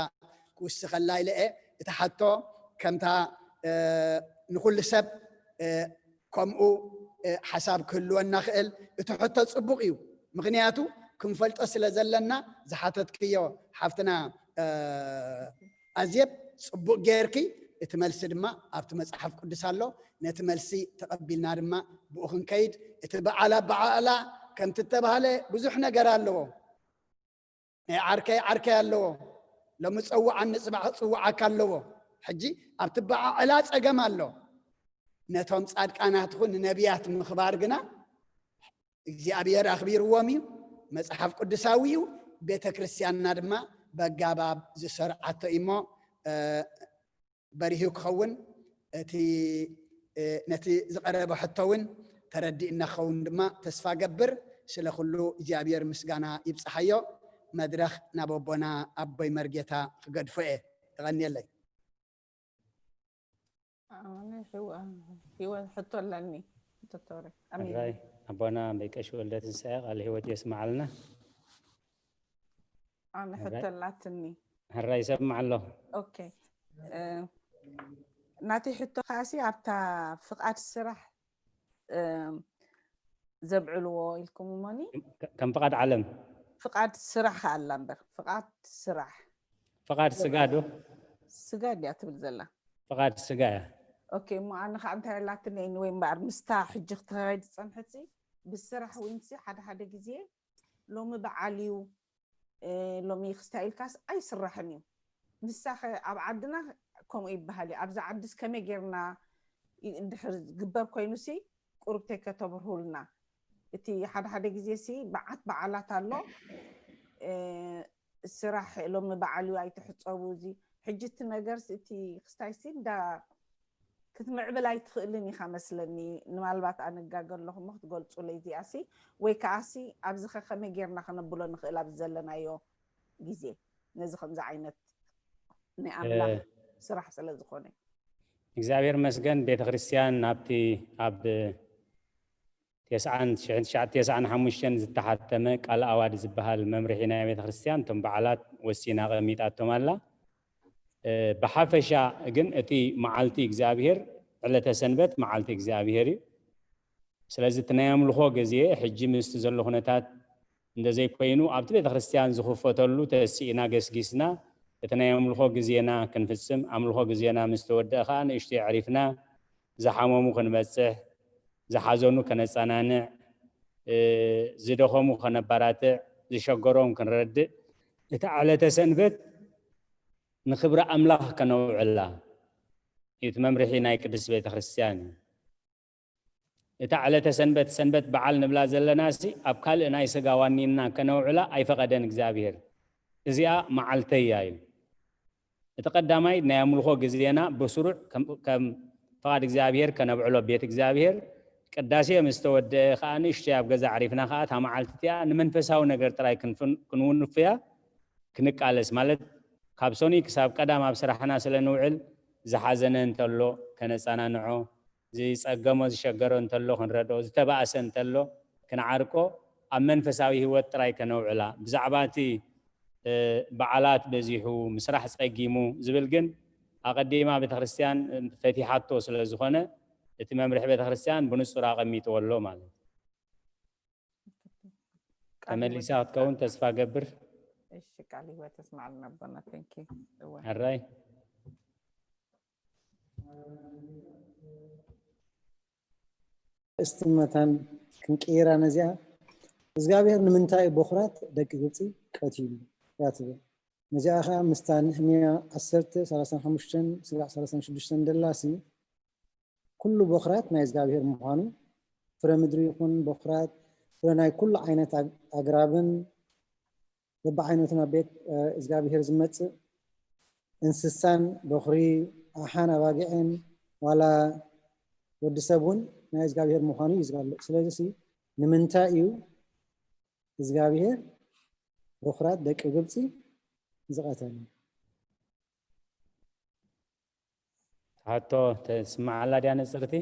ክውስኸላ ኢለ እየ። እቲ ሓቶ ከምታ፣ እ፣ ንኹሉ ሰብ፣ እ፣ ከምኡ፣ እ፣ ሓሳብ ክህልወና ክእል። እቲ ሕቶ ጽቡቕ እዩ። ምኽንያቱ ክንፈልጦ ስለ ዘለና ዝሓተትክዮ ሓፍትና፣ እ፣ ኣዜብ፣ ጽቡቕ ጌርኪ። እቲ መልሲ ድማ ኣብቲ መጽሓፍ ቅዱስ ኣሎ። ነቲ መልሲ ተቐቢልና ድማ ብኡ ክንከይድ። እቲ በዓል ኣበዓዕላ ከምቲ እተባህለ ብዙሕ ነገር ኣለዎ። ናይ ዓርከይ ዓርከይ ኣለዎ። ሎሚ ጸውዓኒ ጽባሕ ጽውዓካ ኣለዎ። ሕጂ ኣብቲ በዓዕላ ጸገም ኣሎ። ነቶም ጻድቃናት ይኹን ንነቢያት ምኽባር ግና እግዚኣብሔር ኣኽቢርዎም እዩ፣ መጽሓፍ ቅዱሳዊ እዩ። ቤተ ክርስቲያንና ድማ በጋባብ ዝሰርዓቶ እዩ እሞ፣ እ፣ በሪሁ ክኸውን፣ እቲ፣ እ፣ ነቲ ዝቐረበ ሕቶ እውን ተረዲእና ክኸውን ድማ ተስፋ ገብር። ስለ ኩሉ እግዚኣብሔር ምስጋና ይብጽሓዮ። መድረኽ ናብ ኣቦና ኣቦይ መርጌታ ክገድፎ እየ። የቐንየለይ። ኣነ ህይወ-፣ ህይወት ሕቶ ኣለኒ። ዶክተር ኣሚን። ሕራይ ኣቦና ኣቦይ ቀሺ ወልደ ትንሳኤ ቃል ህይወት የስምዓልና። ኣነ ሕቶ ሕራይ። ኣላትኒ። ሕራይ ይሰምዕ ኣለኹ። ኦኬ። እ፣ ናተይ ሕቶ ከኣሲ ኣብታ ፍቓድ ስራሕ፣ እ፣ ዘብዕልዎ ኢልኩም እሞኒ? ከ-፣ ከም ፍቓድ ዓለም። ፍቓድ ስራሕ ከኣ ኣላ እምበር፣ ፍቓድ ስራሕ። ፍቓድ ስጋ ዶ? ስጋ ድያ ትብል ዘላ? ፍቓድ ስጋ እያ። ኦኬ፣ እሞ ኣነ ኸዓ እንታይ ኣላትኒ ወይ እምበኣር ምስታ ሕጂ ክትኸይድ ዝጸንሐትሲ ብስራሕ ውንሲ ሓደ ሓደ ግዜ ሎሚ በዓል እዩ፣ እ፣ ሎሚ ክስታይ ኢልካስ ኣይስራሕን እዩ። ንሳኸ ኣብ ዓድና ከምኡ ይበሃል እዩ። ኣብዚ ዓድስ ከመይ ጌርና ይ-፣ እንድሕር ዝግበር ኮይኑሲ ቁሩብ ተይከተብርሁልና። እቲ ሓደ ሓደ ግዜሲ በዓት በዓላት ኣሎ፣ እ፣ ስራሕ ሎሚ በዓል እዩ ኣይትሕጸቡ። እዚ ሕጂ እቲ ነገርስ እቲ ክስታይሲ እንዳ ክትምዕብል ኣይትኽእልን ኢኻ መስለኒ። ንማልባት ኣነጋገ ኣለኹ እሞ ክትገልጹለይ እዚኣሲ፣ ወይ ከኣሲ ኣብዚ ኸ ከመይ ጌርና ከነብሎ ንኽእል ኣብዚ ዘለናዮ ግዜ? ነዚ ከምዚ ዓይነት ናይ ኣምላኽ ስራሕ ስለ ዝኾነ። እግዚኣብሔር መስገን ቤተ ክርስቲያን ናብቲ ኣብ ተስዓን ሓሙሽተን ዝተሓተመ ቃል ኣዋዲ ዝበሃል መምርሒ ናይ ቤተ ክርስቲያን እቶም በዓላት ወሲና ኣቐሚጣቶም ኣላ። ብሓፈሻ ግን እቲ መዓልቲ እግዚኣብሔር ዕለተ ሰንበት መዓልቲ እግዚኣብሔር እዩ። ስለዚ እቲ ናይ ኣምልኾ ግዜ ሕጂ ምስቲ ዘሎ ኩነታት እንደዘይኮይኑ ኣብቲ ቤተ ክርስቲያን ዝኽፈተሉ ተሲእና ገስጊስና እቲ ናይ ኣምልኾ ግዜና ክንፍጽም ኣምልኾ ግዜና ምስ ተወደአ ከዓ ንእሽቶ የዕሪፍና ዝሓመሙ ክንበጽሕ ዝሓዘኑ ከነጸናንዕ ዝደኸሙ ከነባራትዕ ዝሸገሮም ክንረድእ እታ ዕለተ ሰንበት ንክብሪ ኣምላኽ ከነውዕላ እቲ መምርሒ ናይ ቅድስት ቤተ ክርስቲያን እዩ። እታ ዕለተ ሰንበት ሰንበት በዓል ንብላ ዘለና ሲ ኣብ ካልእ ናይ ስጋ ዋኒንና ከነውዕላ ኣይፈቐደን እግዚኣብሔር። እዚኣ መዓልተይ እያ ኢሉ። እቲ ቀዳማይ ናይ ኣምልኾ ግዜና ብስሩዕ ከም ከም ፍቓድ እግዚኣብሔር ከነብዕሎ ቤት እግዚኣብሔር ቅዳሴ ምስ ተወደአ ከዓ ንእሽተይ ኣብ ገዛ ዓሪፍና ከዓ እታ መዓልቲ እቲኣ ንመንፈሳዊ ነገር ጥራይ ክንፍን- ክንውንፍያ ክንቃለስ ማለት ካብ ሶኒ ክሳብ ቀዳም ኣብ ስራሕና ስለ ንውዕል ዝሓዘነ እንተሎ ከነጸናንዖ ዝጸገሞ ዝሸገሮ እንተሎ ክንረድኦ ዝተባእሰ እንተሎ ክንዓርቆ ኣብ መንፈሳዊ ህይወት ጥራይ ከነውዕላ ብዛዕባ እቲ በዓላት በዚሑ ምስራሕ ጸጊሙ ዝብል ግን ኣቐዲማ ቤተክርስትያን ፈቲሓቶ ስለ ዝኾነ እቲ መምርሒ ቤተክርስትያን ብንጹር ኣቐሚጥዎ ኣሎ ማለት እዩ። ተመሊሳ ክትከውን ተስፋ ገብር። እሺ ቃል ህይወት ተስማዕልና ኣቦና። Thank you። እወ። ሕራይ። እስቲ መታን ክንቅይራ ነዚኣ እግዚኣብሔር ንምንታይ እዩ በኩራት ደቂ ግብፂ ቀቲሉ እያ ትብል። ነዚኣ ከዓ ምስታ ንህምያ ዓሰርተ ሰላሳን ሓሙሽተን ስጋዕ ሰላሳን ሽዱሽተን ደላሲ ኩሉ በኩራት ናይ እግዚኣብሔር ምዃኑ ፍረ ምድሪ ይኹን በኩራት ፍረ ናይ ኩሉ ዓይነት ኣግራብን በብዓይነቱ ናብ ቤት እግዚኣብሔር ዝመፅእ እንስሳን በኹሪ ኣሓን ኣባጊዕን ዋላ ወዲ ሰብ እውን ናይ እግዚኣብሔር ምዃኑ እዩ ዝገልፅ። ስለዚ ሲ ንምንታይ እዩ እግዚኣብሔር በኹራት ደቂ ግብፂ ዝቐተሉ? ሕቶ ተስምዓላ ድያ ንፅርቲ?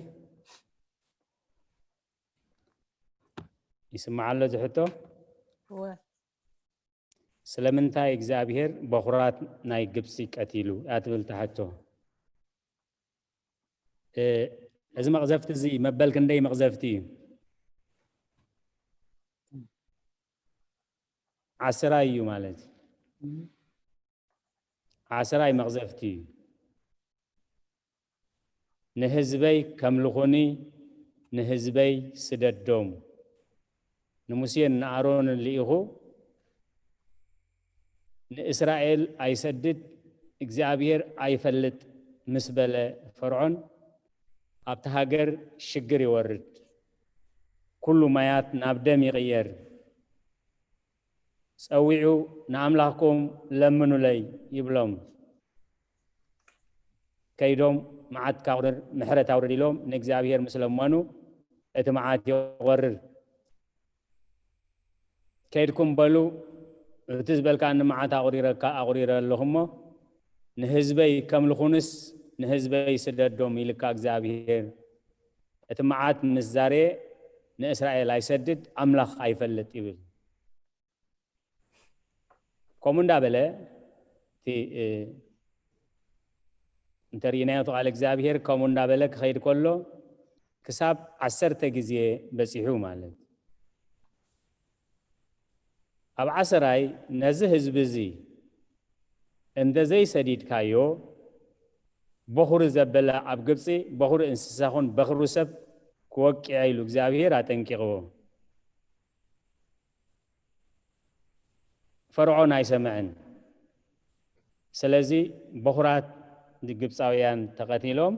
ይስምዓሎ ዝሕቶ? እወ። ስለምንታይ እግዚኣብሔር በኹራት ናይ ግብፂ ቀቲሉ እያ ትብል ትሕቶ። እዚ መቕዘፍቲ እዚ መበል ክንደይ መቕዘፍቲ እዩ? ዓስራይ እዩ ማለት እዩ። ዓስራይ መቕዘፍቲ እዩ። ንህዝበይ ከምልኹኒ ንህዝበይ ስደዶም። ንሙሴን ንኣሮንን ልኢኹ ንእስራኤል ኣይሰድድ እግዚኣብሔር ኣይፈልጥ ምስ በለ ፈርዖን ኣብቲ ሃገር ሽግር ይወርድ። ኩሉ ማያት ናብ ደም ይቕየር። ጸዊዑ ንኣምላኽኩም ለምኑለይ ይብሎም። ከይዶም መዓት ካውርድ ምሕረት ኣውርድ ኢሎም ንእግዚኣብሔር ምስ ለመኑ እቲ መዓት ይወርድ። ከይድኩም በሉ እቲ ዝበልካኒ መዓት ኣቑሪረካ ኣቑሪረ ኣለኹ እሞ ንህዝበይ ከምልኹንስ ንህዝበይ ስደዶም ኢልካ እግዚኣብሔር እቲ መዓት ምስ ዛረየ ንእስራኤል ኣይሰድድ ኣምላኽ ኣይፈልጥ ይብል። ከምኡ እንዳበለ እቲ እንተርኢናዮ እቲ ቃል እግዚኣብሔር ከምኡ እንዳበለ ክኸይድ ከሎ ክሳብ ዓሰርተ ግዜ በፂሑ ማለት ኣብ ዓሰራይ ነዚ ህዝቢ እዚ እንተዘይሰዲድካዮ በኹሪ ዘበለ ኣብ ግብፂ በኹሪ እንስሳ ኹን በኹሪ ሰብ ክወቅዕ ኢሉ እግዚኣብሔር ኣጠንቂቕዎ። ፈርዖን ኣይሰምዕን። ስለዚ በኹራት ግብፃውያን ተቐቲሎም፣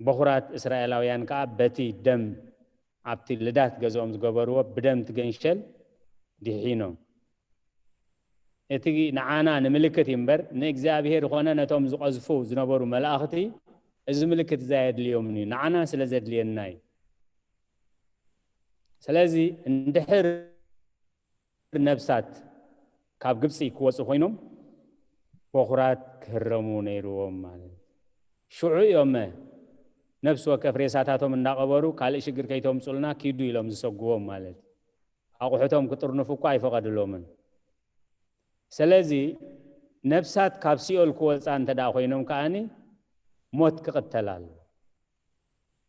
በኹራት እስራኤላውያን ከዓ በቲ ደም ኣብቲ ልዳት ገዝኦም ዝገበርዎ ብደም ትገንሸል ድሒኖም። እቲ ንዓና ንምልክት እዩ እምበር ንእግዚኣብሔር ኾነ ነቶም ዝቐዝፉ ዝነበሩ መላእኽቲ እዚ ምልክት እዚ ኣየድልዮምን እዩ፣ ንዓና ስለ ዘድልየና እዩ። ስለዚ እንድሕር ነብሳት ካብ ግብፂ ክወፁ ኮይኖም በኹራት ክህረሙ ነይርዎም ማለት እዩ። ሽዑ እዮም ነፍሲ ወከፍ ሬሳታቶም እንዳቐበሩ ካልእ ሽግር ከይተምፁልና ኪዱ ኢሎም ዝሰጉዎም ማለት እዩ። ኣቑሑቶም ክጥርንፉ እኳ ኣይፈቐድሎምን። ስለዚ ነብሳት ካብ ሲኦል ክወፃ እንተ ደኣ ኮይኖም ከኣኒ ሞት ክቕተል ኣሎ።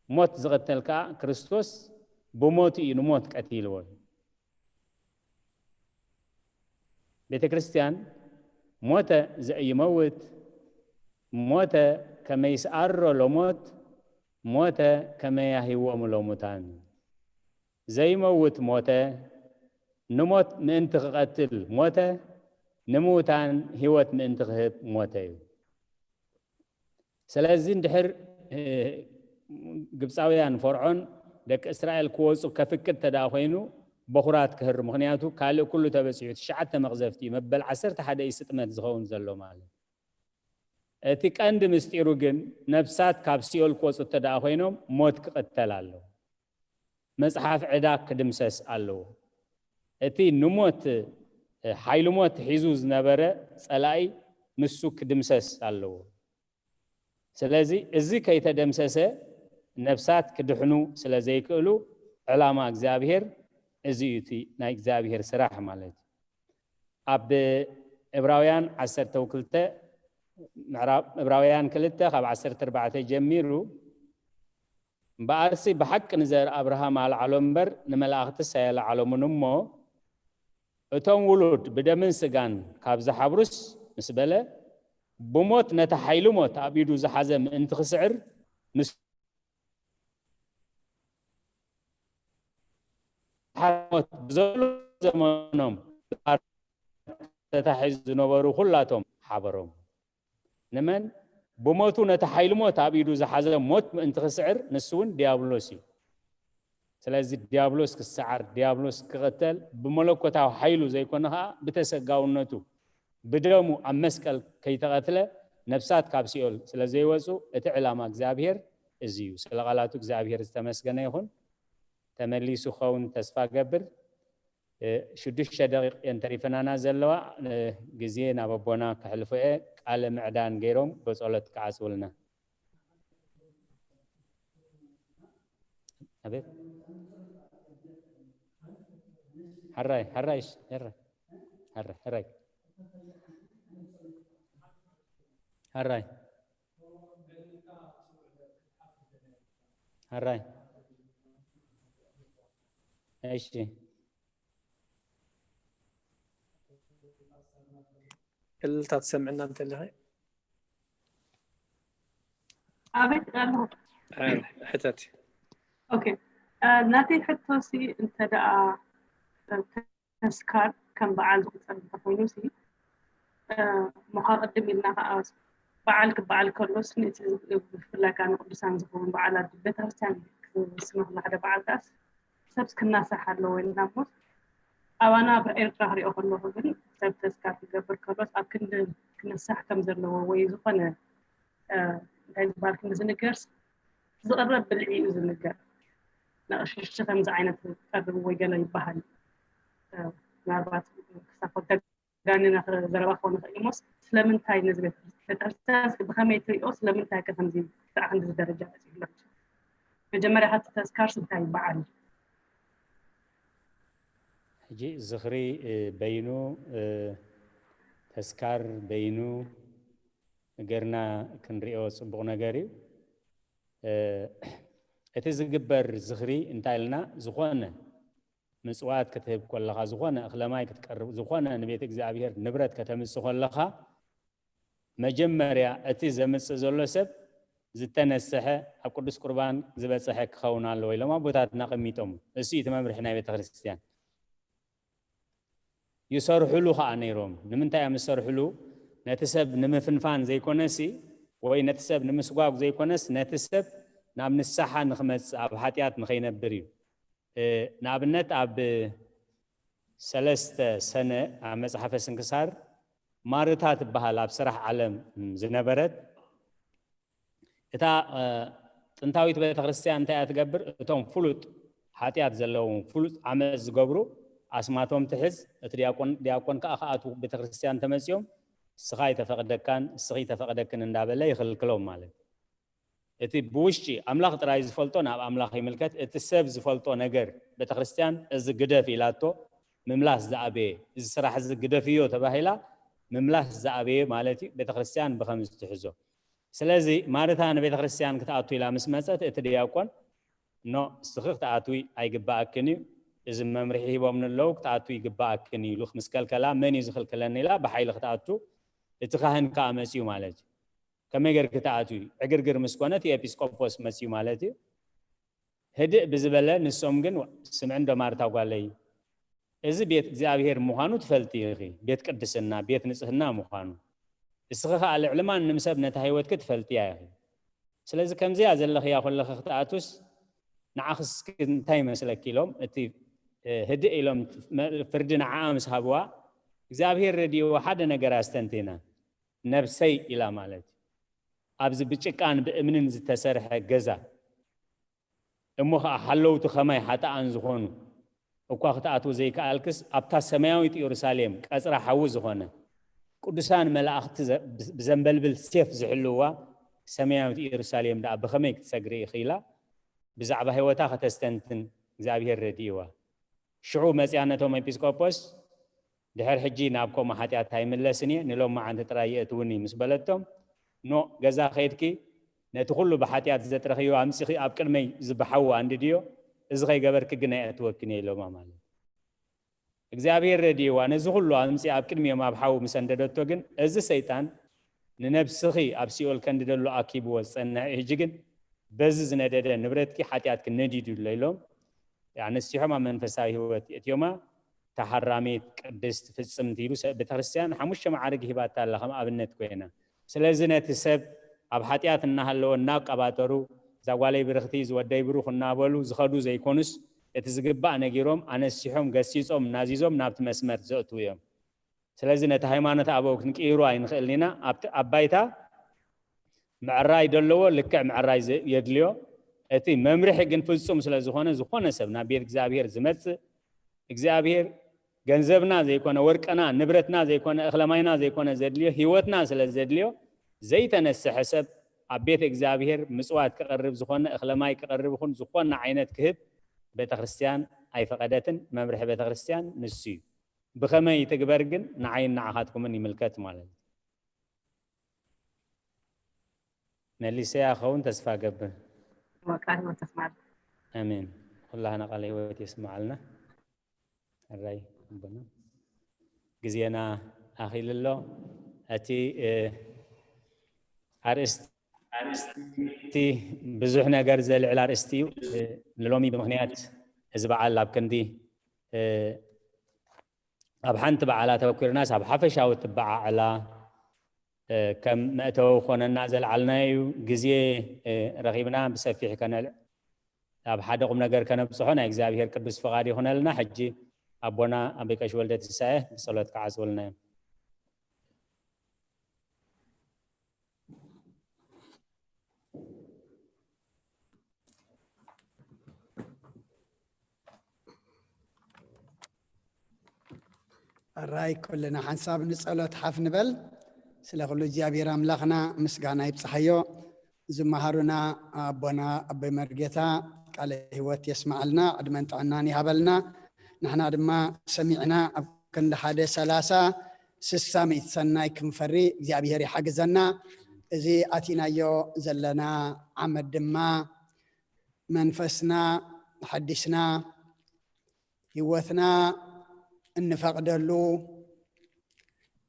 ሞት ዝቕተል ከኣ ክርስቶስ ብሞቱ እዩ ንሞት ቀቲልዎ እዩ። ቤተ ክርስቲያን ሞተ ዘኢይመውት ሞተ ከመ ይስዓሮ ለሞት ሞተ ከመ ያህይዎሙ ለሙታን። ዘይመውት ሞተ፣ ንሞት ምእንቲ ክቐትል ሞተ፣ ንምውታን ህይወት ምእንቲ ክህብ ሞተ እዩ። ስለዚ እንድሕር ግብፃውያን ፈርዖን ደቂ እስራኤል ክወፁ ከፍቅድ ተደኣ ኮይኑ በኹራት ክህር፣ ምክንያቱ ካልእ ኩሉ ተበፂሑ ትሽዓተ መቕዘፍቲ እዩ፣ መበል ዓሰርተ ሓደ እዩ ስጥመት ዝኸውን ዘሎ ማለት። እቲ ቀንዲ ምስጢሩ ግን ነብሳት ካብ ሲኦል ክወፁ ተደኣ ኮይኖም ሞት ክቕተል ኣለዎ። መፅሓፍ ዕዳ ክድምሰስ ኣለዎ። እቲ ንሞት ሓይሊ ሞት ሒዙ ዝነበረ ፀላኢ ንሱ ክድምሰስ ኣለዎ። ስለዚ እዚ ከይተደምሰሰ ነብሳት ክድሕኑ ስለ ዘይክእሉ ዕላማ እግዚኣብሔር እዚ እዩ፣ እቲ ናይ እግዚኣብሔር ስራሕ ማለት እዩ። ኣብ ዕብራውያን ዓሰርተ ክልተ ምዕራብ ዕብራውያን ክልተ ካብ ዓሰርተ ኣርባዕተ ጀሚሩ እምበኣርሲ ብሓቂ ንዘር ኣብርሃም ኣልዓሎ እምበር ንመላእኽትስ ኣየልዓሎምን እሞ እቶም ውሉድ ብደምን ስጋን ካብ ዝሓብሩስ ምስ በለ ብሞት ነቲ ሓይሊ ሞት ኣብ ኢዱ ዝሓዘ ምእንቲ ክስዕር ምስ ሓሞት ብዘሎ ዘመኖም ተታሒዙ ዝነበሩ ኩላቶም ሓበሮም። ንመን? ብሞቱ ነቲ ሓይሊ ሞት ኣብ ኢዱ ዝሓዘ ሞት ምእንቲ ክስዕር ንሱ እውን ዲያብሎስ እዩ። ስለዚ ዲያብሎስ ክሰዓር፣ ዲያብሎስ ክቕተል ብመለኮታዊ ሓይሉ ዘይኮነ ከዓ ብተሰጋውነቱ ብደሙ ኣብ መስቀል ከይተቐትለ ነብሳት ካብ ሲኦል ስለ ዘይወፁ እቲ ዕላማ እግዚኣብሔር እዚ እዩ። ስለ ቃላቱ እግዚኣብሔር ዝተመስገነ ይኹን። ተመሊሱ ክኸውን ተስፋ ገብር። ሽዱሽተ ደቂቕ እየን ተሪፈናና ዘለዋ። ግዜ ናብ ኣቦና ከሕልፎ እየ። ቃለ ምዕዳን ገይሮም ብጸሎት ክዓጽውልና። ኣቤት። ሕራይ፣ ሕራይ፣ እሺ፣ ሕራይ። ሕራይ፣ ሕራይ። ሕራይ። ሕራይ። እሺ። እልልታ ትሰምዕና እንተለኺ? ኣቤት ኣለኹ። ሕተት። ኦኬ። ናተይ ሕቶሲ እንተ ደኣ ተስካር ከም በዓል ዝቑጸር እንተኾይኑ ሲ፣ እሞ ካብ ቅድም ኢልና ከኣ በዓል ክበዓል ከሎስ፣ ነቲ ብፍላይ ከኣ ንቅዱሳን ዝኸውን በዓላት ቤተክርስትያን ክስመ ከሎ ሓደ በዓል ከኣስ ሰብስ ክናሳሕ ኣለዎ ኢልና እሞ፣ ኣባና ኣብ ኤርትራ ክሪኦ ከለኹ ግን ሰብ ተስካር ክገብር ከሎስ ኣብ ክንዲ ክነሳሕ ከም ዘለዎ ወይ ዝኾነ፣ እ፣ እንታይ ዝበሃል ክንዲ ዝንገርስ ዝቕረብ ብልዒ እዩ ዝንገር። ንኣሽሽቲ ከምዚ ዓይነት ቀርብ ወይ ገለ ይበሃል። እ፣ ምናልባት ክሳብ ጋኒና ዘረባ ክኾን ይኽእል እሞስ፣ ስለምንታይ ነዚ ቤተ-፣ ቤተክርስትያን ብኸመይ ትሪኦ? ስለምንታይ ከ ከምዚ ክሳዕ ክንድዚ ደረጃ በጺሑ ኣሎ? መጀመርያ፣ እቲ ተስካርስ እንታይ ይበዓል? ሕጂ ዝኽሪ፣ እ፣ በይኑ፣ እ፣ ተስካር በይኑ ጌርና ክንሪኦ ጽቡቕ ነገር እዩ። እ፣ እቲ ዝግበር ዝኽሪ እንታይ ኢልና፣ ዝኾነ ምጽዋት ክትህብ ከለኻ፣ ዝኾነ እኽለ ማይ ክትቀርብ፣ ዝኾነ ንቤት እግዚኣብሔር ንብረት ከተምጽእ ከለኻ፣ መጀመርያ እቲ ዘምጽእ ዘሎ ሰብ ዝተነስሐ፣ ኣብ ቅዱስ ቁርባን ዝበጽሐ ክኸውን ኣለዎ ኢሎም ኣቦታትና ኣቐሚጦም። እሱ እዩ እቲ መምርሒ ናይ ቤተ ክርስቲያን። ይሰርሕሉ ኸኣ ነይሮም። ንምንታይ እዮም ዝሰርሕሉ? ነቲ ሰብ ንምፍንፋን ዘይኮነሲ፣ ወይ ነቲ ሰብ ንምስጓግ ዘይኮነስ፣ ነቲ ሰብ ናብ ንስሓ ንኽመጽእ፣ ኣብ ሓጢኣት ንኸይነብር እዩ። እ፣ ንኣብነት ኣብ ሰለስተ ሰነ ኣብ መጽሓፈ ስንክሳር ማርታ ትበሃል ኣብ ስራሕ ዓለም ዝነበረት እታ ጥንታዊት ቤተክርስትያን እንታይ እያ ትገብር? እቶም ፍሉጥ ሓጢኣት ዘለዎም፣ ፍሉጥ ዓመፅ ዝገብሩ ኣስማቶም ትሕዝ። እቲ ዲያቆን ዲያቆን ከዓ ክኣትዉ ቤተክርስትያን ተመፅዮም፣ እስኻ ይተፈቅደካን እስኺ ይተፈቅደክን እንዳበለ ይኽልክሎም ማለት እዩ። እቲ ብውሽጢ ኣምላኽ ጥራይ ዝፈልጦ ናብ ኣምላኽ ይምልከት። እቲ ሰብ ዝፈልጦ ነገር፣ ቤተክርስትያን እዚ ግደፍ ኢላቶ፣ ምምላስ ዝኣበየ፣ እዚ ስራሕ እዚ ግደፍዮ ተባሂላ ምምላስ ዝኣበየ ማለት እዩ። ቤተክርስትያን ብኸምዚ ትሕዞ። ስለዚ ማርታ ንቤተክርስትያን ክትኣቱ ኢላ ምስ መፀት፣ እቲ ዲያቆን፣ ኖ፣ እስኺ ክትኣትዊ ኣይግባኣክን እዩ፣ እዚ መምርሒ ሂቦምኒ ኣለዉ፣ ክትኣትዊ ይግባኣክን እዩ ኢሉ ምስ ከልከላ፣ መን እዩ ዝኽልክለኒ ኢላ ብሓይሊ ክትኣቱ፣ እቲ ካህን ከዓ መፅዩ ማለት እዩ። ከመይ ገይርኪ ትኣትዊ? ዕግርግር ምስ ኮነ እቲ ኤጲስቆጶስ መፅዩ ማለት እዩ። ህድእ ብዝበለ፣ ንሶም ግን ስምዒ እንዶ ማርታ ጓለይ፣ እዚ ቤት እግዚኣብሔር ምዃኑ ትፈልጢ ኢኺ፣ ቤት ቅድስና፣ ቤት ንጽህና ምዃኑ። እስኺ ኸኣ ልዕሊ ማንም ሰብ ነታ ህይወትኪ ትፈልጥያ ኢኺ። ስለዚ ከምዚኣ ዘለኽያ ኮለኺ ክትኣቱስ ንዓኽስ እንታይ ይመስለኪ ኢሎም እቲ ህድእ ኢሎም ፍርዲ ንዓኣ ምስ ሃብዋ እግዚኣብሔር ረድእዎ ሓደ ነገር ኣስተንቲና ነብሰይ ኢላ ማለት እዩ። ኣብዚ ብጭቃን ብእምንን ዝተሰርሐ ገዛ እሞ ኸዓ ሓለውቲ ኸማይ ሓጥኣን ዝኾኑ እኳ ክትኣትዉ ዘይከኣልክስ ኣብታ ሰማያዊት ኢየሩሳሌም ቀጽራ ሓዊ ዝኾነ ቅዱሳን መላእኽቲ ብዘንበልብል ሴፍ ዝሕልዋ ሰማያዊት ኢየሩሳሌም ደኣ ብኸመይ ክትሰግሪ ኢኺ ኢላ ብዛዕባ ህይወታ ከተስተንትን እግዚኣብሔር ረድእዋ። ሽዑ መጺኣ ነቶም ኤጲስቆጶስ ድሕር ሕጂ ናብ ከምኡ ሓጢኣት ኣይምለስን እየ፣ ንሎማዓንቲ ጥራይ የእትውኒ ምስ በለቶም፣ ኖእ፣ ገዛ ኸይድኪ ነቲ ኹሉ ብሓጢኣት ዘጥረኽዮ ኣምጺኺ ኣብ ቅድመይ ዝበሓዊ ኣንድድዮ፣ እዚ ኸይገበርኪ ግን ኣየእትወክን እየ ኢሎማ ማለት እዩ። እግዚኣብሔር ረድእዋ ነዚ ኹሉ ኣምጺኣ ኣብ ቅድሚኦም ኣብ ሓዊ ምስ ኣንደደቶ ግን፣ እዚ ሰይጣን ንነብስኺ ኣብ ሲኦል ከንድደሉ ኣኪብዎ ዝጸንሐ እዩ፣ ሕጂ ግን በዚ ዝነደደ ንብረትኪ ሓጢኣትኪ ነዲዱ ኣሎ ኢሎም ኣነሲሖም ኣብ መንፈሳዊ ህይወት የእትዮማ። ተሃራሚት፣ ቅድስት፣ ፍጽምቲ ኢሉ ሰብ ቤተክርስትያን ሓሙሽተ መዓርግ ሂባታ ኣላ ከም ኣብነት ኮይና። ስለዚ ነቲ ሰብ ኣብ ሓጢኣት እናሃለወ እናቀባጠሩ እዛ ጓለይ ብርኽቲ ዝወደይ ብሩኽ እናበሉ ዝኸዱ ዘይኮኑስ እቲ ዝግባእ ነጊሮም ኣነሲሖም ገሲጾም ናዚዞም ናብቲ መስመር ዘእትዉ እዮም። ስለዚ ነቲ ሃይማኖት ኣበው ክንቅይሮ ኣይንኽእልን ኢና። ኣብቲ ኣብ ባይታ ምዕራይ ደለዎ ልክዕ ምዕራይ ዘ- የድልዮ። እቲ መምርሒ ግን ፍጹም ስለ ዝኾነ ዝኾነ ሰብ ናብ ቤት እግዚኣብሔር ዝመጽእ እግዚኣብሔር ገንዘብና ዘይኮነ ወርቅና ንብረትና ዘይኮነ እኽለ ማይና ዘይኮነ ዘድልዮ ህይወትና ስለ ዘድልዮ ዘይተነስሐ ሰብ ኣብ ቤት እግዚኣብሔር ምጽዋት ክቐርብ ዝኾነ እኽለ ማይ ክቐርብ ይኹን ዝኾነ ዓይነት ክህብ ቤተክርስትያን ኣይፈቐደትን። መምርሒ ቤተክርስትያን ንሱ እዩ። ብኸመይ ትግበር ግን ንዓይን ንዓኻትኩምን ይምልከት ማለት እዩ። መሊሰያ ክኸውን ተስፋ ገብር። ወቃል ወተኽማል ኣሜን። ኩላህና ቃለ ህይወት የስምዓልና። ሕራይ ኣቦና ግዜና ኣኺሉ ኣሎ። እቲ ኣርእስቲ ብዙሕ ነገር ዘልዕል ኣርእስቲ እዩ። ንሎሚ ብምኽንያት እዚ በዓል ኣብ ክንዲ ኣብ ሓንቲ በዓል ኣተኩርናስ ኣብ ሓፈሻዊ ትበዓዕላ ከም መእተዊ ክኾነና ዘልዓልናዮ እዩ። ግዜ ረኺብና ብሰፊሕ ከነልዕ ኣብ ሓደ ቁም ነገር ከነብፅሖ ናይ እግዚኣብሔር ቅዱስ ፍቓድ ይኹነልና። ሕጂ ኣቦና ኣቤ ቀሺ ወልደ ትንሳኤ ብጸሎት ክዓጽውልና እዮም። ኣራይ ኩልና ሓንሳብ ንጸሎት ሓፍ ንበል። ስለ ኩሉ እግዚኣብሔር ኣምላኽና ምስጋና ይብጽሓዮ። ዝመሃሩና ኣቦና ኣቦይ መርጌታ ቃለ ህይወት የስምዓልና፣ ዕድመን ጥዕናን ይሃበልና። ንሕና ድማ ሰሚዕና ኣብ ክንዲ ሓደ ሰላሳ ስሳ ሚእቲ ሰናይ ክንፈሪ እግዚኣብሔር ይሓግዘና። እዚ ኣቲናዮ ዘለና ዓመት ድማ መንፈስና ሓዲስና ህይወትና እንፈቕደሉ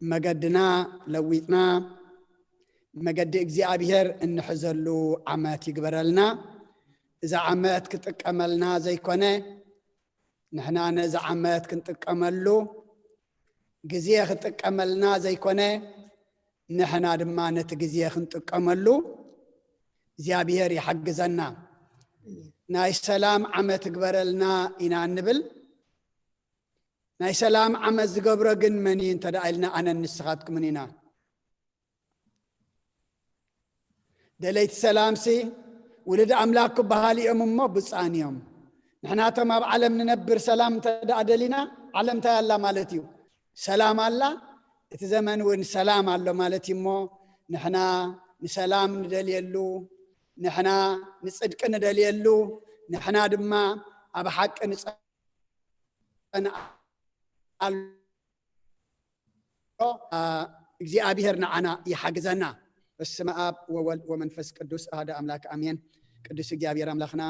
መገድና ለዊጥና መገዲ እግዚኣብሔር እንሕዘሉ ዓመት ይግበረልና። እዚ ዓመት ክጥቀመልና ዘይኮነ ንሕና ነዚ ዓመት ክንጥቀመሉ ግዜ ክጥቀመልና ዘይኮነ ንሕና ድማ ነቲ ግዜ ክንጥቀመሉ እግዚኣብሔር ይሓግዘና። ናይ ሰላም ዓመት ግበረልና ኢና እንብል። ናይ ሰላም ዓመት ዝገብሮ ግን መን እዩ እንተ ደኣ ኢልና ኣነን ንስኻትኩምን ኢና። ደለይቲ ሰላምሲ ውሉድ ኣምላኽ ክበሃሉ እዮም እሞ ብፁዓን እዮም። ንሕናቶም ኣብ ዓለም ንነብር ሰላም እንተ ደኣ ደሊና፣ ዓለም እንታይ ኣላ ማለት እዩ? ሰላም ኣላ። እቲ ዘመን እውን ሰላም ኣሎ ማለት እዩ እሞ፣ ንሕና ንሰላም ንደልየሉ፣ ንሕና ንጽድቂ ንደልየሉ፣ ንሕና ድማ ኣብ ሓቂ ንጸንዓሉ። እግዚኣብሔር ንዓና ይሓግዘና። በስመ ኣብ ወወልድ ወመንፈስ ቅዱስ ኣሃደ ኣምላክ ኣሜን። ቅዱስ እግዚኣብሔር ኣምላኽና፣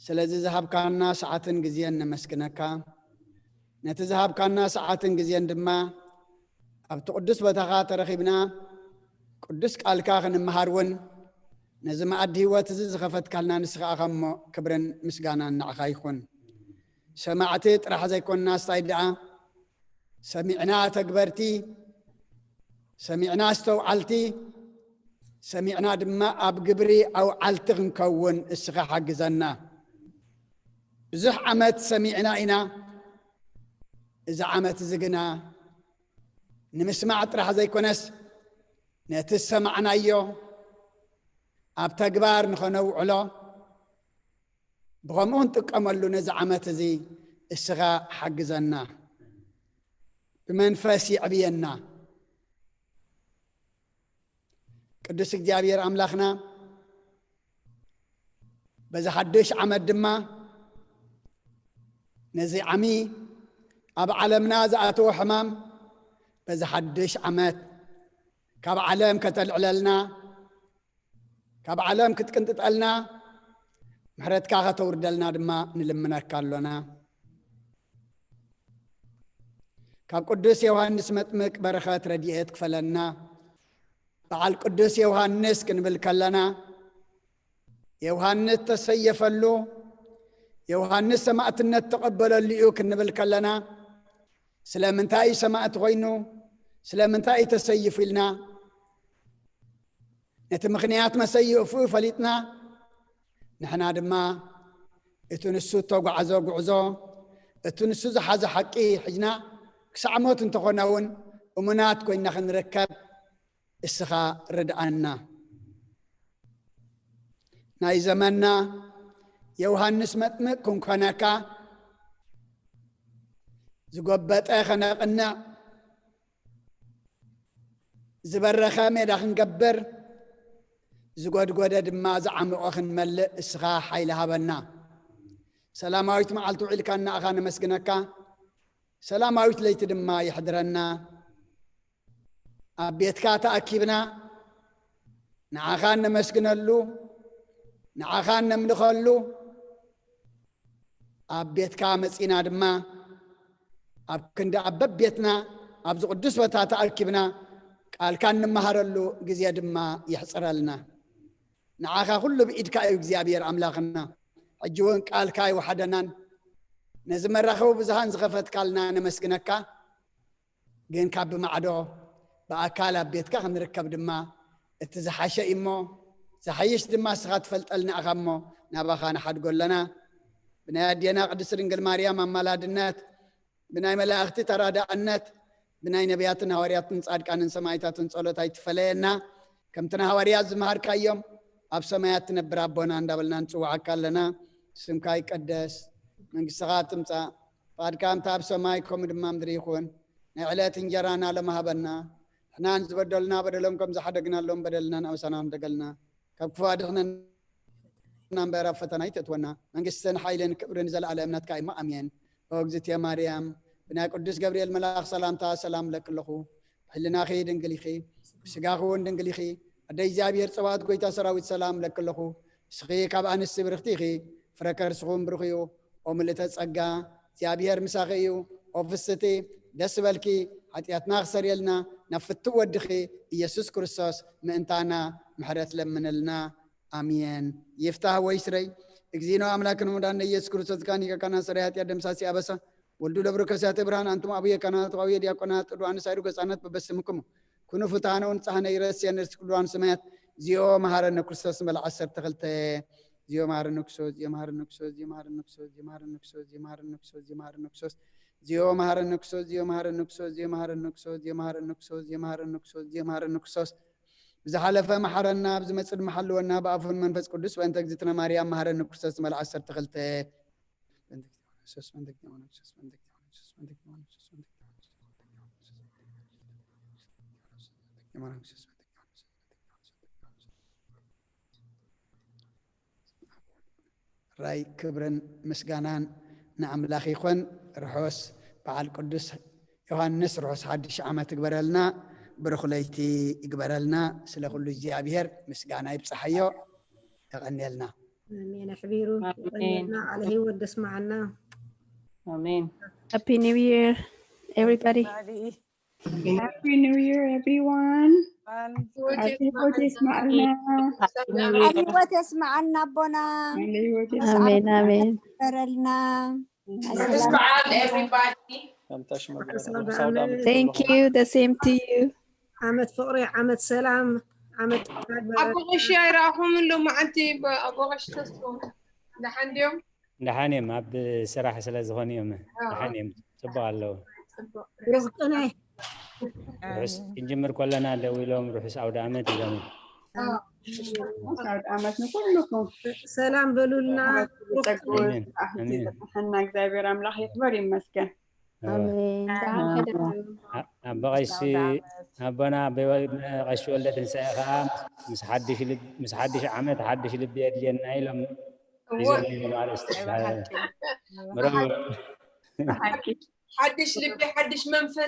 ስለዚ ዝሃብካና ሰዓትን ግዜን ነመስግነካ። ነቲ ዝሃብካና ሰዓትን ግዜን ድማ ኣብቲ ቅዱስ ቦታኻ ተረኺብና ቅዱስ ቃልካ ክንመሃር እውን ነዚ መኣዲ ህይወት እዚ ዝኸፈትካልና ንስኻ ኢኻ እሞ፣ ክብርን ምስጋናን ንዓኻ ይኹን። ሰማዕቲ ጥራሕ ዘይኮንና፣ ስታይ ደኣ ሰሚዕና ተግበርቲ፣ ሰሚዕና ኣስተውዓልቲ፣ ሰሚዕና ድማ ኣብ ግብሪ ኣውዓልቲ ክንከውን እስኻ ሓግዘና። ብዙሕ ዓመት ሰሚዕና ኢና። እዚ ዓመት እዚ ግና ንምስማዕ ጥራሕ ዘይኮነስ፣ ነቲ ዝሰማዕናዮ ኣብ ተግባር ንኸነውዕሎ፣ ብኸምኡ ክንጥቀመሉ ነዚ ዓመት እዚ እስኻ ሓግዘና፣ ብመንፈስ የዕብየና። ቅዱስ እግዚኣብሔር ኣምላኽና፣ በዚ ሓድሽ ዓመት ድማ ነዚ ዓሚ ኣብ ዓለምና ዝኣተወ ሕማም በዚ ሓድሽ ዓመት ካብ ዓለም ከተልዕለልና፣ ካብ ዓለም ክትቅንጥጠልና፣ ምሕረትካ ከተውርደልና ድማ ንልምነካ ኣሎና። ካብ ቅዱስ ዮሃንስ መጥምቅ በረኸት ረድኤት ክፈለና። በዓል ቅዱስ ዮሃንስ ክንብል ከለና፣ ዮሃንስ ተሰየፈሉ፣ ዮሃንስ ሰማዕትነት ተቐበለሉ እዩ ክንብል ከለና፣ ስለምንታይ እዩ ሰማዕቲ ኮይኑ? ስለምንታይ እዩ ተሰይፉ ኢልና ነቲ ምኽንያት መሰይፉ ፈሊጥና፣ ንሕና ድማ እቲ ንሱ እተጓዕዞ ጉዕዞ፣ እቲ ንሱ ዝሓዞ ሓቂ ሒዝና፣ ክሳዕ ሞት እንተኾነ እውን እሙናት ኮይና ክንርከብ እስኻ ርድኣና። ናይ ዘመንና ዮሃንስ መጥምቅ ክንኮነካ፣ ዝጎበጠ ከነቕንዕ፣ ዝበረኸ ሜዳ ክንገብር፣ ዝጎድጎደ ድማ ዝዓመቖ ክንመልእ እስኻ ሓይሊ ሃበና። ሰላማዊት መዓልቲ ውዒልካ ንኣኻ ነመስግነካ፣ ሰላማዊት ለይቲ ድማ የሕድረና። ኣብ ቤትካ ተኣኪብና ንዓኻ እነመስግነሉ፣ ንዓኻ እነምልኸሉ፣ ኣብ ቤትካ መጺና ድማ ኣብ ክንዲ ኣብ በቤትና ኣብዚ ቅዱስ ቦታ ተኣኪብና ቃልካ እንመሃረሉ ግዜ ድማ የሕጽረልና። ንዓኻ ኩሉ ብኢድካ እዩ እግዚኣብሔር ኣምላኽና። ሕጂ እውን ቃልካ ይወሓደናን ነዚ መራኸቢ ብዙሃን ዝኸፈትካልና ነመስግነካ። ግን ካብ ብማዕዶ ብኣካል ኣብ ቤትካ ክንርከብ ድማ እቲ ዝሓሸ እዩ እሞ፣ ዝሓይሽ ድማ እስኻ ትፈልጠልና ኢኻ እሞ፣ ናባኻ ንሓድጎ ኣለና። ብናይ ኣዴና ቅድስት ድንግል ማርያም ኣማላድነት፣ ብናይ መላእኽቲ ተራዳእነት፣ ብናይ ነቢያትን ሃዋርያትን ጻድቃንን ሰማዕታትን ጸሎት ኣይትፈለየና። ከምቲ ንሃዋርያት ዝመሃርካዮም፣ ኣብ ሰማያት ትነብር ኣቦና እንዳበልና ንጽውዓካ ኣለና። ስምካ ይቀደስ፣ መንግስትኻ ትምጻእ፣ ፍቓድካ ከምቲ ኣብ ሰማይ ከምኡ ድማ ምድሪ ይኹን። ናይ ዕለት እንጀራና ሎም ሃበና። ንሕናን ዝበደሉና በደሎም ከም ዝሓደግናሎም በደልናን ኣበሳናን ደገልና። ካብ ክፉ ኣድሕነና እምበር ኣብ ፈተና ኣይተእትወና። መንግስትን ሓይልን ክብርን ዘለኣለም ናትካ እዩ እሞ ኣሜን። ኦ እግዝእትየ ማርያም፣ ብናይ ቅዱስ ገብርኤል መልኣኽ ሰላምታ ሰላም እብለኪ ኣለኹ። ብሕልናኺ ድንግል ኢኺ፣ ብስጋኺ እውን ድንግል ኢኺ። ኣደ እግዚኣብሔር ጸባኦት ጎይታ ሰራዊት ሰላም እብለኪ ኣለኹ። ንስኺ ካብ ኣንስቲ ብርኽቲ ኢኺ፣ ፍረ ከርስኺ እውን ብሩኽ እዩ። ኦ ምልእተ ጸጋ፣ እግዚኣብሔር ምሳኺ እዩ። ኦ ፍስቲ፣ ደስ በልኪ፣ ሓጢኣትና ክሰርየልና ናብ ፍትው ወድኺ ኢየሱስ ክርስቶስ ምእንታና ምሕረት ለምንልና። ኣሜን። ይፍታህ ወይ ስረይ። እግዚእነ አምላክነ ወመድኃኒነ ኢየሱስ ክርስቶስ፣ ካን ይከካና ሰረይ ኃጢአት ደምሳሲ አበሳ፣ ወልዱ ደብረ ከሲያተ ብርሃን፣ አንትሙ አቡየ ካህናት ወአቡየ ዲያቆናት፣ ቅዱሳን ሳይሩ ገጻናት በበስምክሙ ኩኑ ፍትሐነ ወንጽሐነ ይረስየነ ርእስ ቅዱሳን ሰማያት። እግዚኦ መሐረነ ክርስቶስ ንበል ዓሰርተ ክልተ። እግዚኦ መሐረነ ክርስቶስ፣ እግዚኦ መሐረነ ክርስቶስ፣ እግዚኦ መሐረነ ክርስቶስ፣ እግዚኦ መሐረነ ክርስቶስ፣ እግዚኦ መሐረነ ክርስቶስ፣ እግዚኦ መሐረነ ክርስቶስ፣ እግዚኦ መሐረነ ክርስቶስ፣ እግዚኦ መሐረነ ክርስቶስ፣ እግዚኦ መሐረነ ክርስቶስ፣ እግዚኦ መሐረነ ክርስቶስ፣ እግዚኦ መሐረነ ክርስቶስ፣ ብዝሓለፈ መሓረና፣ ብዝመጽእ ድማ ሓልወና፣ ብኣፉን መንፈስ ቅዱስ በእንተ እግዝእትነ ማርያም መሃረኒ ክርስቶስ ዝመልኣ ዓሰርተ ክልተ። ራይ ክብርን ምስጋናን ንኣምላኽ ይኹን። ርሑስ በዓል ቅዱስ ዮሃንስ፣ ርሑስ ሓድሽ ዓመት ይግበረልና፣ ብሩኽ ለይቲ ይግበረልና። ስለ ኩሉ እግዚኣብሔር ምስጋና ይብጽሓዮ። የቐንየልና። ኣሜን። ኣሕቢሩ የቐንየልና። ቃለ ህይወት ደስማዓና። ኣሜን። Happy New Year, everybody. Happy New Year, everyone. ቃለ ህይወት የስማዓልና። ቃለ ህይወት የስማዓና ኣቦና። ቃለ ህይወት ኣሜን ኣሜን። ይግበረልና። ርሑስ በዓል everybody። Thank you. The same to you. ዓመት ፍቕሪ፣ ዓመት ሰላም፣ ዓመት ጥዕና ይግበረልና። ኣቦ ቀሺ ኣይረኣኹምን ሎማዓንቲ። ኣቦ ቀሺ ተስፉ ደሓን ድዮም? ደሓን እዮም፣ ኣብ ስራሕ ስለ ዝኾኑ እዮም። ደሓን እዮም፣ ጽቡቕ ኣለዉ። ርዝቅነ ርሑስ ክንጅምር ከለና ደው ኢሎም ርሑስ ኣውደ ዓመት ኢሎም። ርሑስ ኣውደ ዓመት ንኩልኩም። ሰላም በሉልና። ጸጉ ኣሕቲ ዘብጽሐና እግዚኣብሔር ኣምላኽ ይኽበር ይመስገን። ኣቦ ቀሺ ኣቦና ቀሺ ወልደ ትንሳኤ ከዓ ምስ ሓድሽ ዓመት ሓድሽ ልቢ የድልየና ኢሎም ሒዞም ኢሎም ኣርእስቲ ምረው። ሓድሽ ልቢ ሓድሽ መንፈስ።